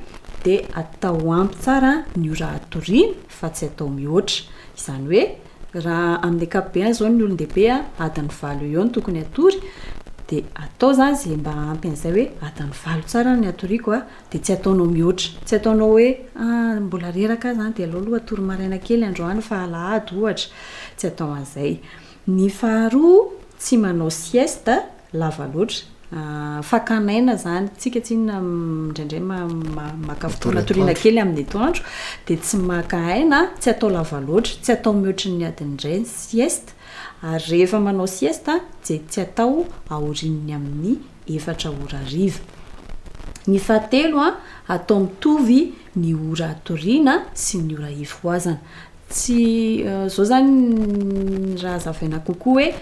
dia atao ampy tsara ny ora hatoriana fa tsy atao mihoatra. Izany hoe raha amin'ny ankapobeny izao ny olon-dehibe adiny valo eo eo no tokony hatory dia atao izany izay mba ampy an'izay hoe adiny valo tsara ny hatoriako Dia tsy ataonao mihoatra. Tsy ataonao hoe, ah, mbola reraka aho izany dia aleo aloha hatory maraina kely androany fa alahady ohatra. Tsy atao an'izay. Ny faharoa, tsy manao sieste lava loatra. Fakana aina izany. Tsika tsinona indraindray maka fotoana hatoriana kely amin'ny atoandro. Dia tsy maka aina, tsy atao lava loatra. Tsy atao mihoatry ny adiny iray ny sieste. Ary rehefa manao sieste dia tsy atao aorian'ny amin'ny efatra ora hariva. Ny fahatelo, atao mitovy ny ora hatoriana sy ny ora hifohazana. Tsy izao izany raha hazavaina kokoa hoe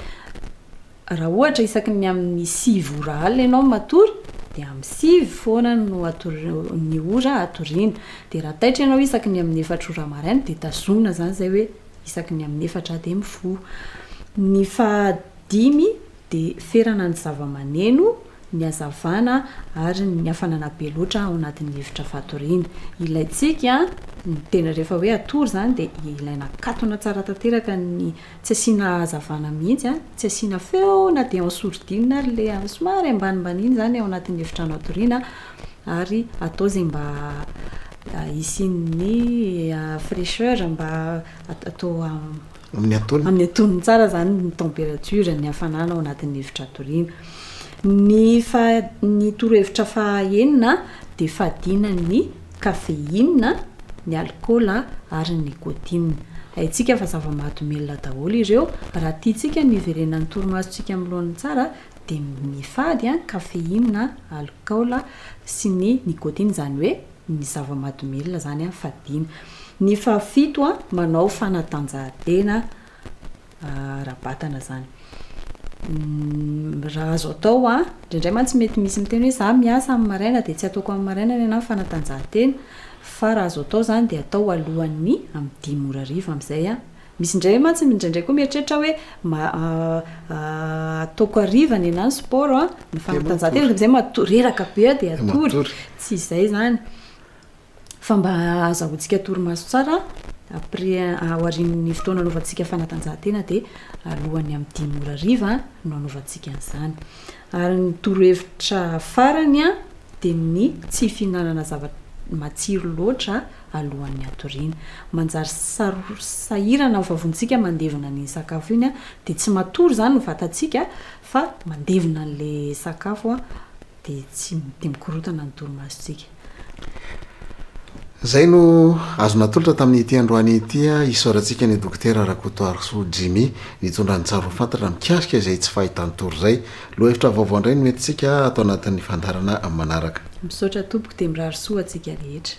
raha ohatra isaky ny amin'ny sivy ora alina ianao no matory dia amin'ny sivy foana no atori- ny ora hatoriana. Dia raha taitra ianao isaky ny amin'ny efatra ora maraina dia tazomina izany izay hoe isaky ny amin'ny efatra dia mifoha. Ny fahadimy dia ferana ny zava-maneno, ny hazavana ary ny hafanana be loatra ao anatin'ny efitra fatoriana. Ilaintsika ny tena rehefa hoe hatory izany dia ilaina akatona tsara tanteraka ny tsy asiana hazavana mihitsy, tsy asiana feo na dia en sourdine ary ilay somary ambanimbany iny izany ao anatin'ny efitrano hatoriana ary atao izay mba hisian'ny fraicheur mba atao Amin'ny antonony. Amin'ny antonony tsara izany ny température, ny hafanana ao anatin'ny efitra hatoriana. Ny faha, ny torohevitra fahaenina dia fadiana ny caféine, ny alikaola ary ny nicotine. Haintsika fa zava-mahadomelina daholo ireo. Raha tiantsika ny hiverenan'ny torimasontsika amin'ny laoniny tsara dia mifady caféine, alikaola sy ny nicotine, izany hoe ny zava-mahadomelina izany fadiana. Ny fahafito, manao fanatanjahantena ara-batana izany. Raha azo atao, indraindray mantsy mety misy miteny hoe za miasa amin'ny maraina dia tsy ataoko amin'ny maraina ny anah ny fanatanjahantena, fa raha azo atao izany dia atao alohan'ny amin'ny dimy ora hariva amin'izay Misy indray mantsy indraindray koa mieritreritra hoe ataoko hariva ny anah ny sport an, ny fanatanjahantena dia amin'izay matory, reraka be aho dia hatory. Tsy izay izany. Fa mba ahazahoantsika torimaso tsara après aorian'ny fotoana anaovantsika fanatanjahantena dia alohan'ny amin'ny dimy ora hariva no anaovantsika an'izany. Ary ny torohevitra farany an, dia ny tsy fihinanana zava-matsiro loatra alohan'ny hatoriana. Manjary sahirana ny vavonintsika mandevona an'iny sakafo iny dia tsy matory izany ny vatantsika fa mandevona an'ilay sakafo dia tsy dia mikorontana ny torimasontsika. Izay no azo natolotra tamin'ity androany ity. Isaorantsika ny Dokotera Rakotoarisoa Jimmy nitondra ny tsara ho fantatra mikasika izay tsy fahitan-tory izay. Lohahevitra vaovao indray no entintsika ato anatin'ny fandaharana manaraka. Misaotra tompoko dia mirary soa antsika rehetra.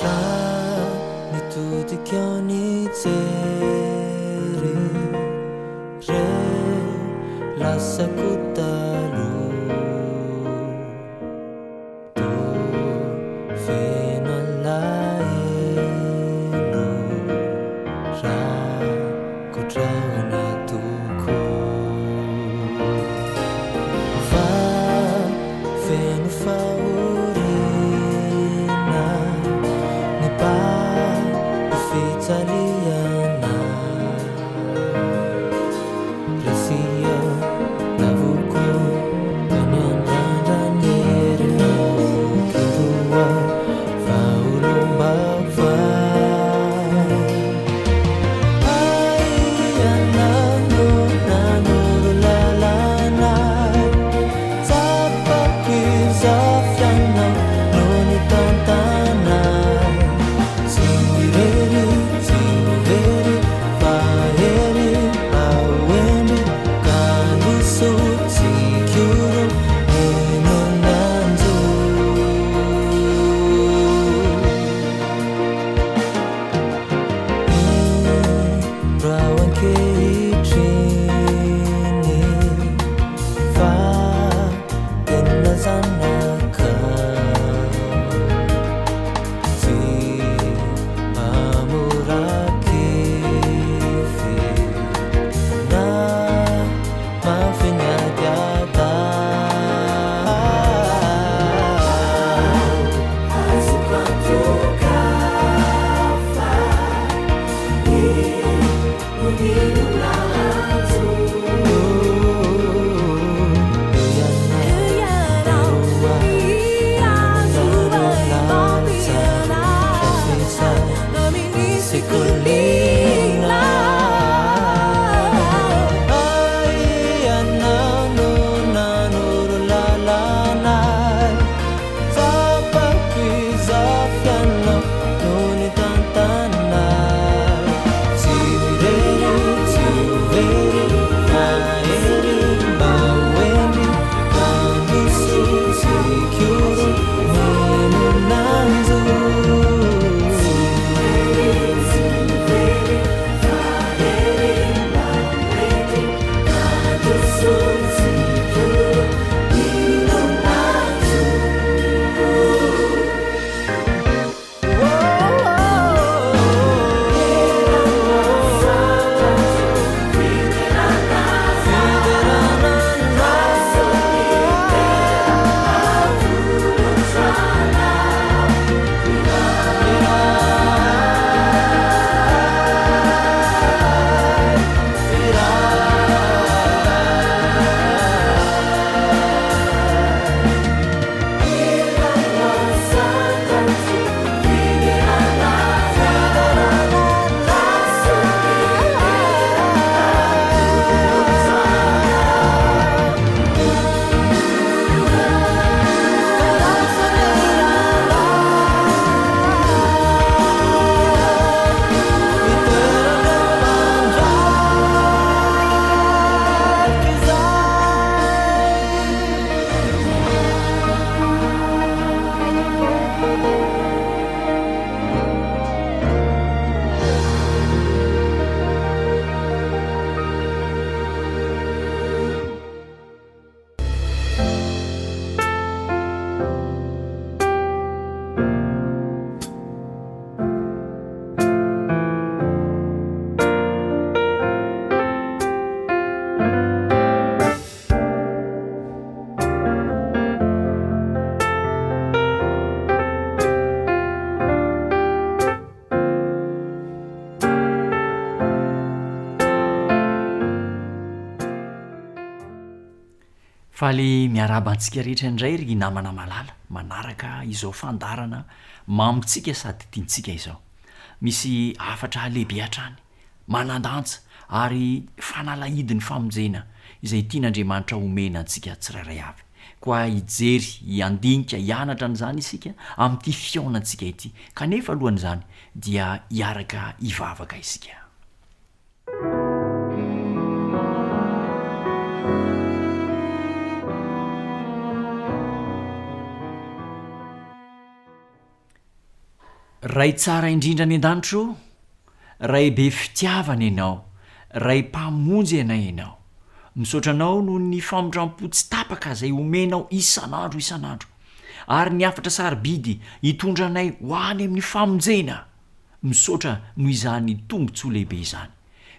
Raha nitodika aho nijery reo lasako taloha toa feno alahelo. Faly miarahaba antsika rehetra indray ry namana malala manaraka izao fandaharana mamintsika sady tiantsika izao. Misy hafatra lehibe hatrany, manan-danja ary fanalahidin'ny famonjena izay tian'Andriamanitra homena antsika tsirairay avy. Koa hijery, hiandinika, hianatra an'izany isika amin'ity fihaonantsika ity. Kanefa alohan'izany dia hiaraka hivavaka isika. Ray tsara indrindra any an-danitra ô, Ray be fitiavana Ianao, Ray Mpamonjy anay Ianao. Misaotra Anao noho ny famindram-po tsy tapaka izay omenao isan'andro isan'andro, ary ny hafatra sarobidy hitondra anay ho any amin'ny famonjena. Misaotra noho izany tombontsoa lehibe izany.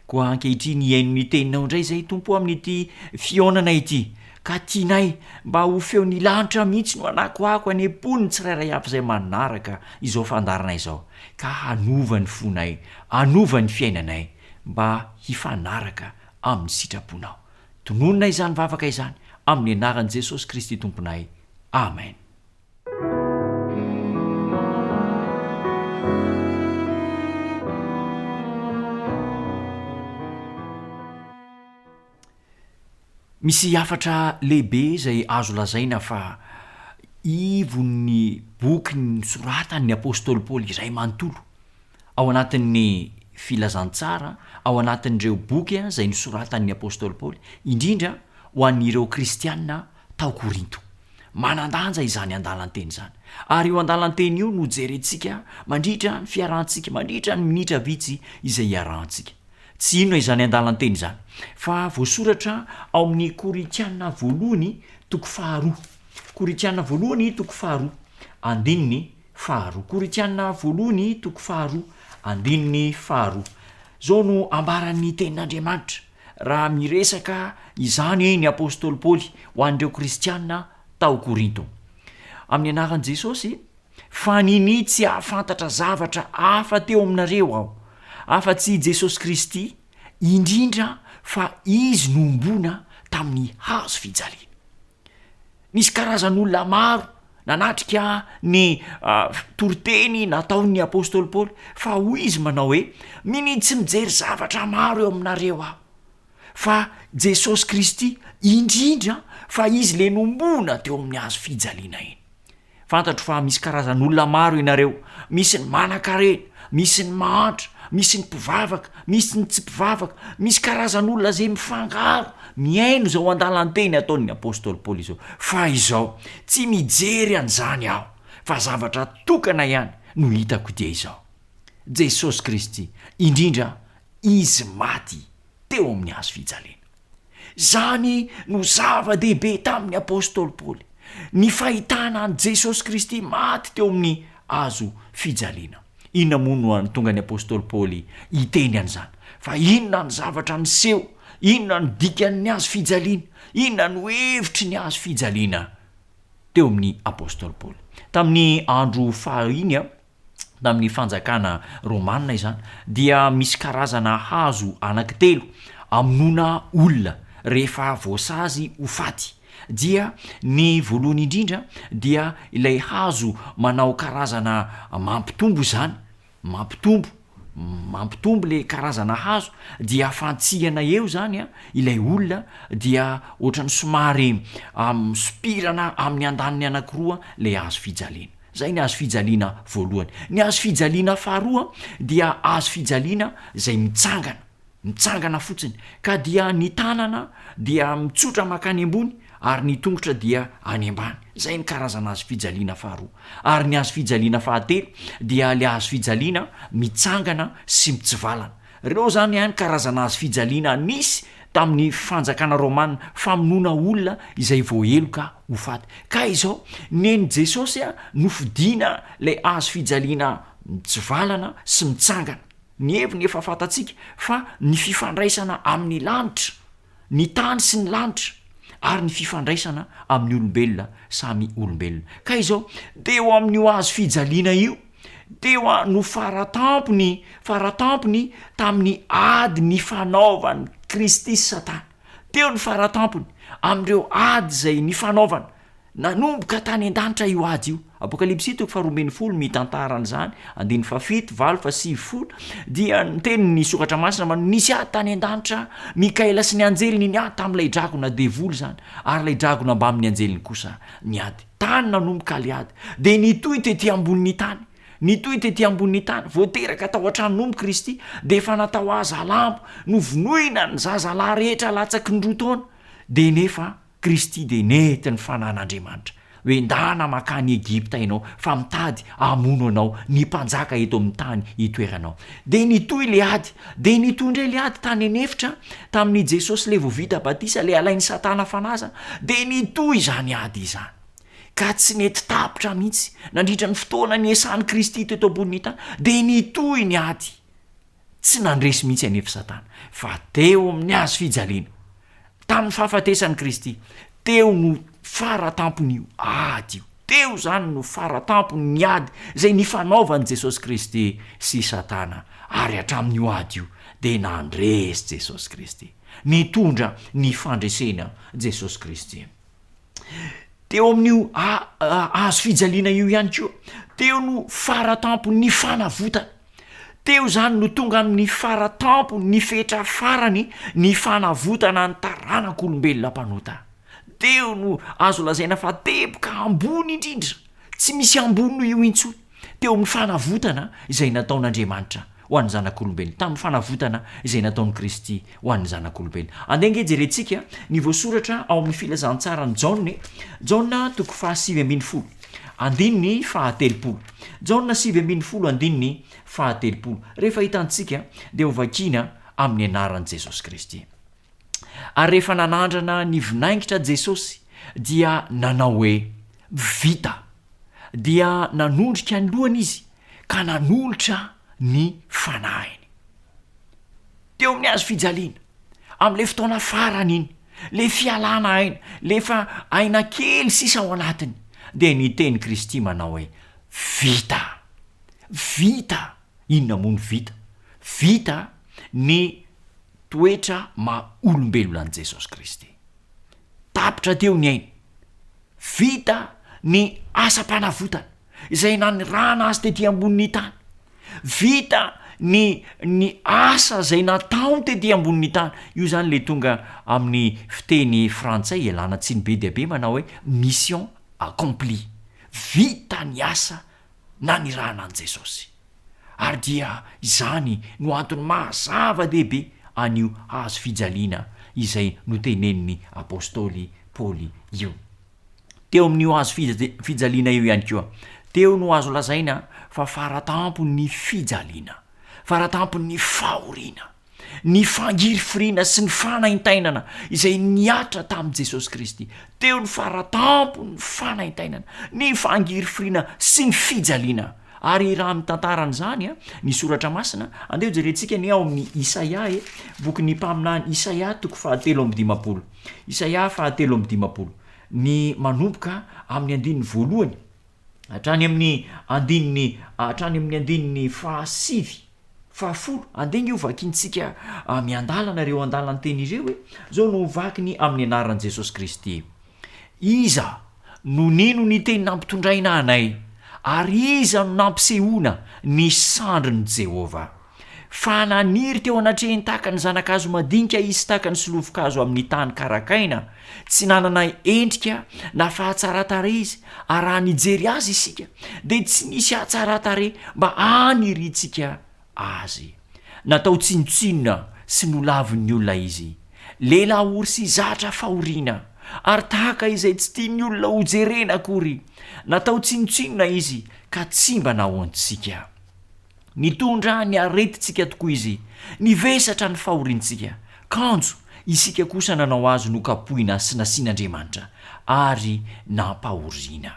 Koa ankehitriny hihaino ny Teninao indray izahay Tompo o amin'ity fihaonana ity, ka tianay mba ho feon'ny lanitra mihitsy no hanakoako any am-pon'ny tsirairay avy izay manaraka izao fandaharana izao, ka hanova ny fonay, hanova ny fiainanay mba hifanaraka amin'ny sitraponao. Tononina izany vavaka izany amin'ny anaran'i Jesosy Kristy Tomponay. Amen. Misy hafatra lehibe izay azo lazaina fa ivon'ny boky nosoratan'ny apostoly Paoly iray manontolo, ao anatin'ny Filazantsara, ao anatin'ireo boky izay nosoratan'ny apostoly Paoly, indrindra ho an'ireo kristiana tao Korinto. Manan-danja izany andalan-teny izany. Ary io andalan-teny io no jerentsika mandritra ny fiarahantsika, mandritra ny minitra vitsy izay iarahantsika. Tsy inona izany andalan-teny izany, fa voasoratra ao amin'ny Korintiana voalohany toko faharoa. Korintiana voalohany toko faharoa, andininy faharoa. Korintiana voalohany toko faharoa, andininy faharoa. Izao no ambaran'ny tenin'Andriamanitra. raha miresaka izany ny apostoly Paoly ho an'ireo kristiana tao Korinto. Amin'ny anaran'i Jesosy, fa ninia tsy hahafantatra zavatra hafa teo aminareo aho, afa-tsy i Jesosy Kristy, indrindra fa Izy nohomboana tamin'ny hazo fijaliana. Nisy karazan'olona maro nanatrika ny toriteny nataon'ny apostoly Paoly, fa hoy izy manao hoe, Minia tsy mijery zavatra maro eo aminareo aho, fa Jesosy Kristy indrindra fa Izy le nombona teo amin'ny hazo fijaliana iny. Fantatro fa misy karazan'olona maro ianareo, misy ny manan-karena, misy ny mahantra, misy ny mpivavaka, misy ny tsy mpivavaka, misy karazan'olona izay mifangaro mihaino izao andalan-teny ataon'ny apostoly Paoly izao. Fa izao, tsy mijery an'izany aho, fa zavatra tokana ihany no hitako dia izao, Jesosy Kristy, indrindra Izy maty teo amin'ny hazo fijaliana. Izany no zava-dehibe tamin'ny apostoly Paoly, ny fahitana an'i Jesosy Kristy maty teo amin'ny hazo fijaliana. Inona moa no nahatonga ny apostoly Paoly hiteny an'izany? Fa inona ny zavatra niseho? Inona no dikan'ny hazo fijaliana? Inona no hevitry ny hazo fijaliana teo amin'ny apostoly Paoly? Tamin'ny andro fahiny, tamin'ny fanjakana romana izany, dia misy karazana hazo anankitelo amonoana olona rehefa voasazy ho faty, dia ny voalohany indrindra dia ilay hazo manao karazana mampitombo izany, mampitombo, mampitombo le karazana hazo dia fantsihana eo zany an ilay olona dia ohatran'ny somary misopirana amin'ny andaniny anankiroa le hazo fijaliana. Zay ny hazo fijaliana voalohany. Ny hazo fijaliana faharoa dia hazo fijaliana zay mitsangana, mitsangana fotsiny ka dia ny tanana dia mitsotra makany ambony ary ny tongotra dia any ambany. Zay ny karazana hazo fijaliana faharoa. Ary ny hazo fijaliana fahatelo dia le hazo fijaliana mitsangana sy mitsivalana. Reo zany an karazana hazo fijaliana nisy tamin'ny fanjakana romana, famonoana olona izay voaheloka ho faty. Ka izao, nen'i Jesosy an nofidina lay hazo fijaliana mitsivalana sy mitsangana. Ny heviny efa fantatsika fa ny fifandraisana amin'ny lanitra, ny tany sy ny lanitra, ary ny fifandraisana amin'ny olombelona samy olombelona. Ka izao, teo amin'io hazo fijaliana io, teo a no faratampony, faratampony tamin'ny ady nifanaovan'i Kristy sy Satana. Teo ny faratampony. amin'ireo ady izay nifanaovana. Nanomboka tany an-danitra io ady io. Apokalypsy toko faharoa ambinifolo mitantara an'izany, andininy fahafito, valo, fahasivy, folo, dia niteny ny soratra masina manao nisy ady tany an-danitra, Mikaela sy ny anjeliny niady tamin'ilay dragona, devoly izany, ary ilay dragona mbamin'ny anjeliny kosa niady. Tany nanomboka ilay ady, dia nitohy tety ambonin'ny tany. Nitohy tety ambonin'ny tany, vao teraka tao an-tranon'omby Kristy, dia efa natao hazalambo, novonoina ny zazalahy rehetra latsaky ny roa taona, dia nefa Kristy dia nentin'ny Fanahin'Andriamanitra, hoe ndana mankany Egypta ianao fa mitady hamono anao ny mpanjaka eto amin'ny tany itoeranao. Dia nitohy le ady, dia nitohy indray le ady tany an'efitra tamin'i Jesosy le vao vita batisa, le alain'i Satana fanahy, dia nitohy izany ady izany. Ka tsy nety tapitra mihitsy, nandritra ny fotoana niesan'i Kristy teto ambonin'ny tany, dia nitohy ny ady. Tsy nandresy mihitsy anefa Satana, fa teo amin'ny hazo fijaliana, tamin'ny fahafatesan'i Kristy, teo no fara tampon'io ady io. Teo izany no fara tampon'ny ady izay nifanaovan'i Jesosy Kristy sy Satana, ary hatramin'io ady io dia nandresy Jesosy Kristy. Nitondra ny fandresena Jesosy Kristy. Teo amin'io hazo fijaliana io ihany koa, teo no fara tampon'ny fanavotana. Teo izany no tonga amin'ny fara tampony, ny fetra farany, ny fanavotana ny taranak'olombelona mpanota. Teo no azo lazaina fa teboka ambony indrindra, tsy misy ambony noho io intsony, teo amin'ny fanavotana izay nataon'Andriamanitra ho an'ny zanak'olombelona, tamin'ny fanavotana izay nataon'i Kristy ho an'ny zanak'olombelona. Andeha ange jerentsika ny voasoratra ao amin'ny filazantsaran'i Jaona e. Jaona toko fahasivy ambinifolo, andininy fahatelopolo. Jaona 19 andininy fahatelopolo. Rehefa hitantsika dia ho vakiana amin'ny anaran'i Jesosy Kristy. Ary rehefa nanandrana ny vinaingitra Jesosy dia nanao hoe, Vita! Dia nanondrika ny lohany izy ka nanolotra ny fanahiny. Teo amin'ny hazo fijaliana, amin'ilay fotoana farany iny, ilay fialana aina, ilay efa aina kely sisa ao anatiny, dia niteny Kristy manao hoe, Vita! Vita! Inona moa no vita? Vita ny toetra maha olombelona an'i Jesosy Kristy. Tapitra teo ny ainy. Vita ny asam-panavotana izay nanirahana azy tety ambonin'ny tany. Vita ny ny asa izay nataony tety ambonin'ny tany. Io zany le tonga amin'ny fiteny frantsay ialana tsiny be dia be manao hoe mission accomplie. Vita ny asa nanirahana an'i Jesosy. Ary dia izany no antony maha zava-dehibe an'io hazo fijaliana izay notenenin'ny apostoly Paoly io. Teo amin'io hazo fijaliana io ihany koa, teo no azo lazaina fa fara-tampon'ny fijaliana, fara-tampon'ny fahoriana, ny fangirifiriana sy ny fanaintainana izay nihatra tamin'i Jesosy Kristy. Teo ny fara-tampon'ny fanaintainana, ny fangirifiriana sy ny fijaliana. Ary raha mitantara an'izany ny Soratra Masina, andeha hojerentsika anie ao amin'ny Isaia e, bokin'ny mpaminany Isaia toko fahatelo amby dimampolo. Isaia fahatelo amby dimampolo, ny manomboka amin'ny andininy voalohany hatrany amin'ny andininy hatrany amin'ny andininy fahasivy, fahafolo, andeha ange ho vakintsika miandalana ireo andalan-teny ireo e, zao no vakiny amin'ny anaran'i Jesosy Kristy. Iza no nino ny teny nampitondraina anay, ary iza no nampisehoana ny sandrin'i Jehovah? Fa naniry teo anatrehiny tahaka ny zana-kazo madinika izy tahaka ny solofon-kazo amin'ny tany karakaina, tsy nanana endrika na fahatsaran-tarehy izy, ary raha nijery azy isika, dia tsy nisy hatsaran-tarehy mba haniriantsika azy. Natao tsinontsinona sy nolavin'ny olona izy. Lehilahy ory sy zatra fahoriana, ary tahaka izay tsy tian'ny olona hojerena akory. Natao tsinontsinona izy ka tsy mba nahoantsika. Nitondra ny aretintsika tokoa izy, nivesatra ny fahoriantsika, kanjo isika kosa nanao azy nokapohina sy nasian'Andriamanitra ary nampahoriana.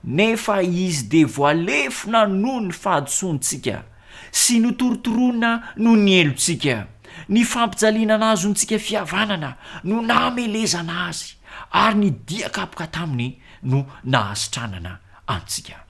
Nefa izy dia voalefona noho ny fahadisoantsika, sy notorotoroina noho ny helotsika. Ny fampijaliana nahazontsika fihavanana no namelezana azy, ary ny dia kapoka taminy no nahasitranana antsika.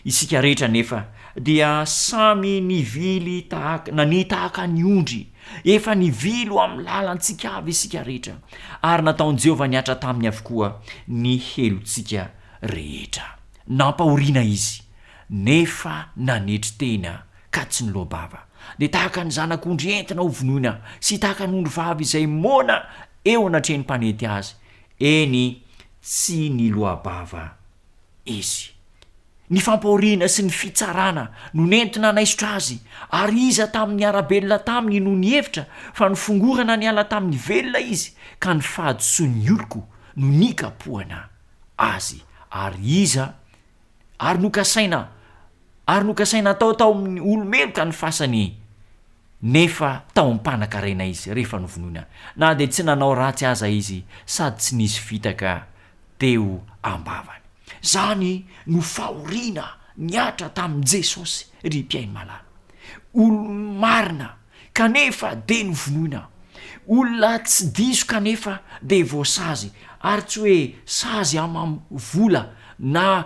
Isika rehetra anefa dia samy nivily tahaka, nania tahaka ny ondry. Efa nivily ho amin'ny lalantsika avy isika rehetra, ary nataon'i Jehovah nihatra taminy avokoa ny helotsika rehetra. Nampahoriana izy, nefa nanetry tena ka tsy niloa-bava. Dia tahaka ny zanak'ondry entina hovonoina sy tahaka ny ondrivavy izay moana eo anatrehan'ny mpanety azy, eny, tsy niloa-bava izy. Ny fampahoriana sy ny fitsarana no nentina hanaisotra azy, ary iza tamin'ny niara-belona taminy no nihevitra fa nofongorana niala tamin'ny velona izy, ka ny fahadisoan'ny oloko no nikapohana azy, ary iza ary nokasaina ary nokasaina atao tao amin'ny olo-meloka ny fasany, nefa tao am-panankarena izy rehefa novonoina, na dia tsy nanao ratsy aza izy sady tsy nisy fitaka teo am-bavany. Zany no fahoriana nihatra tamin'i Jesosy, ry mpihaino malala. Olo-marina kanefa dia novonoina. Olona tsy diso kanefa dia voasazy, ary tsy hoe sazy amam vola na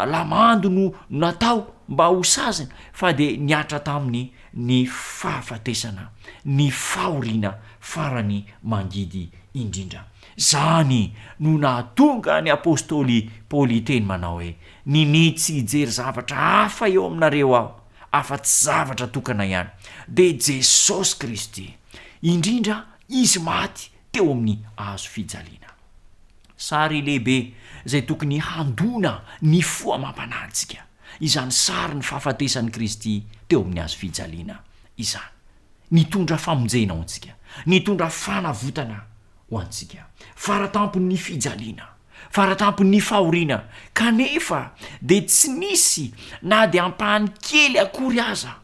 lamandy no natao mba ho saziny fa dia nihatra taminy ny fahafatesana, ny fahoriana farany mangidy indrindra. Izany no nahatonga ny apostoly Paoly hiteny manao hoe, Ninia tsy hijery zavatra hafa eo aminareo aho, afa-tsy zavatra tokana ihany, dia Jesosy Kristy, indrindra Izy maty teo amin'ny hazo fijaliana. Sary lehibe izay tokony handona ny fo amam-panahintsika izany sarin'ny fahafatesan'i Kristy teo amin'ny hazo fijaliana izany. Nitondra famonjena ho antsika, nitondra fanavotana ho antsika. Faratampon'ny fijaliana, faratampon'ny fahoriana, kanefa dia tsy nisy na dia ampahany kely akory aza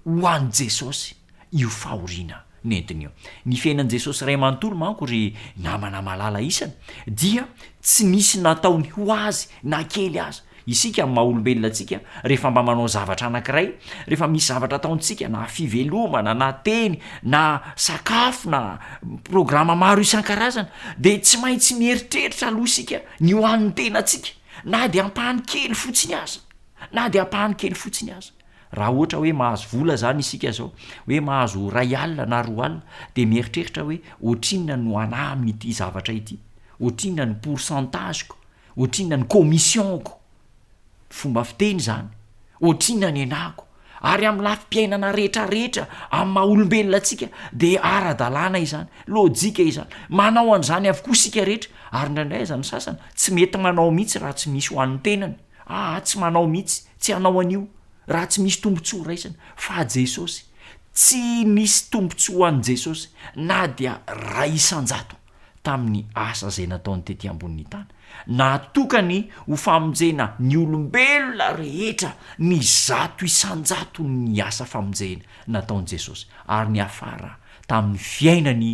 ho an'i Jesosy io fahoriana nentiny io. Ny fiainan'i Jesosy iray manontolo manko ry namana malala isany dia tsy nisy nataony ho azy na kely aza. Isika amin'ny maha olombelona antsika rehefa mba manao zavatra anankiray, rehefa misy zavatra ataontsika na fivelomana na teny na sakafo na programa maro isan-karazany dia tsy maintsy mieritreritra aloha isika ny ho an'ny tenantsika na dia ampahany kely fotsiny aza, na dia ampahany kely fotsiny aza. Raha ohatra hoe mahazo vola zany isika zao, hoe mahazo ray alina na roa alina, de mieritreritra hoe ohatrinona no anah amin'ity zavatra ity, ohatrinona ny pourcentage-ko, ohatrinona ny commission-ko, fomba fiteny zany, ohatrinona ny anahako, ary amin'ny lafim-piainana rehetra rehetra amin'ny maha olombelona antsika de ara-dalàna izany, lojika izany, manao an'izany avokoa isika rehetra, ary indraindray aza ny sasany tsy mety manao mihitsy raha tsy misy ho an'ny tenany, aa tsy manao mihitsy, Tsy hanao an'io raha tsy misy tombontsoa raisina fa Jesosy. Tsy nisy tombontsoa ho an'i Jesosy na dia ray isan-jato tamin'ny asa izay nataony tety ambonin'ny tany. Natokany ho famonjena ny olombelona rehetra ny 100%n'ny asa famonjena nataon'i Jesosy ary niafara tamin'ny fiainany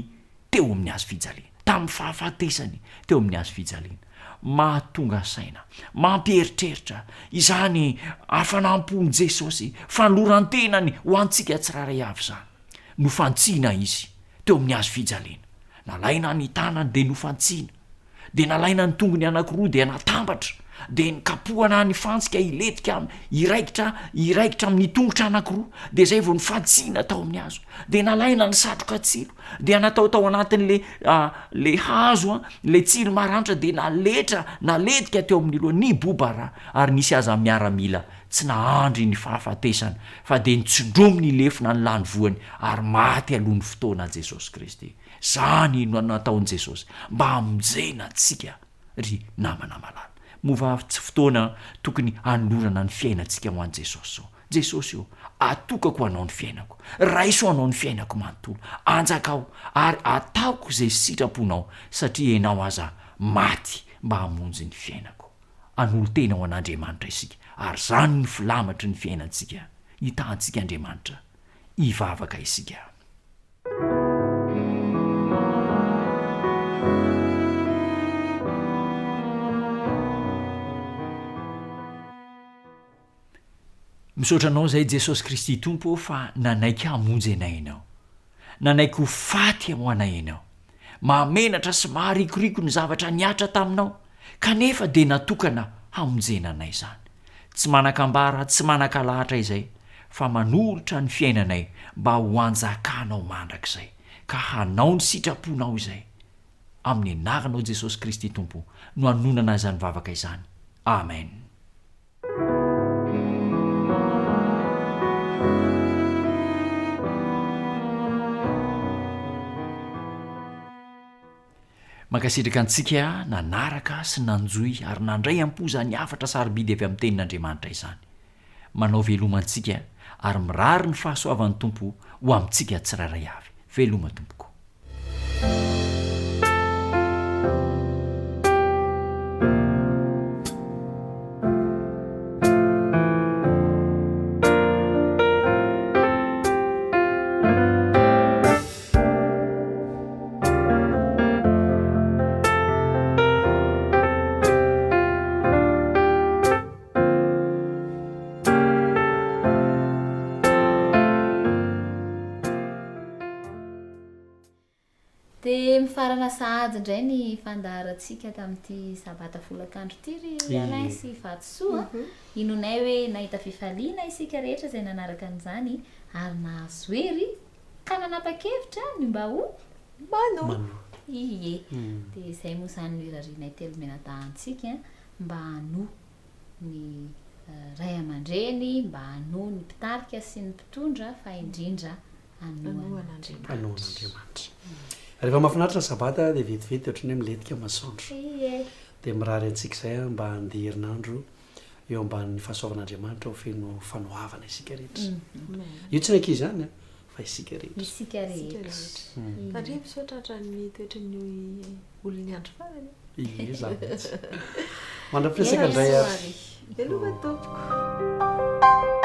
teo amin'ny hazo fijaliana, tamin'ny fahafatesany teo amin'ny hazo fijaliana. Mahatonga saina, mampieritreritra izany hafanam-pon'i Jesosy, fanoloran-tenany ho antsika tsirairay avy izany. Nofantsihina Izy teo amin'ny hazo fijaliana. Nalaina ny tanany dia nofantsihina. Dia nalaina ny tongony anankiroa dia natambatra, dia nikapohana ny fantsika hilentika hiraikitra hiraikitra amin'ny tongotra anankiroa, dia izay vao nifantsihina tao amin'ny hazo. Dia nalaina ny satroka tsilo, dia natao tao anatin'le le hazo an, le tsilo maranitra dia naletra nalentika teo amin'ny lohany, niboba rà, ary nisy aza miaramila tsy nahandry ny fahafatesana fa dia nitsindromy ny lefona ny lany voany ary maty alohan'ny fotoana Jesosy Kristy. Zany no nataon'i Jesosy mba hamonjena antsika ry namana malala. Moa va tsy fotoana tokony hanolorana ny fiainantsika ho an'i Jesosy zao? Jesosy ô, atokako ho Anao ny fiainako. Raiso Anao ny fiainako manontolo. Anjakao ary ataoko izay sitraponao satria Ianao aza maty mba hamonjy ny fiainako. Hanolo-tena ho an'Andriamanitra isika ary izany no filamatry ny fiainantsika. Hitahantsika Andriamanitra. Hivavaka isika. Misaotra Anao zahay Jesosy Kristy Tompo ô fa nanaiky hamonjy anay Ianao. Nanaiky ho faty ho anay Ianao. Mahamenatra sy maharikoriko ny zavatra nihatra taminao, kanefa dia natokana hamonjena anay izany. Tsy manan-kambara, tsy manan-kalahatra izay. fa manolotra ny fiainanay mba ho anjakanao mandrakizay, ka hanao ny sitraponao izay. Amin'ny anaranao Jesosy Kristy Tompo no anonana izany vavaka izany. Amen. Mankasitraka antsika nanaraka sy nanjohy ary nandray am-po izany hafatra sarobidy avy amin'ny Tenin'Andriamanitra izany. Manao veloma antsika ary mirary ny fahasoavan'ny Tompo ho amintsika tsirairay avy. Veloma tompoko. Dia mifarana sahady indray ny fandaharantsika tamin'ity sabata folakandro ity ry Alain sy Vatosoa a. Inoanay hoe nahita fifaliana isika rehetra izay nanaraka an'izany ary nahazo hery ka nanapa-kevitra ny mba ho Manoa. Ie. Dia izay moa izany no irarianay telomenadahy antsika mba hanoa ny ray aman-dreny, mba hanoa ny mpitarika sy ny mpitondra fa indrindra hanoa an'Andriamanitra. Hanoa an'Andriamanitra. Rehefa mahafinaritra ny sabata dia vetivety ohatran'ny hoe milentika ny masoandro. Ie. Dia mirary antsika izay mba handeha herinandro eo ambanin'ny fahasoavan'Andriamanitra ho feno fanoavana isika rehetra. Io tsy ny ankizy ihany an, fa isika rehetra. Isika rehetra. Tandremo sao tratran'ny toetry ny olon'ny andro farany. Ie, izany mihitsy. Mandra-piresaka indray ary. Veloma tompoko.